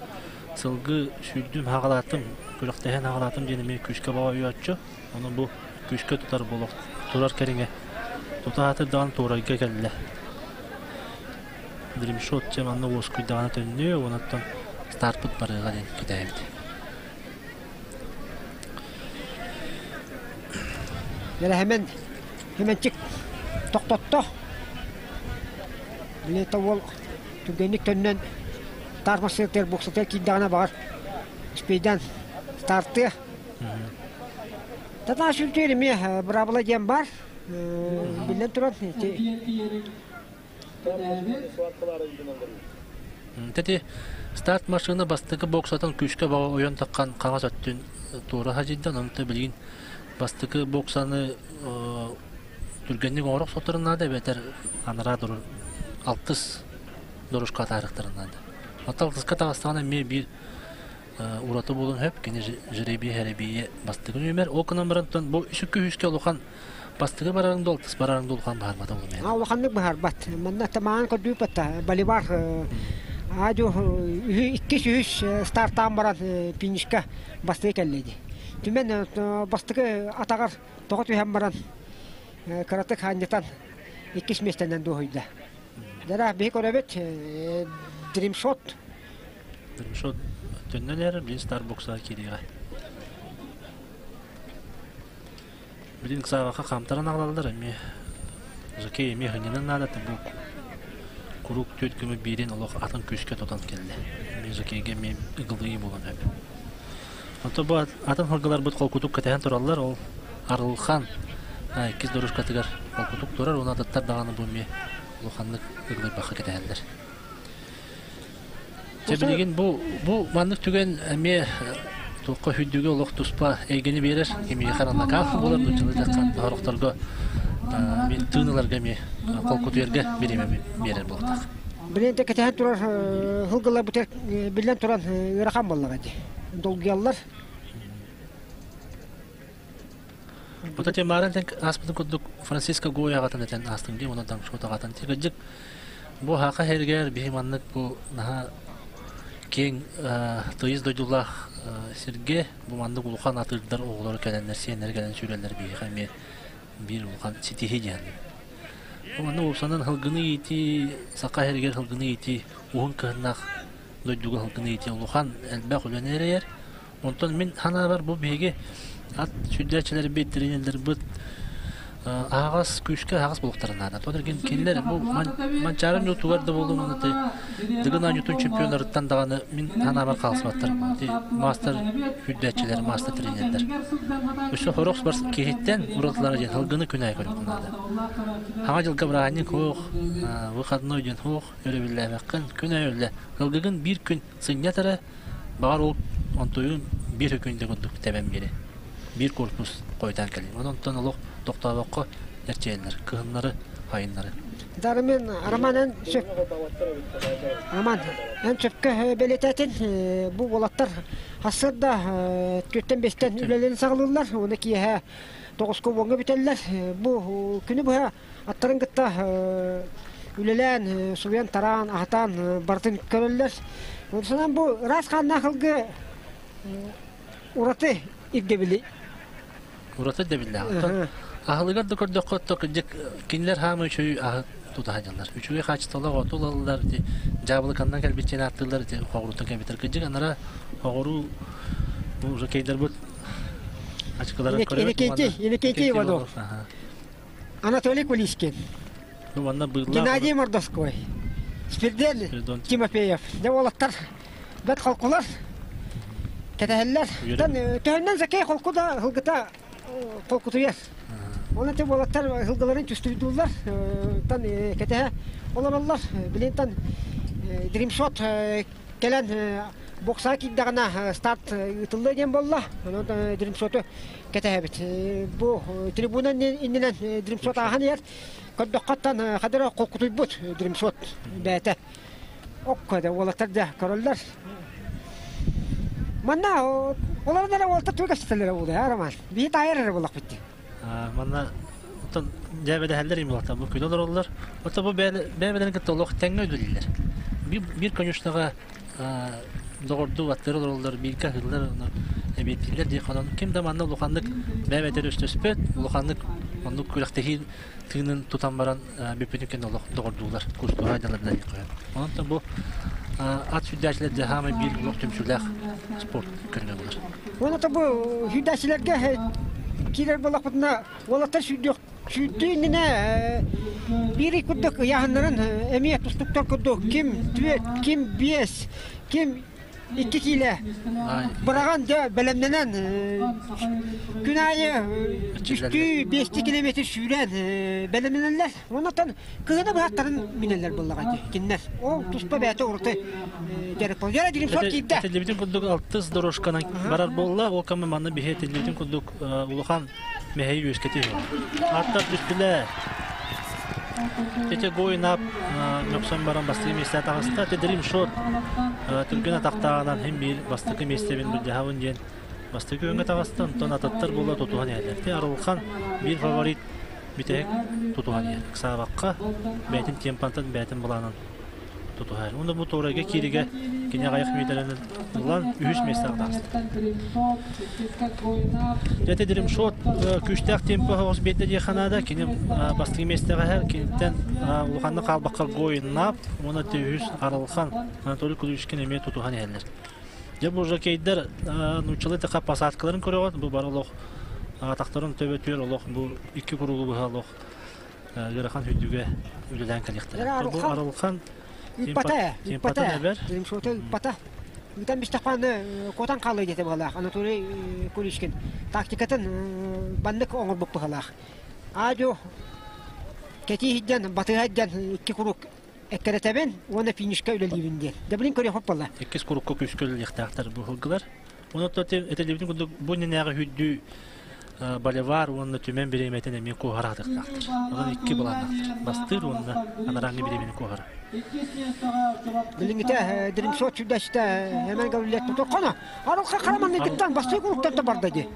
сылгы сүүрдүм хаҕалаатым, күрэхтэһэн хаҕалаатым диэн эмиэ күүскэ баҕа өйөөччү. Ону бу күүскэ тутар буолуох турар кэриҥэ тута аатыр даҕаны туорайга кэллэ. Дримшот дьэ манна уоскуйдаҕына төннүө, онуттан стартпыт барыаҕа диэн кэтэһэбит. Дьэ Хэмэн Хэмэнчик тохтотто. Билета уол түргэнник төннөн старт массыынатыгар боксатыгар киирдэҕинэ баҕар успейдаан стартыа. Татаа сүрдүүр эмиэ быраабыла диэн баар. Биллэн туран Ити старт машина бастакы боксатын күүскэ баҕа ойон таххан хаҥас өттүн туора хадьыйдан, онто билигин бастакы боксаны түргэнник оҥоро охсотторун наада эбэтэр анараа дору алтыс дорожка атаарыахтарын наада. Оттон алтыска таҕыстаҕына эмиэ биир ураты буолуон сөп. Кини жребий хэрэбийэ бастакы нүөмэр. Ол гынан баран бу үсүккэ үһүскэ улахан бастакы барарың да алтыс барарың да улахан быһаарбата буолуо. А улаханнык быһаарбат. Манна тамаан көрдүүппэт боливар аадьу иккис үһүс стартаан баран финишка бастыы кэллэ дии. Түмэн бастакы атаҕар тоҕо түһэн баран кыратык хаанньатан иккис миэстэнэн дуоһуйда. Дара биһи көрөбүт дримшот Дримшот төннөн эрэр билин Старбоксаҕа киириэҕэ. Билин ыксаабакка хаамтаран аҕалаллар эмиэ Жакей эмиэ хынньанан наадата бу куруук түөрт көмө биирин олох атын күүскэ тутан кэллэ. Эмиэ Жакейгэ эмиэ ыгылыйыы буолан сөп. Онтон бу атын сылгыларбыт холкутук кэтэһэн тураллар, ол Арылхан иккис дорожкатыгар холкутук турар, уонна атыттар даҕаны бу эмиэ улаханнык ыгылыйбакка кэтэһэллэр. Дьэ билигин бу бу маннык түгэн эмиэ туохха үрдүгэ олох туспа эйгэни биэрэр кимиэхэ эрэ накаф буолар нууччалыы эттэххэ сорохторго мин тыын ыларга эмиэ холкутуйарга бириэмэ биэрэр буолтах. Билигин да кэтэһэн турар сылгылар биллэн туран ыарахан буоллаҕа дии. Долгуйаллар. Бу темарын ааспытын курдук Франциско Гойа аҕатын этэн аастым дии, онон Дамшот аҕатын. Кырдьык, бу хака хэригэр биһи маннык бу наһаа киэҥ тыйыс дойдулаах сиргэ бу маннык улахан атыырдар оҕолоро кэлэннэр, сиэннэр кэлэн сүүрэллэр биһиэхэ эмиэ биир улахан ситиһии диэн. Бу маннык уопсанан һылгыны иитии, саха сиригэр һылгыны иитии уһун кыһыннаах дойдуга һылгыны иитии улахан элбэх үлэни эрэйэр. Онтон мин санаабар бу биһиги ат сүүрдээччилэрбит, тренердэрбит аһаҕас күүскэ аһаҕас буолуохтарын наада. Тоҕо диэн кинилэр бу Манчаары ньуутугар да буоллун уонна Дыгын оонньуутун чемпионнарыттан даҕаны мин санаабар хаалсыбаттар. Маастар сүүрдээччилэр, маастар тренердэр. Өссө сорох барс киһиттэн уратылара диэн сылгыны күн аайы көрүөххэ наада. Саҥа дьылга бырааһынньык суох, выходной диэн суох, өрөбүллээбэххин, күн аайы үлэ. Сылгыгын биир күн сынньат эрэ, Баҕар ол онтуйун биир өкүндэ курдук тэбэн биэри. Биир корпус хойутаан кэлин. Онон олох тохтообокко эрчийэллэр. Кыһыннары, сайыннары. Дары мен Роман эн сөп Роман эн сөпкө бэлиэтээтин бу уолаттар сарсыарда түөртэн бэстэн үлэлэрин саҕалыыллар уонна киэһэ тоҕуска уоҥҥа бүтэллэр бу күнү быһа аттарын кытта үлэлээн, суруйан-тараан, аһатаан барытын көрөллөр. Санаан бу ыраас хааннаах ылгы ураты ирдэбили. Ураты ирдэбиллээх. Аһылыгар да көрдөххө, кырдьык кинилэр хаамы үчүгэй аһы тутаһа дьаллар. Үчүгэй хаачыстыбалаах оту ылаллар, дьаабылыканнан кэлбитчиэн ааттыыллар, хоҕуруттан кэлбиттэр. Кырдьык анара хоҕуруу бу уже кейдербут ачыкыларын көрөбүт. Иннокентий, Иннокентий Иванов. Анатолий Куличкин, Геннадий Мордовской, Спирден Тимофеев. Дьэ уолаттар бэрт холкулар, кэтэһэллэр. Төһөннөн Закей холку да сылгыта холкутуйар. Онон те уолаттар сылгыларын түстүйдүүллэр, тан кэтэһэ олороллор. Билин Дримшот кэлэн боксаҕа киирдэҕинэ старт ыытыллыа диэн буолла. Онон Дримшоту кэтэһэбит. Бу трибуна иннинэн дримшот ааһан иһэр. Көрдөххөттөн хадара холкутуйбут дримшот бэйэтэ. Окко да уолаттар да көрөллөр. Манна олорон эрэ уолаттар тугу кэпсэтэллэрэ буолуо, Роман? Биһи таайар эрэ буоллахпыт дии. Манна Онтон дьээбэлэһэллэр им бу күлэ олороллор. Ото бу бэйэ-бэйэлэрин кытта олох тэҥҥэ үлэлииллэр. Биир конюшнаҕа доҕордуу аттары олороллор, бииргэ аһыыллар, эбиэттииллэр дии хонон ким да манна улаханнык бэйэ-бэйэтэ өстөспөт, улаханнык оннук күрэхтэһии тыынын тутан баран бүппүтүн кэннэ олох доҕордуулар, кустуһа дьалар да Онон бу ат сүүрдээччилэр дьэ хаамай биир олох түмсүүлээх спорт көрүҥэ буолар. Уонна бу сүүрдээччилэргэ киирэр буоллахпытына уолаттар сүүрдүөх сүүрдүү иннинэ биир ый курдук ыйааһыннарын эмиэ тустуктар курдук ким түөрт, ким биэс, ким 2 киилэ быраҕан дьэ бэлэмнэнэн күн аайы үстүү биэстии километр сүүрэн бэлэмнэнэллэр. Оннуттан кыһыны быһаттарын минэллэр буоллаҕа дии кинилэр. Ол туспа бэйэтэ ураты дьарык буолар. Дьэ Дримшот киирдэ. Этиллибитин курдук алтыс дорожканан барар буолла. Ол кэмҥэ манна биһи этиллибитин курдук улахан мэһэйи үөскэтии Аттар түстүлэр. Ити Гоинап мөхсөн баран бастакы миэстэ таҕыста. Ити Dream Shot түргэн атахтааҕынан хим биир бастакы миэстэбин былдьаһабын диэн бастакы күөҥҥэ таҕыста. Онтон ататтар буола тутуһан иһэллэр. Ити Арылхан биир фаворит бүтэһик тутуһан иһэр. Ыксаабакка бэйэтин темпантан бэйэтин былаанын тутуһар. Уонна бу туорайга кииригэ кини аҕыйах миэтэрэнэн ылан үһүс миэстэҕэ таҕыста. Дьэ Дримшот күүстээх темпо оҕус биэрдэ диэххэ наада. Кини бастакы миэстэҕэ иһэр. Киниттэн улаханнык хаалбакка Гоиннап уонна үһүс Арылхан Анатолий Куличкин эмиэ тутуһан иһэллэр. Дьэ бу жокейдар нууччалыы тыха посадкаларын көрөҕүт. Бу бары олох атахтарын төбөтүөр олох бу икки куругу быһа олох ыарахан үрдүгэ үлэлээн кэлиэхтэрэ. Бу Арылхан Ыыппата, ыыппата, Дримшота ыыппата. Ыытан бистэхпааны куотан хаалыы диэтэ быһалаах Анатолий Куличкин. Тактикатын баннык оҥорбут быһалаах. Аадьу кэтии иһдэн, батыһа иһдэн икки курук эккирэтэбин уонна финишка үлэлиибин диэн. Дэ билин көрүөхпүт буолла. Иккис курукка күүскэ үлэлиэхтээхтэр бу сылгылар. Онон этиллибитин курдук бу иннинээҕи үрдүү Боливар уонна Түмэн бириэмэтин эмиэ куоһара атахтаахтар. Онон икки былааннаахтар. Бастыыр уонна анарааҥҥы бириэмэни куоһара. Билиҥҥитэ Дримсот сүүрдэстэ Эмэн Гаврильев тутуххана. Арылха хараманныгыттан бастыы кулуктан да барда дии.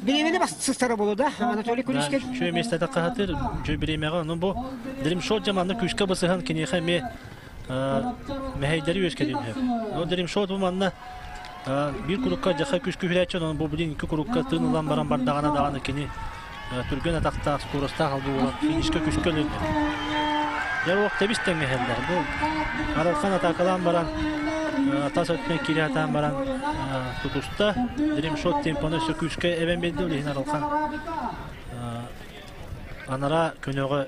Бириэмэни сыстара болу да Анатолий Куличкин. Үчүгэй миэстэтэ хаһатыр, үчүгэй бириэмэҕэ. Ону бу Дримшот дьаманны күүскэ бысыһан киниэхэ эмиэ мэһэйдэри үөскэтин сөп. Но Дримшот бу манна биир курукка дьаха күс күһүрээччи, онон бу билин икки курукка тыын ылан баран бардаҕына даҕаны кини түргэн атахтаах, скоростаах албы буолан финишка күскэ өлүннэ. Дьэ ох тэбис тэҥҥэһэллэр. Бу Арылхан атаакалаан баран тас өттүнэн киирэ сатаан баран тутуста. Дримшот темпоны өссө күүскэ эбэн биэрдэ, ол иһин Арылхан анараа көнөҕө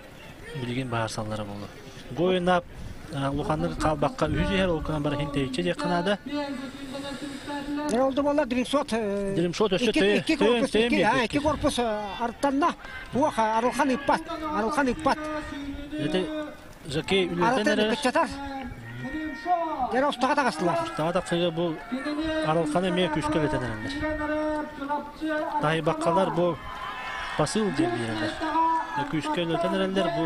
билигин баһаарсаллара буолуо. Гоинап улаханнык хаалбакка үһүс иһэр, ол гынан баран иһин тэйиччи диэххэ наада. Ол да буоллар Дримшот Дримшот өссө икки корпус икки корпус арыттанна. Туох Арылхан ыппат. Арылхан ыппат. Это Жакей үлэтен эрэр. Кыччатар. Дьэ устаҕа таҕыстылар. Устаҕа тахсыга бу Арылханы эмиэ күүскэ үлэтэн эрэллэр. Таһыйбаккалар бу посыл диэн биэрэллэр. Күүскэ үлэтэн эрэллэр бу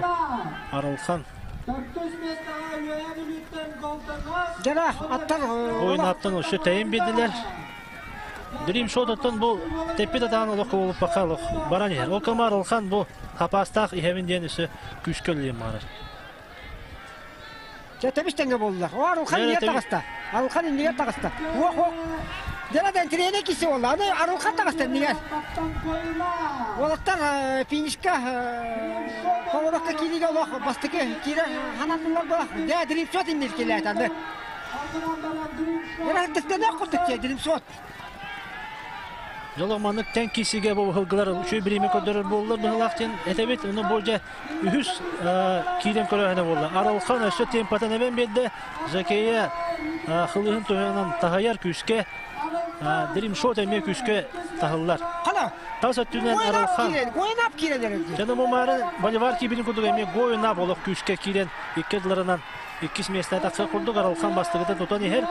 Арылхан. Дьэ аттар Ойнааттан өссө тэйин биэрдилэр. Dream Shot-оттон бу тэппит атаҕын олох кубулуппакка олох баран иһэр. Ол кэм Арылхан бу хапаастаах иһэбин диэн өссө күүскэ үлэлиэн баҕарар. Дьэ тэбис тэҥҥэ буоллулар. О, Арылхан иннигэр таҕыста. Арылхан иннигэр таҕыста. Уох, уох. Дьэ да тренер киси буолла. Аны Арылхан таҕыста иннигэр. Уолаттар финишка поворотка киириигэ олох бастакы киирэ хананнылар буолах. Дьэ Дримшот иннир килээтэ аны. Дьэ курдук дьэ Дримшот. Дьолох маннык тэҥ киисигэ бу ыһылгылар үчүгэй бириэмэ көрдөрөр буоллар быһылаах диэн этэбит. Ону бу дьэ үһүс киирэн көрөөһүнэ буолла. Арылхан өссө темпатын эбэн биэрдэ. Жакея хылыһын туһунан таһыйар күүскэ. Дримшот эмиэ күүскэ таһыллар. Хана. Тас өттүнэн Арылхан. Гоинап киирэн Дьэ бу маары Боливар киирбитин курдук эмиэ Гоинап олох күүскэ киирэн икки ардыларынан иккис миэстэ тахсар курдук Арылхан бастакыта тутан иһэр.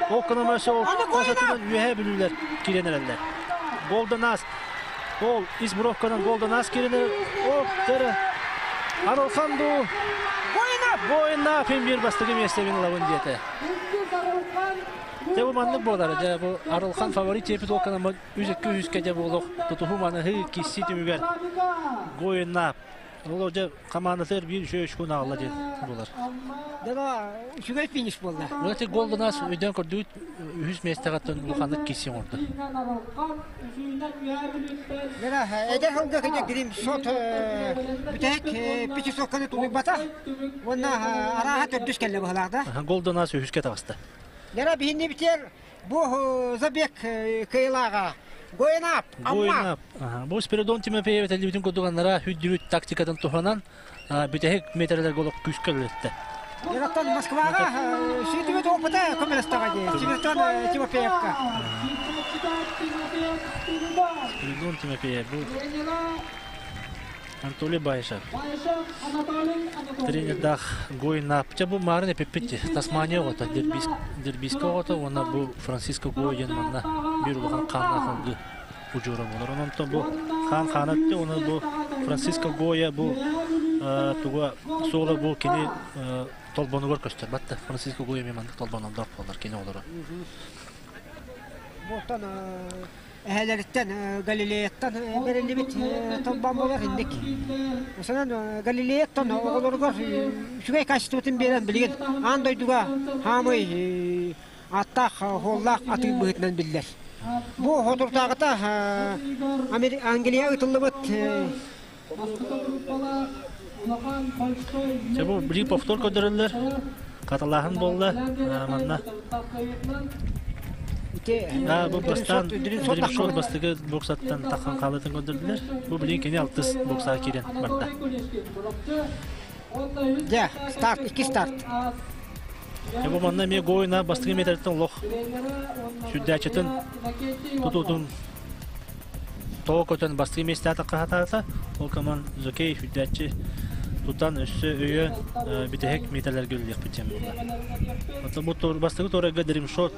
Ол гынан өссө ол тас өттүнэн үөһээ бүлүүлэр киирэн эрэллэр. Голден Ас ол ис бровканан Голден Ас киирэн эрэр. О, дьэрэ. Арылхан дуу. Гоинап! Буойуннаах фин биир бастакы миэстэбин ылабын диэтэ. Дьэ бу маннык буолар. Дьэ бу Арылхан фаворит диэпит уокканаммыт үс икки үһүскэ дьэ буолуох тутуһуу маныһыы кисси түмүгэр Гоиннаап Ол дьэ хамаандатыгар биир үчүгэй үчүгүн аҕалла диэн буолар. Дала үчүгэй финиш буолла. Эти Голденас өйдөөн көрдүгүт үһүс миэстэҕэ улаханнык кисси оҥорду. Дала эдэр сылга кини Гримшот бүтэһик пятисокканы тулуйбата уонна арааһа төрдүс кэллэ быһалаах да. Голденас үһүскэ таҕыста. Дара биһинни битер Бу забег кыайылааҕа Гоенап, Амма. Бу Спиридон Тимофеев этэллибитин курдук аннара хүддүрүт тактикатын туһанан бүтэһик метрелерге олох күүскэ үлэлэттэ. Ираттан Москваҕа сүүтүбүт опыта көмөлөстөҕө дии. Спиридон Тимофеевка. Спиридон Тимофеев бу Анатолий Баишев. Тренердаах Гойнап. Чэ бу маарын эпиппит Тасмания оҕото, Дербийскэ оҕото уонна бу Франциско Гой диэн манна биир улахан хааннаах ылгы удьуора буолар. Онон бу хаан хаана өттө, уонна бу Франциско Гоя бу туга суола бу кини толбонугар көстөр. Батта Франциско Гоя эмиэ маннык толбонордоох буолар кини оҕолоро. Буолтан эһэлэриттэн Галилеяттан бэриллибит толбон буолар инник. Осонон Галилеяттан оҕолоругар үчүгэй качествотын биэрэн билигин аан дойдуга хаамый аттаах хуоллаах атыы быһыытынан биллэр. Бу соторутааҕыта Англия ытыллыбыт Дьэ бу билии повтор көрдөрөллөр. Хаталааһын буолла. Манна бу бастаан Дримшот бастакы боксаттан таххан хаалытын көрдөрдүлэр. Бу билигин кини алтыс боксаҕа киирэн барда. Дьэ, старт, икки старт. Дьэ бу манна эмиэ Гоина бастакы метртэн олох сүрдээччитин тутуутун Тоҕо көтөн бастакы миэстэҕэ таххаһатаата, ол коман Жокей сүрдээччи тутан өссө өйөөн бүтэһик миэтэлэргэ үлэлиэхпит диэн буолла. Оттон бу бастакы туорайга Дримшот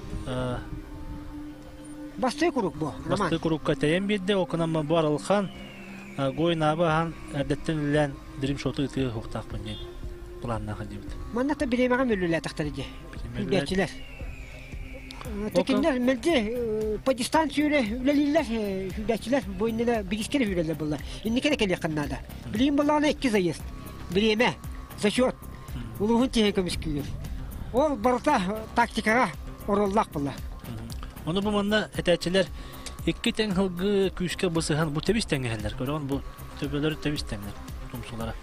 Бастыы курук бу, Роман. Бастыы курукка тэйэн биэрдэ, ол гынан бу арылхан Гойнаабы аһан эрдэттэн үлэлээн Дримшоту ытыа уһуктаахпын диэн планнаах диэбит. Манна та бириэмэҕэ мүллүлэтэхтэр дии. Билбээччилэр. Текиннэр мэлдьи по дистанции үлэлииллэр, сүүрдээччилэр бу иннинэ бириискэ эрэ сүүрэллэр буолла. Инники эрэ кэлиэххин наада. Билигин буоллаҕына икки заезд. Бириэмэ, зачет. Улууһун тиһэ көмүскүүр. Ол барыта тактикаҕа оруоллаах буолла. Ону бу манна этээччилэр икки тэҥ сылгы күүскэ бысыһан бу тэбис тэҥҥэһэллэр. Көрөҕүн бу төбөлөрү тэбис тэҥнэр тумсулара.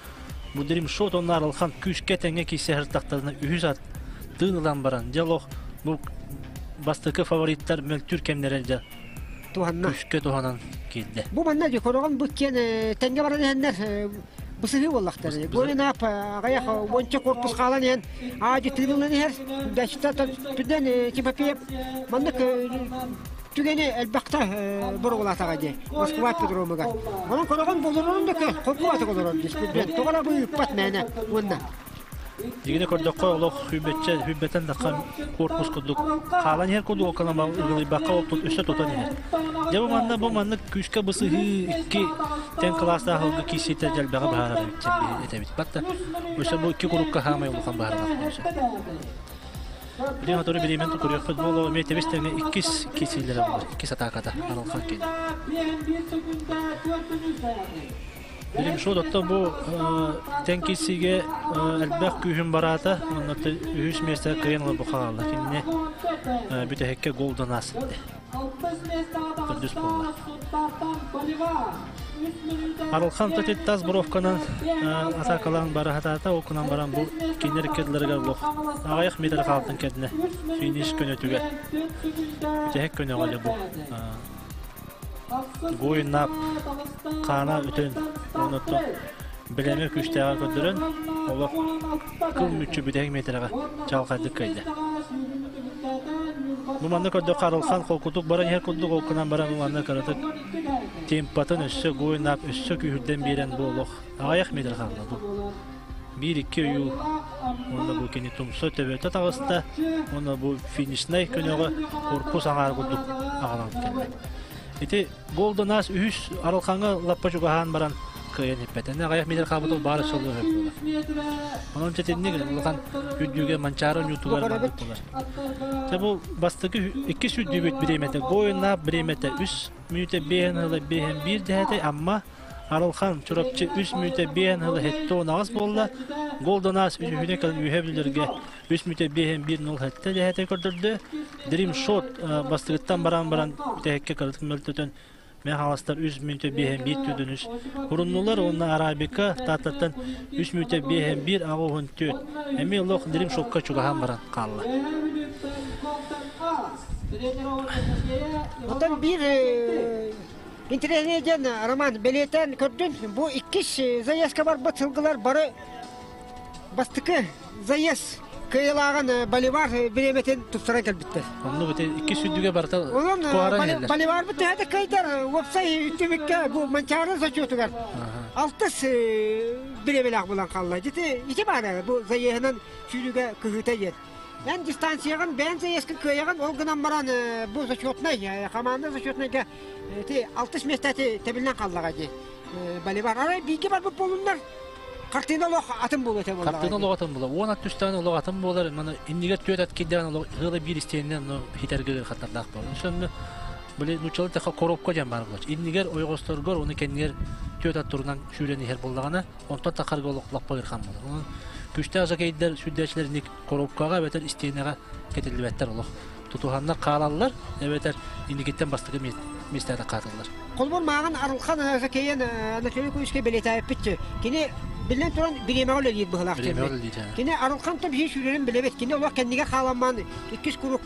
Бу дримшот онно арылхан күүскэ тэҥҥэ киирсэ сырыттахтарына үһүс ат тыын ылан баран дьэ олох бу бастакы фавориттар мөлтүүр кэмнэрэ дьэ туһанна. Күүскэ туһанан киирдэ. Бу манна дьэ көрөҕүн бу киэн тэҥҥэ баран иһэннэр бысыһыы буоллахтар. Горинап аҕыйах уонча корпус хаалан иһэн аадьы тыыныллан иһэр. Дачта түрдэн Тимофеев маннык түгэни элбэхтэ боругулаатаҕа дии Москва ипподромугар. Онон көрөҕүн болорорун да көр, холкуатык олорор диспүт. Тоҕо эрэ бу ыыппат мээнэ уонна Дигини көрдөххө олох хүббэччэ хүббэтэн дахха корпус курдук хаалан иһэр курдук окалама ыгылыйбакка ол өссө тутан иһэр. Дьэ бу манна бу маннык күүскэ бысыһыы икки тэн кылаастаах ылгы киирсиитэ дьэлбэҕи баһаарар эбит этэбит. Батта өссө бу икки курукка хаамай улахан баһааралаах. Билигин сотору бириэмэн көрүөхпүт буолуо эмиэ тэбис тэҥэ иккис киирсиилэрэ буолар. Иккис атааката арылхан киинэ. Билим оттон бу тэҥ киирсиигэ элбэх күүһүн бараата уонна үһүс миэстэ кыайан ылар бу хаалла. Кинини бүтэһиккэ голдан аас этте. Төрдүс буолла. Арылхан тас бровканан атаакалаан бара сатаата, ол гынан баран бу кинилэр иккилэригэр олох аҕыйах метр хаалтын кэннэ финиш көнөтүгэр бүтэһик көнөҕө бу Гуйнап хаана үтүн онуттан бэлэми күүстээҕэ көрдөрөн олох кыл мүччү бүтэһик метрэҕэ чаҕылхайдык кыайда. Бу манна көрдөххө Арылхан холкутук баран иһэр курдук ол гынан баран бу манна кыратык темпатын өссө Гуйнап өссө күүһүрдэн биэрэн бу олох аҕыйах метр хаалла бу. Биир-икки ойуу уонна бу кини тумса төбөтө таҕыста уонна бу финишнай көнөҕө корпус аҥаар курдук аҕалан кэллэ. Ити Голден Ас үһүс арылхаҥҥа лаппа чугаһаан баран. кыайан иппэтэ. Аҕыйах метр хаалбыт ол баар соло өһөр буолар. Онон чэтинник улахан үрдүгэ Манчаары оонньуутугар маннык буолар. Дьэ бу бастакы иккис үрдүбүт бириэмэтэ Гоиннаах бириэмэтэ үс мүнүүтэ биэһин ыла биэһин биир дэһэтэй Амма Арылхан Чурапчы үс мүнүүтэ биэһин ыла сэттэ уон аҕыс буолла. Голден Аас үсүһүнэ кэлин үһэ бүлэргэ үс мүнүүтэ биэһин биир нол сэттэ дэһэтэй көрдөрдө. Dream Shot бастыгыттан баран баран бүтэһиккэ кыратык мөлтөтөн Мэҥэ Хаҥаластар үс мүнүүтэ биэһин биир төрдүн үс уруннулар уонна Арабика Тааттаттан үс мүнүүтэ биэһин биир аҕыс уон түөрт. Эмиэ олох Dream Shotка чугаһаан баран хаалла. Оттон биир интэриэһинэй диэн Роман бэлиэтээн көрдүн. Бу иккис заездка барбыт сылгылар бары бастакы заезд кыайылааҕын Боливар бириэмэтин тупсаран кэлбиттэр. Оннук ити иккис үрдүгэ барыта куһаран иһэллэр. Боливарбыт төһө да кыайдар уопсай түмүккэ бу Манчаары зачетугар алтыс бириэмэлээх булан хаалла. Ити ити баара бу заеһынан сүүрүүгэ кыһыыта диэн. Эн дистанцияҕын бэйэн заездкын кыайаҕын ол гынан баран бу зачетнай команда зачетнайга ити алтыс миэстэти тэбиллэн хааллаҕа дии. Боливар арай бииргэ барбыт буолуннар Хартыына олох атын буолуо этэ буоллаҕа. Хартыына олох атын буолар. Уон ат түстэҕин олох атын буолар. Маны иннигэр түөрт ат киирдэҕин олох ыала биир истиэннэн ону хитэргэ хаттардаах буолар. Сонно били нууччалыы тэхэ коробка диэн баар буолар. Иннигэр ойоҕосторгор уонна кэннигэр түөрт ат турунан сүүрэн иһэр буоллаҕына, онтон тахарга олох лаппа ыархан буолар. Онон күстээх жакейдэр сүүрдээччилэр инник коробкаҕа эбэтэр истиэнэҕэ кэтиллибэттэр олох. Тутуһаннар хаалаллар эбэтэр инникиттэн бастакы миэстэҕэ хаатыллар. Холобур мааҕын Арылхан Жакеян Анатолий Куйскай бэлиэтээбиппит. Кини биллэн туран бириэмэҕэ үлэлиир быһыылаах Бириэмэҕэ үлэлиир. Кини Арылхан биһи сүүрэрин билэбит. Кини олох кэннигэр хааламмаан иккис куруук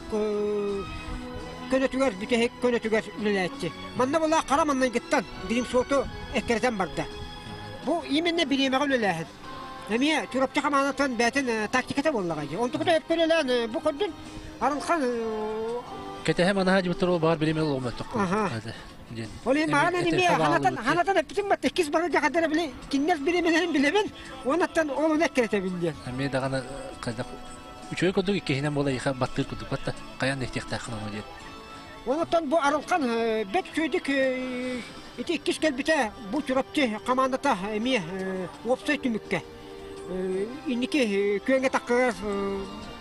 көнөтүгэр бүтэһик көнөтүгэр үлэлээччи. Манна була хара маннайгыттан билим суоту эккирэтэн барда. Бу именно бириэмэҕэ үлэлээһин. Эмиэ Чурапчы хамаанатын бэйэтин тактиката буоллаҕа дии. Онтукута өппөрөлөөн бу көрдүн Арылхан Кэтэһэ манаһа дьыбыттар ол баар бириэмэ олоҕум диэн. Ол иһин маҕан эмиэ ханатан ханатан эппитим батта иккис бары дьахадара били кинилэр бириэмэлэрин билэбин уонаттан ол ону эккирэтэбин диэн. Эмиэ даҕаны хайдах үчүгэй курдук иккиһинэн буола иха баттыыр курдук батта хайаан да иһтиэхтээххин ону диэн. Онуттан бу Арылхан бэт үчүгэйдик ити иккис кэлбитэ бу Чурапчы хамаандата эмиэ уопсай түмүккэ инники күөҥҥэ таххыгар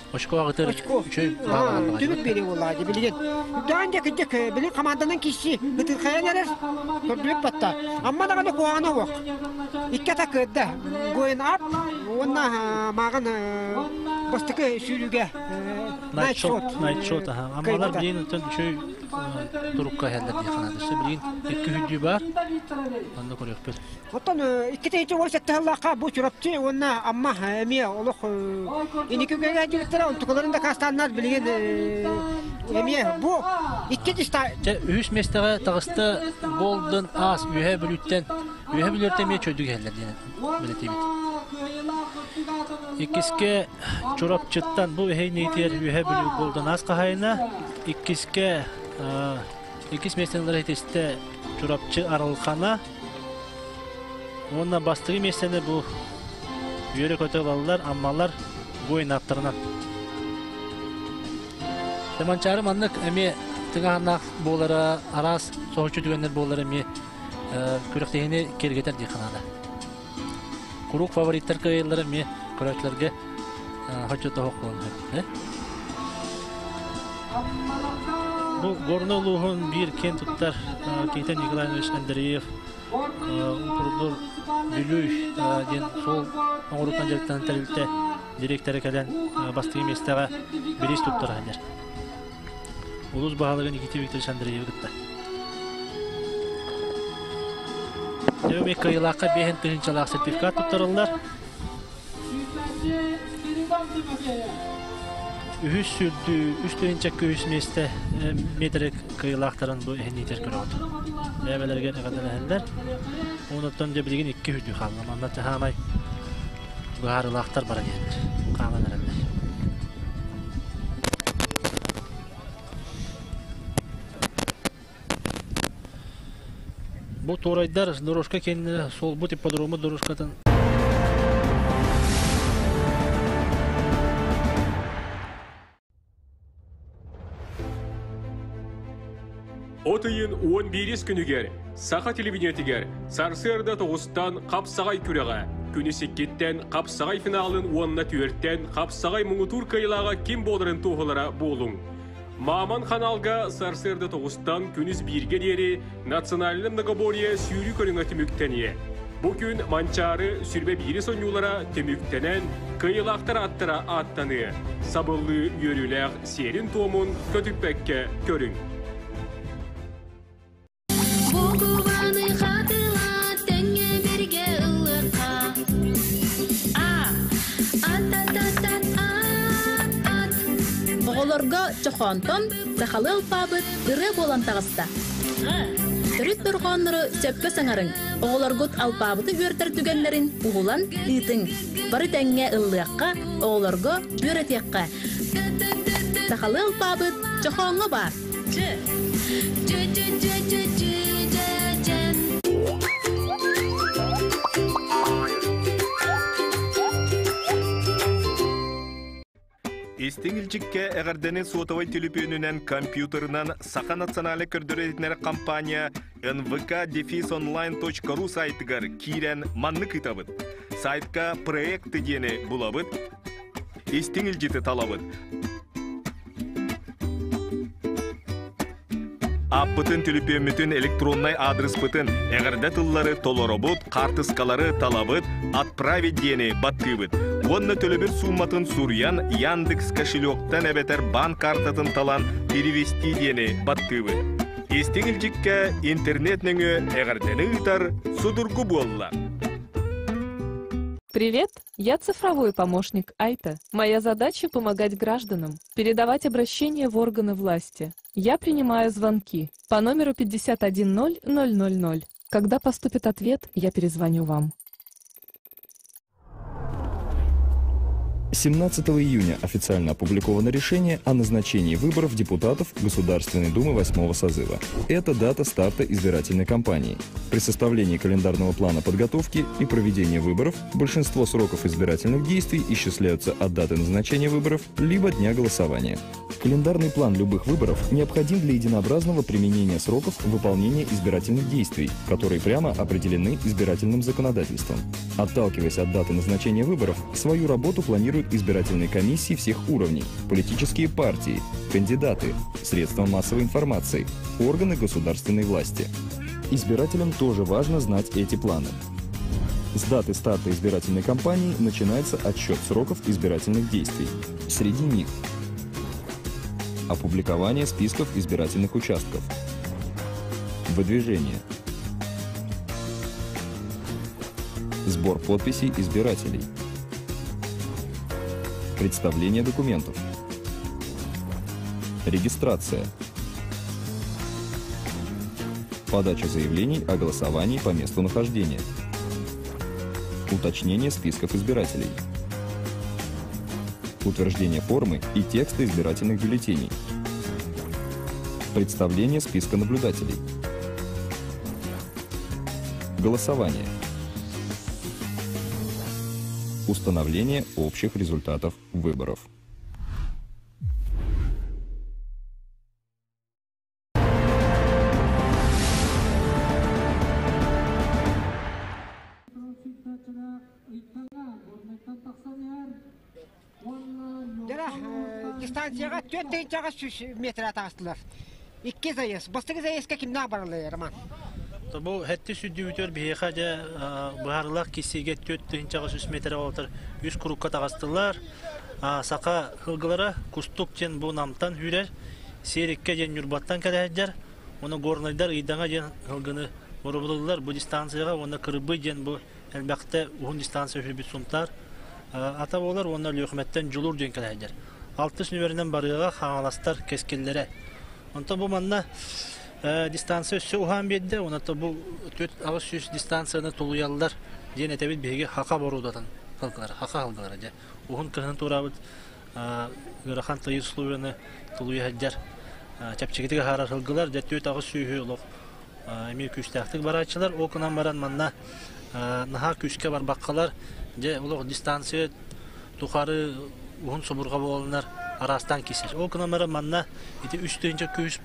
Очко аҕытыр үчүгэй түмүк биэрии буоллаҕа дии билигин. Даан дьэ кырдьык билин хамаанданан киирсии ытырхайан эрэр көрдүбүт батта. Амма даҕаны куһаҕана суох. Икки ата кыайда. Гоин ап уонна мааҕын бастакы сүүрүүгэ Night shot, night shot, аха. Аммалар билигин оттон үчүгэй турукка иһэллэр дии санаата. Билигин икки хүдүү баар. Онно көрүөхпүт. Оттон икки тыһыынча уон сэттэ сыллаахха бу Чурапчы уонна Амма эмиэ олох инники күөҥҥэ сылдьыбыттара, онтукаларын дакаастааннар билигин эмиэ бу икки диста Чэ, үһүс миэстэҕэ таҕыста Golden Ace Үөһээ Бүлүүттэн Үөһээ Бүлүүттэн эмиэ чөйдүк иһэллэр диэн бэлиэтиибит. Иккискэ Чурапчыттан бу эһэй ниитигэр Үөһээ Бүлүү Golden Ace хаһаайына, иккискэ иккис миэстэни ылар итистэ Чурапчы Арылхана уонна бастакы миэстэни бу үөрэ-көтө ылаллар Аммалар буойнааттарынан. Манчаары маннык эмиэ тыҥаһаннаах буолара, араас соһуччу түгэннэр буолара эмиэ күрэхтэһиини киэргэтэр дии санаата. Куруук фавориттар кыайаллара эмиэ көрөөччүлэргэ хоччо тоһох буолан сөп. Бу Горнай улууһун биир киэн туттар киһитэ Николай Иванович Андреев Упрдур Бүлүү диэн суол оҥоруутунан дьарыктанан тэрилтэ директора кэлэн бастакы миэстэҕэ бириис туттара сылдьар. Улуус баһылыга Никита Викторович Андреевы кытта. Дьэ, кыайыылаахха биэһин тыһыынчалаах сертификат туттарыллар. Үһүс сүүрдүү үс тыһыынча үс миэстэ метрик кыайыылаахтарын бу иһин көрөҕүт. Бэйэлэригэр эҕэрдэлэһэллэр. Онуттан дьэ билигин икки үрдүү хаалла. Манна хаамай быһаарыылаахтар баран иһэллэр. Хаалан эрэллэр. Бу туорайдар дорожка кэннэ суолбут ипподрому дорожкатын От ыйын 11 күнүгэр Саха телевидениетигэр сарсыарда тоҕустан хапсаҕай күрэҕэ, күнүс иккиттэн хапсаҕай финалын уонна түөртэн хапсаҕай муҥутуур кыайыылааҕа ким буоларын туоһулара буолуҥ. Мааман ханаалга сарсыарда тоҕустан күнүс бииргэ диэри национальнай многоборье сүүрүү көрүҥэ түмүктэниэ. Бу күн Манчаары сүрбэ биири сонньуулара түмүктэнэн, кыайыылаахтар ааттара ааттаныа. Сабыллыы үөрүүлээх сиэрин-туомун көтүппэккэ көрүҥ. Букубаны хатыла тэҥҥэ бииргэ ыллыахха. А. Ат-ат-ат-ат ат-ат. Оҕолорго чохоонтон сахалыы алпаабыт ырыа буолан таҕыста. Төрүт дорҕооннору сөпкө саҥарыҥ, оҕолоргут алпаабыты үөрдэр түгэннэрин уһулан ыытыҥ. Бары тэҥҥэ ыллыахха, оҕолорго үөрэтиэххэ. Сахалыы алпаабыт чохооҥҥо баар. Истиҥ илдьиккэ эҕэрдэни суотабай түлүпүөнүнэн, компьютерынан Саха национальнай көрдөрөр-иһитиннэрэр компания nvk-онлайн.ру сайтыгар киирэн маннык ыытабыт. Сайтка проекты диэни булабыт, истиҥ илдьити талабыт. Ааппытын, түлүпүөммүтүн, электроннай аадырыспытын, эҕэрдэ тыллары толоробут, хаартыскалары талабыт, «Отправить» диэни баттыыбыт. Уонна төлөбүр сууматын суруйан Яндекс кошелектан эбэтэр баан картатын талан «Перевести» диэни баттыыбыт. Истиҥ илдьиккэ интернет нөҥүө эҕэрдэни ыытар судургу буолла. Привет, я цифровой помощник Айта. Моя задача помогать гражданам, передавать обращения в органы власти. Я принимаю звонки по номеру 510000. Когда поступит ответ, я перезвоню вам. 17 июня официально опубликовано решение о назначении выборов депутатов Государственной Думы 8 созыва. Это дата старта избирательной кампании. При составлении календарного плана подготовки и проведения выборов большинство сроков избирательных действий исчисляются от даты назначения выборов либо дня голосования. Календарный план любых выборов необходим для единообразного применения сроков выполнения избирательных действий, которые прямо определены избирательным законодательством. Отталкиваясь от даты назначения выборов, свою работу планируют избирательные комиссии всех уровней, политические партии, кандидаты, средства массовой информации, органы государственной власти. Избирателям тоже важно знать эти планы. С даты старта избирательной кампании начинается отсчет сроков избирательных действий. Среди них опубликование списков избирательных участков, выдвижение, сбор подписей избирателей, представление документов, регистрация, подача заявлений о голосовании по месту нахождения, уточнение списков избирателей, утверждение формы и текста избирательных бюллетеней, представление списка наблюдателей, голосование, установление общих результатов выборов. Дистанцияҕа түөрт тыһыынчаҕа сүүс метр таҕыстылар. Икки заезд. Бастакы заездка кимнээх бараллар, Роман? Бу хэттис сүрдүүбүтүгэр биһиэхэ дьэ быһаарылаах киссиигэ 4 300 метр олотор үс курукка таҕыстылар. Саха ылгылара Кустук диэн бу Намтан үүрэр, Сиэриккэ диэн Ньурбаттан кэлэһэрдэр, уонна Горнайдар Ыйдаҥа диэн ылгыны боробулуллар бу дистанцияҕа уонна Кырбый диэн бу элбэхтэ уһун дистанция үһүбүт Сунтаар ата буолар уонна Өлүөхүмэттэн Дьулуур диэн кэлэһэрдэр. Алтыс нүмеринэн барыаҕа Хаҥаластар кэскиллэрэ. Онтон бу манна дистанция өссө уһаан биэрдэ, онон бу 4-800 дистанцияны тулуйаллар диэн этэбит биһиги хака боруодатын халкылара, хака халгылара дьэ. Уһун кыһын туораабыт ыарахан тыйыс условияны тулуйа сылдьар чэпчэкитик аһаарар сылгылар дьэ 4-8 сүүһү олох эмиэ күүстээхтик барааччылар. Ол гынан баран манна наһаа күүскэ барбаккалар дьэ олох дистанция тухары уһун субурҕа буоланнар. араастаан киирсэр. Ол гынан баран манна ити 3 тыһыынча күүс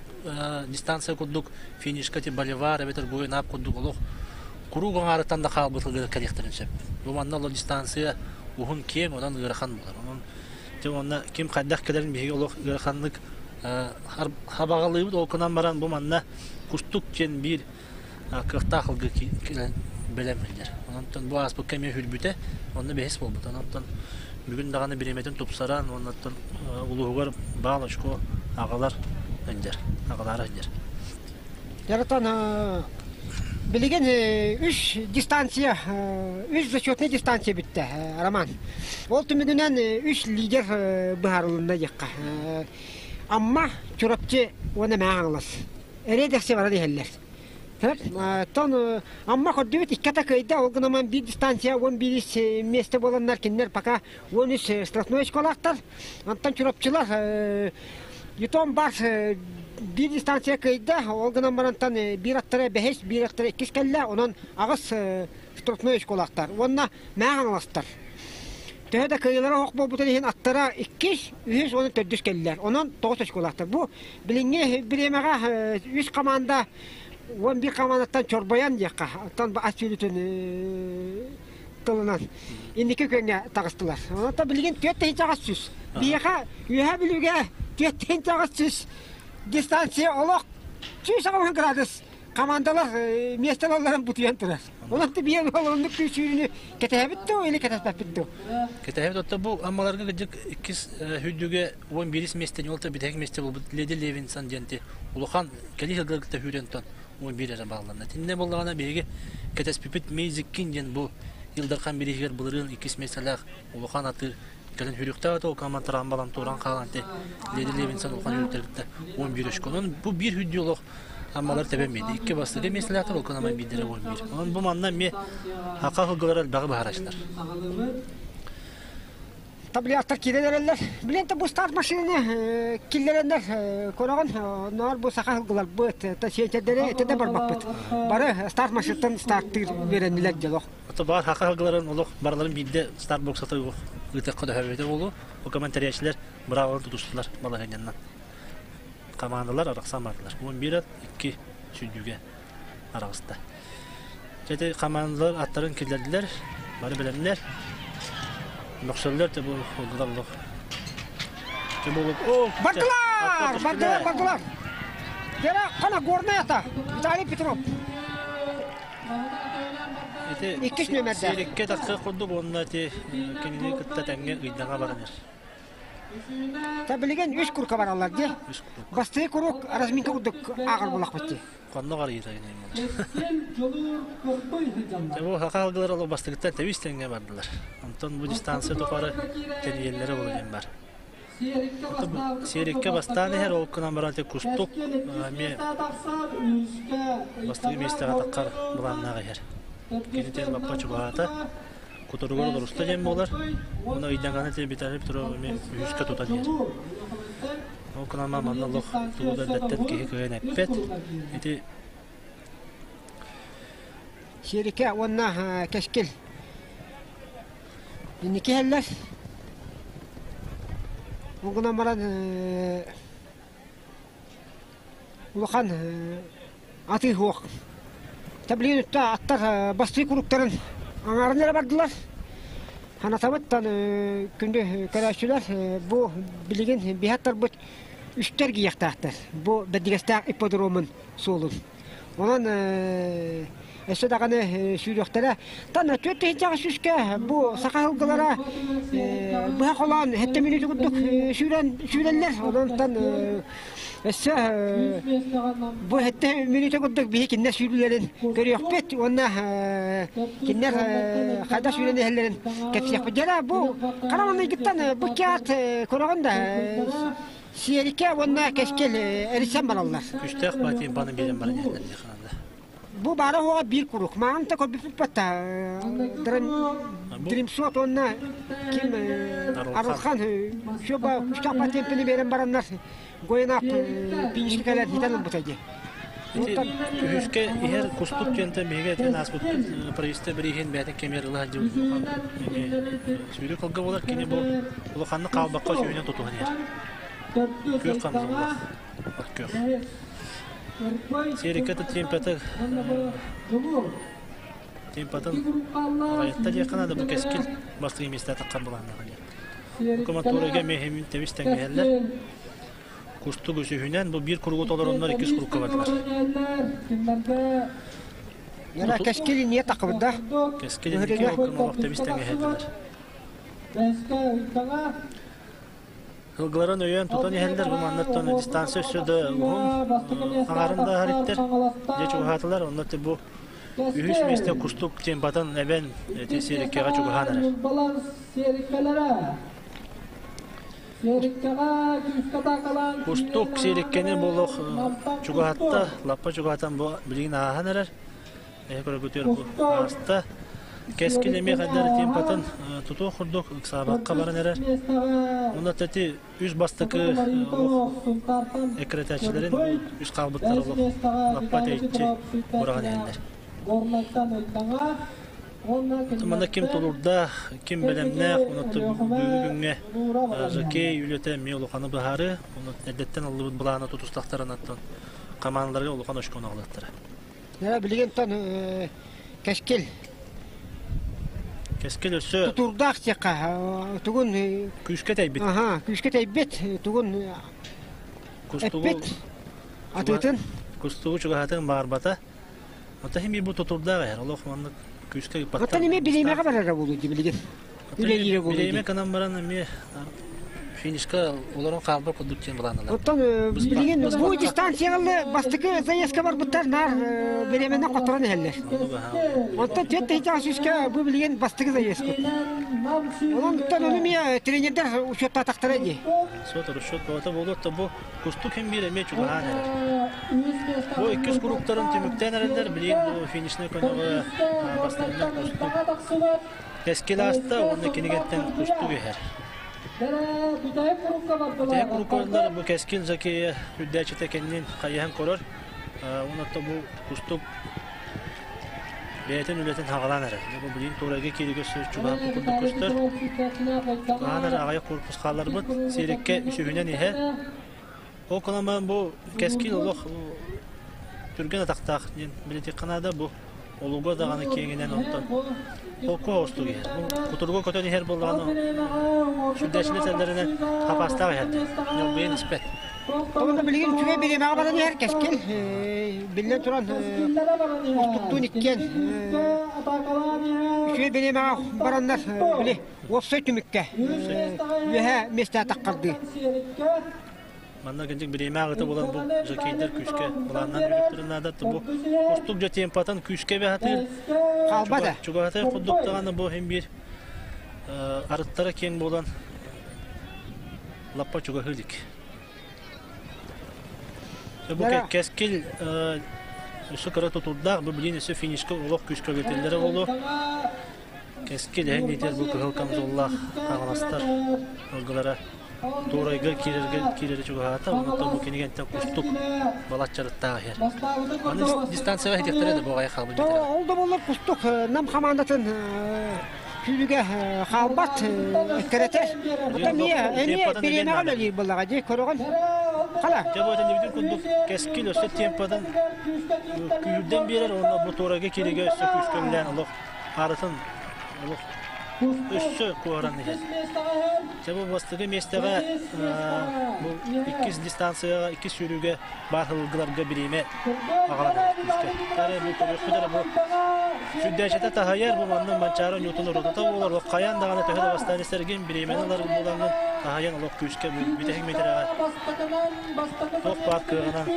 дистанция курдук финишка ти Боливар эбэтэр Буйнаап курдук олох куруук аҥаарыттан да хаалбыт ылгыга кэлиэхтэрин сөп. Бу манна олох дистанция уһун киэҥ, онон ыарахан буолар. Онон дьэ уонна ким хайдах кэлэрин биһиги олох ыараханнык хабаҕалыыбыт. Ол гынан баран бу манна Кустук диэн биир кыахтаах ылгы кэлэн бэлэм биллэр. Онон бу ааспыкка эмиэ үрбүтэ, онно бэһис буолбута. Онон бүгүн даҕаны бириэмэтин тупсаран, уоннаттан улууһугар баал очко аҕалар сылдьар, аҕалаары сылдьар. Яратан билигин үс дистанция, үс зачетный дистанция бүттэ, Роман. Ол түмүгүнэн үс лидер быһаарылынна диэххэ. Амма, Чурапчы уонна Мэҥэ Хаҥалас. Эрэй дэхси баран иһэллэр. Тон Амма көрдүбүт икки ата кыайда, ол гынан биир дистанция 11 место буоланнар кинилэр пока 13 штрафной очколаахтар. Онтон Чурапчылар Ютон Барс биир дистанция кыайда, ол гынан барантан биир аттара бэһис, биир аттара иккис кэллэ, онон аҕыс штрафной очколаахтар. Уонна Мэҥэ Хаҥаластар. Төһө да кыайыылара оһох буолбутун иһин аттара иккис, үһүс уонна төрдүс кэллилэр. Онон тоҕус очколаахтар. Бу билиҥҥи бириэмэҕэ үс команда 11 командаттан чорбойон диэххэ, оттон ас сүүрүүтүн тылынан инники күөҥҥэ таҕыстылар. Онон билигин 4800. Биһиэхэ Үөһээ Бүлүүгэ 4800 дистанция олох 180 градус командалар миэстэлэрин бутуйан турар. Онон биһиэн олоруннук күүсүүрүнү кэтэһэбит дуу или кэтэспэппит дуу? Кэтэһэбит отто бу Аммаларга кырдьык иккис хүрдүгэ 11 миэстэни ол бүтэһик миэстэ буолбут Леди Левинсон диэнти улахан кэлии сылгыларга хүүрэн тон 11 эрэ баалланна. Тинне буоллаҕына биһиги кэтэспиппит Мейзиккин диэн бу Ил Дархан бирииһигэр былырыын иккис миэстэлээх улахан атыыр кэлин хүрүктээх этэ ол командтаран балан туоран хаалан те Леди Левинсон улахан хүрүктэрбитте 11 очко. Онон бу биир хүрдүү олох Аммалар тэбэн биэрди. Икки бастакы миэстэлээхтэр ол кынамай биирдэрэ 11. Онон бу манна эмиэ хака сылгылар элбэҕи быһаарачтар. Таблиаттар киирэн эрэллэр. Билин бу старт машинаны киллэрэннэр көрөҕүн, ноор бу саха сылгыларбыт, сиэнчэрдэри этэ да барбаппыт. Бары старт машинаттан старттыыр үөрэннилэр дьолох. Ото баар хака сылгыларын олох барыларын биирдэ старт боксата ыытыахха дөһөбүтэ буолуо. Ол комментарийчилэр быраабыларын тутустулар балаһыанньаннан. Командалар арахсан бардылар. 11 ат, 2 сүүрдүүгэ араҕыста. Дьэ командалар аттарын киллэрдилэр, бары бэлэмнэр. Мөхсөллөр те бу олдулар Те бу о Бардылар! Бардылар, бардылар! Гера хана горная ата Виталий Петров. Ити Иккис нүөмэрдээх. Сиэриккэ тахса курдук уонна ити кинини кытта тэҥҥэ ыйдаҥа баран эр. Та билигин үс курка бараллар дии. Бастыы курук разминка курдук ааҕар булахпыт дии. Хонно қарыйыта Бу саха алгылар олох бастыгыттан тэбис тэҥҥэ бардылар. Онтон бу дистанция тухары тэнийэллэрэ буолар диэн бар. Сиэриккэ бастаан иһэр, ол гынан баран кустук эмиэ бастакы миэстэҕэ таххар былааннаах иһэр. Кинитин баппа чугаһаата. Кутуругар олоруста диэн буолар. Уонна ыйдаҥаны Виталий Петров эмиэ үһүскэ тутан иһэр. Ол гынан манна олох тугу да эрдэттэн киһи кыайан эппэт. Ити Сиэрикэ уонна Кэскил инники иһэллэр. Ол гынан баран улахан атыы суох. Таблин аттар бастыы куруктарын аҥаарын эрэ бардылар. Ханатабыттан күндү көрөөччүлэр бу билигин биһи аттарбыт үстэр киһиэхтээхтэр. Бу Бэрдигэстээх ипподромун суолун. Онон өссө даҕаны сүүрүөхтэрэ. Тан 4800-кэ бу саха сылгылара быһа холоон сэттэ мүнүүтэ курдук сүүрэн сүүрэллэр. Онон өссө бу сэттэ мүнүүтэ курдук биһи кинилэр сүүрүүлэрин көрүөхпүт уонна кинилэр хайдах сүүрэн иһэллэрин кэпсиэхпит. Дьэ бу хара маҥнайгыттан бу киат көрөҕүн да Сиэрикэ уонна Кэскил эрийсэн бараллар. Күстээх баатыйын баны биэрэн баран иһэллэр диэхананда. Бу баара уоҕа биир курук. Маҕан та көрбүппүт батта. Дримсот уонна ким Арылхан Шоба күстээх баатыйын биэрэн бараннар Гоенап пинишке кэлэр хитэн ылбыта дии. Ити үһүскэ иһэр кустук диэнтэн биһиги этэн ааспыт правительство бирииһин бэйэтин кэмигэр ыла сылдьыбыт улахан сүүрүк кылга буолар. Кини бу улаханнык хаалбакка сүүнэн тутуһан иһэр. Күөх хамсаллах от күөх. Сиэриккэ темпаты темпатын аҕайатта диэххэ наада бу кэскил бастакы миэстэ таххар былааннаах диэн. Коматурага эмиэ тэбис тэҥнэһэллэр. Кустук үсүһүнэн бу биир кругу толороннор иккис курукка бардылар. Яра кэскил инниэ тахыбыда. Кэскил инники олох тэбис тэҥэһэллэр. Ылгыларын өйөөн тутан иһэллэр, бу маннаттан дистанция өссө да уһун, аҥарын да аһар иттэр. Дьэ чугаһаатылар, онно бу үһүс миэстэ кустук темпатын эбэн ити сиэриккэҕэ чугаһаан эрэр. Кустук сиэриккэни болох чугаһатта, лаппа чугаһатан бу билигин ааһан эрэр. Эһэ көрөкүтүөр бу ааста. Кэскил эмиэ хайдар темпатын тутуох курдук ыксаабакка баран эрэр. Онно тэти үс бастакы олох эккирэтээччилэрин үс хаалбыттар олох лаппа тэйиччи быраҕан иһэллэр. Манна ким тулуурдаах, ким бэлэмнээх, онон бүгүҥҥү күҥҥэ жокей үлэтэ эмиэ улаханы быһаарыы, онон эрдэттэн ыллыбыт былааны тутустахтарына хамаандаларга улахан очкону аҕалыахтара. Билигин тон кэскил. Кэскил өссө тутуурдаах диэххэ тугун күүскэ тэйбит. Аха, күүскэ тэйбит, тугун эппит атыытын кустугу чугаһатын баарбата. Оттон хим бу тутурдаах эһэр, олох маннык күүскэ ыппаттар. Оттон эмиэ бириэмэҕэ барара буолуо дии билигин. Үлэлиирэ буолуо дии. Бириэмэ кынан баран эмиэ финишка олорон хаалбар курдук диэн былаанналар. Оттон билигин бу дистанцияҕа бастакы заездка барбыттар наар бириэмэнэн хотторон иһэллэр. Оттон түөрт тыһыынча сүүскэ бу билигин бастакы заездпыт. Онон ону эмиэ тренердэр учуоттаатахтара дии. Суот расчет бөҕөтө буолуо бу Кустук хин биир эмиэ чугаһаан эрэр. Бу иккис куруктарын түмүктээн эрэллэр. Билигин бу финишнэй көнөҕө бастакынан Кустук кэскил ааста уонна кинигэттэн Кустук иһэр. Бүтэһик курукка бу кэскил Жакея үрдээччитэ кэннин хайыһан көрөр. Уонна бу Кустук бэйэтин үлэтин хаҕалаан эрэр. Бу билигин туорайга кииригэ өссө чугаһаан курдук көстөр. Чугаһаан эрэ аҕыйах корпус хаалларбыт. Сиэриккэ үсүһүнэн иһэр. Ол гынан бу кэскил олох түргэн атахтаах диэн билэтиэххэ наада. Бу олуга даҕаны киэҥинэн онтон холку оҕустук иһэр. Бу кутуруга көтөн иһэр буоллаҕына сүрдээччилэр этэллэринэн хапаастаах иһэр диэн. Ньолбуйан испэт. Онно билигин үчүгэй бириэмэҕэ баран иһэр кэскил биллэн туран устуктуун иккиэн үчүгэй бириэмэҕэ бараннар били уопсай түмүккэ үөһэ миэстэ таххардыы. Манна кырдьык бириэмэ аҕыта буолан бу жокейдар күүскэ былааннаан үлүктэрин наада. Бу кустук дьэ темпатын күүскэ бэһатыыр. Хаалбат ээ. Чугаһатар курдук даҕаны бу иһин биир арыттара киэҥ буолан лаппа чугаһыы илик. Бу кэскил өссө кыра тутурдаах, бу билин өссө финишка олох күүскэ үлэтиллэрэ буолуо. Кэскил эһэн диэтэр бу кыһыл камзоллаах хаҥаластар ылгылара туорайга киирэргэ киирэри чугаһаата, онтон бу кинигэнтэн кустук балаччарыттаах иһэр. Аны дистанцияҕа иһитиэхтэрэ да бу аҕай хаалбыт метрэ. Ол да буоллар кустук Нам хамаандатын сүүрүгэ хаалбат эккирэтэр. Оттон эмиэ бириэмэҕэ үлэлиир буоллаҕа дии көрөҕүн. Хала. Дьэ бу этиллибитин курдук кэскил өссө темпадан күүрдэн биэрэр уонна бу туорайга кииригэ өссө күүскэ үлэлээн олох арытын олох өссө куоһаран иһэр. Дьэ бу бастакы миэстэҕэ бу иккис дистанцияҕа иккис сүүрүүгэ баар сылгыларга бириэмэ аҕалан күүскэ. Тары бу көрүөхпүт эрэ бу сүрдээччитэ таһайар бу манна Манчаары оонньуутун урутата буолар. Ол хайаан даҕаны төһө да бастаан истэргин бириэмэни ылар буолаҥҥын таһайан олох күүскэ бу бүтэһик миэтэрэҕэ туох баар кыаҕынан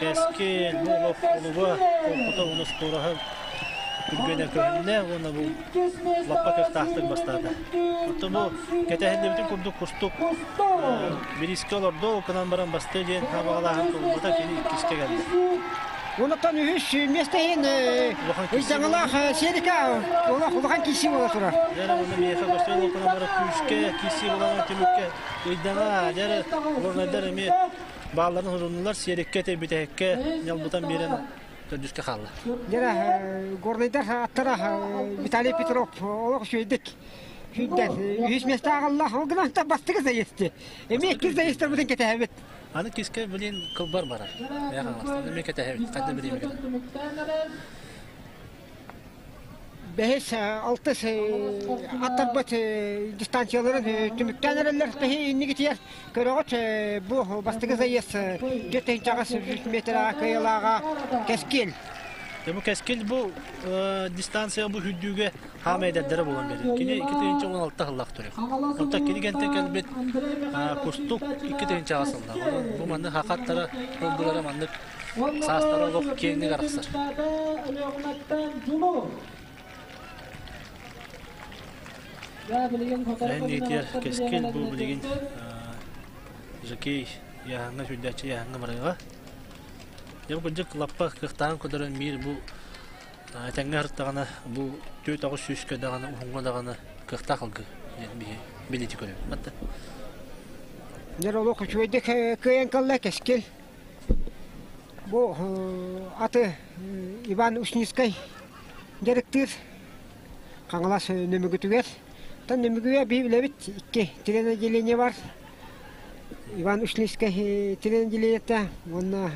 кэскил бу олох олуга холкута уонна скороһа түргэнэ көһүннэ уонна бу лаппа кыахтаахтык бастаата. Оттон бу кэтэһиллибитин курдук кустук бириискэ олордо, ол гынан баран бастыа диэн абаҕалааһын туолбата, кини иккискэ кэллэ. Онтон үһүс миэстэ иһин ыйдаҥалаах Серика улахан киирсии буола турар. Дьэ уонна миэхэ көстөн ол гынан баран күүскэ киирсии буолан түмүккэ ыйдаҥа, дьэ горнайдар эмиэ. Баалларын хоруннулар, сиэриккэ тэбитэһиккэ ньалбытан биэрэн төрдүскэ хаалла. Дьэ, горнайдар аттара Виталий Петров олох үчүгэйдик сүүрдэн үһүс миэстэ аҕалла. Ол гынан бастакы заезд. Эмиэ иккис заездтарбытын кэтэһэбит. Аны кискэ билин кылбар барар. Эмиэ кэтэһэбит. Ханна бириэмэ кэлэр. Бэһис, алтыс аттарбыт дистанцияларын түмүктээн эрэллэр. Тэһи иннигитигэр көрөҕүт бу бастакы заезд 4 метраҕа кыайылааҕа Кэскил. Бу Кэскил бу дистанция бу үрдүүгэ хаама эдэрдэрэ буолан биэрэр. Кини 2016 сыллаах төрүөх. Онтон кини кэнтэн кэлбит Кустук 2000 сыллаах. Бу маннык хахаттара ылбылара маннык Саастара олох киэҥник арахсар. Эн кэскил бу билигин жокей яһаҥҥа сүүрдээччи яһаҥҥа барыаҕа. Дьэ бу кырдьык лаппа кыахтааҕын көрдөрөн миир бу этэҥҥэ сырыттаҕына бу 4-9 сүүскэ даҕаны уһуҥҥа даҕаны кыахтаах алгы диэн биһи билити көрөбүт. Батта. Дьэ олох үчүгэйдик кыайан кэллэ кэскил. Бу аты Иван Ушницкай дьарыктыыр Хаҥалас Нөмүгүтүгэр. Оттон Нөмүгүгэ биһи билэбит икки тренотделение бар. Иван Ушницкай тренотделениета уонна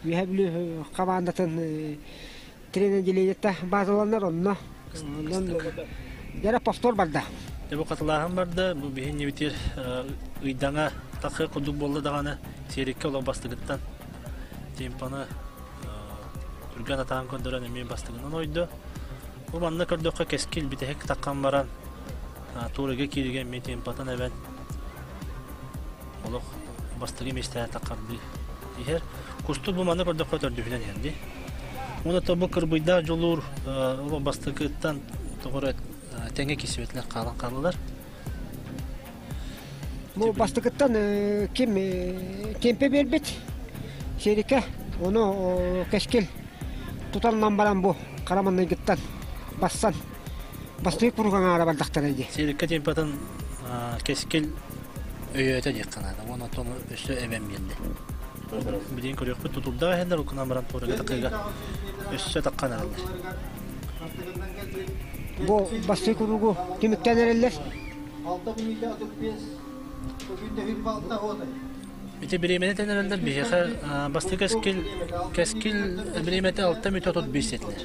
Үөһээ Бүлүү хамаандатын тренотделениета базаланар онно. Онон дьара повтор барда. Дьэ бу хатылааһын барда, бу биһи иннибитигэр ыйдаҥа тахыа курдук буолла даҕаны сиэриккэ олох бастыгыттан темпаны түргэн атаан көрдөрөн эмиэ бастыгынан ойдо. Бу манна көрдөххө кэскил бүтэһик таххан баран туурага кииригэ эмиэ темпатын эбэн олох бастакы миэстэҕэ таххардыы иһэр. Кустук бу манна көрдөххө төрдүһүнэн иһэр дии. Уонна бу кырбыйдаах дьулуур олох бастакыттан тоҕо эрэ тэҥэ кисибэтинэн хаалан хааллылар. Бу бастакыттан ким кемпе биэрбит Серика ону кэскил тутан баран бу хара манныгыттан бассан бастакы курук аҥаара бардахтара дии. Серика темпатын кэскил өйөөтө диэххэ наада. Уонна оттон өссө эбэн биэрдэ. Билигин көрүөхпүт тутурдаах иһэллэр, укунан баран туорага такыыга өссө таххан эрэллэр. Бу бастакы куругу түмүктээн эрэллэр. Ити бириэмэни тэнэрэллэр биһиэхэ бастакы кэскил кэскил бириэмэтэ 6 мүтэ 35 этилэр.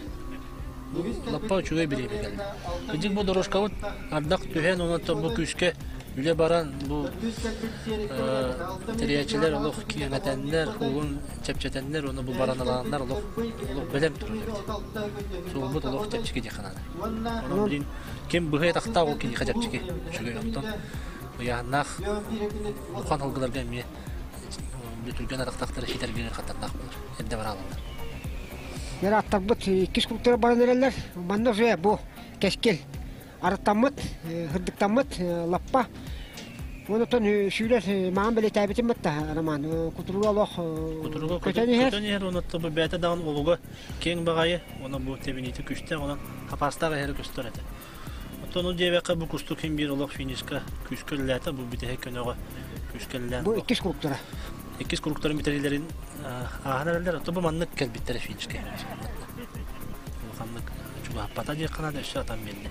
Лаппа үчүгэй бириэмэ кэллэ. Кырдьык бу дорожкабыт ардах түһэн онон бу күүскэ үлэ баран бу тэрийээччилэр олох киэҥэтэннэр, угун чэпчэтэннэр уонна бу бараналааннар олох олох бэлэм турар эбит. Суолбут олох чэпчэки диэххэ наада. Онон билин ким быһый атахтаах ол киниэхэ чэпчэки үчүгэй оттон ыйааһыннаах улахан сылгыларга эмиэ түргэн атахтаахтары ситэргэ хаттардаах буолар эрдэ бараалаллар. Нэр аттарбыт иккис култуура баран эрэллэр. Манна уже бу кэскил арыттаммыт, сырдыктаммыт лаппа. Онтон сүүрэр маан бэлиэтээбитим батта Роман. Кутуруга олох Кутуруга көтөн иһэр. Көтөн иһэр, онон бу бэйэтэ даҕаны олуга киэҥ баҕайы, онон бу тэбиниитэ күстээх, онон хапаастаах иһэрэ көстөр этэ. Оттон ол диэбэккэ бу кустук хин биир олох финишка күүскэ үлэлээтэ, бу бүтэһик көнөҕө күүскэ үлэлээн. Бу иккис кругтара. Иккис кругтарын бүтэрилэрин ааһан эрэллэр, оттон бу маннык кэлбиттэрэ финишка. Улаханнык чугаһаппата диэххэ наада, өссө атан биэрдэ.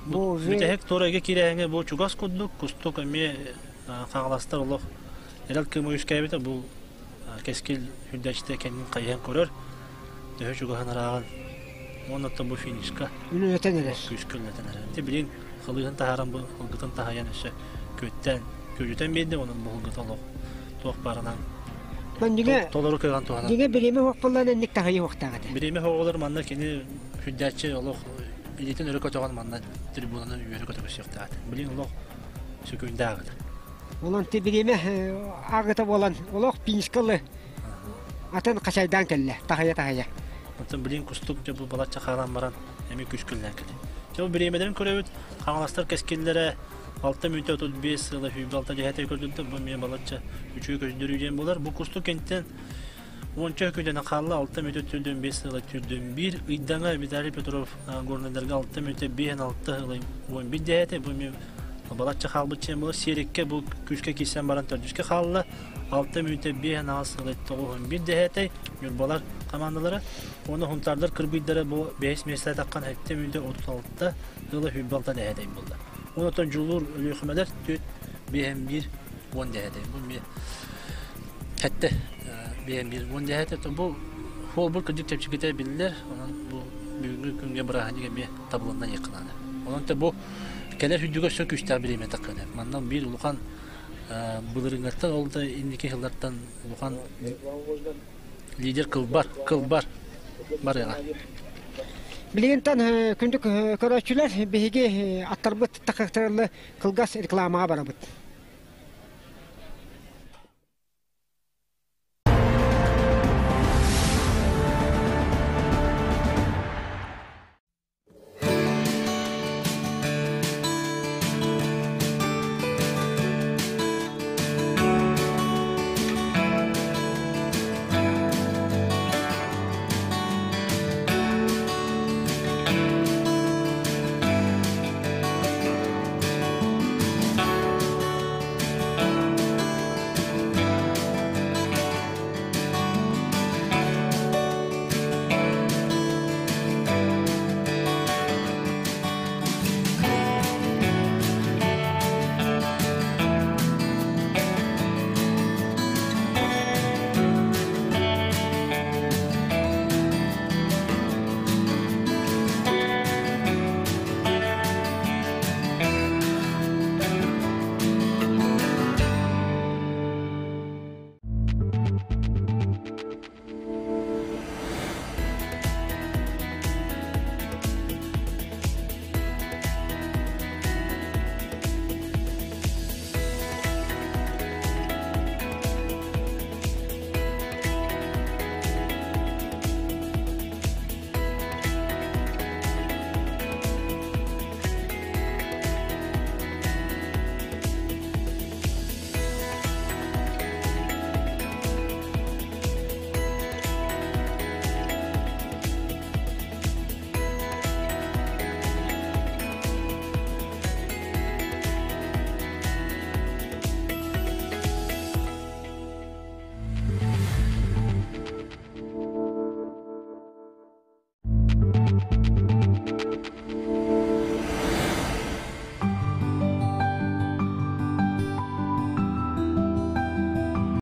Бу Бүтэһик туорайга киирээһиҥэ бу чугас курдук, кустук эмиэ хаҥаластар олох эрэл кыыма үөскээбитэ, бу кэскил үрдээччитэ кэннин хайыһан көрөр, төһө чугаһын ырааҕын уонна оттон бу финишка үлэлэтэн эрэр. Күүскэ үлэлэтэн эрэр. Ити билигин халыыһын таһааран бу ылгытын таһайан өссө күөттээн күөдьүтэн биэрдэ, онон бу ылгыта олох туох баарынан толору кыаҕын туһанан. Дьиҥэ бириэмэ суох буоллаҕына инник таһыйыы уохтаах этэ. Бириэмэ оҕолор манна кини үрдээччи олох илиитин өрө көтөҕөн манна трибунаны үөрэ көтө көрсүөхтээх этэ. Билигин олох сүкүндээх этэ. Онон ти бириэмэ аагыта буолан олох пинскалы атын хачайдаан кэллэ таһыйа-таһыйа. Оттон билигин кустук дьэ бу балачча хаалан баран эмиэ күскүллээн кэлэр. Дьэ бу бириэмэлэрин көрөбүт, хаҥаластар кэскиллэрэ 6 мүнүүтэ 35 сыла 26 дьэһэтэй көрдөрдө, бу эмиэ балачча үчүгэй көрдөрүү диэн буолар. Бу кустук кэнниттэн уонча күнүнэн хаалла 6 мүнүүтэ 45 сыла 41 ыйдаҥа Виталий Петров Горнайдарга 6 мүнүүтэ 56 сыла 11 дьэһэтэй, бу эмиэ. Балачча хаалбыт чиэн буолар. Сиэриккэ бу күүскэ киирсэн баран төрдүскэ хаалла. 6 мүнүүтэ 5 8 9 1 дэһээтэй Ньурбалар командалара. Уонна Хунтаардар кырбыйдара бу 5 миэстэ таххан 7 мүнүүтэ 36 ыла 26 дэһээтэй буолла. Онтон Дьулуур Өлүөхүмэлэр 4 5 1 10 дэһээтэй. Бу эмиэ хэтте 5 1 10 дэһээтэй. Бу холбур кырдьык чэпчэкитэ биллэр. Онон бу бүгүҥҥү күҥҥэ бырааһынньык эмиэ табылынна диэххэ наада. Онон бу кэлэр үрдүгэр өссө күүстээх бириэмэ таххыта. Манна биир улахан былырыҥҥаттан ол да инники сыллартан улахан лидер кылбар, кылбар барыаҕа. Билигинтэн күндү көрөөччүлэр биһиги аттарбыт тахыктарылы кылгас рекламаҕа барабыт.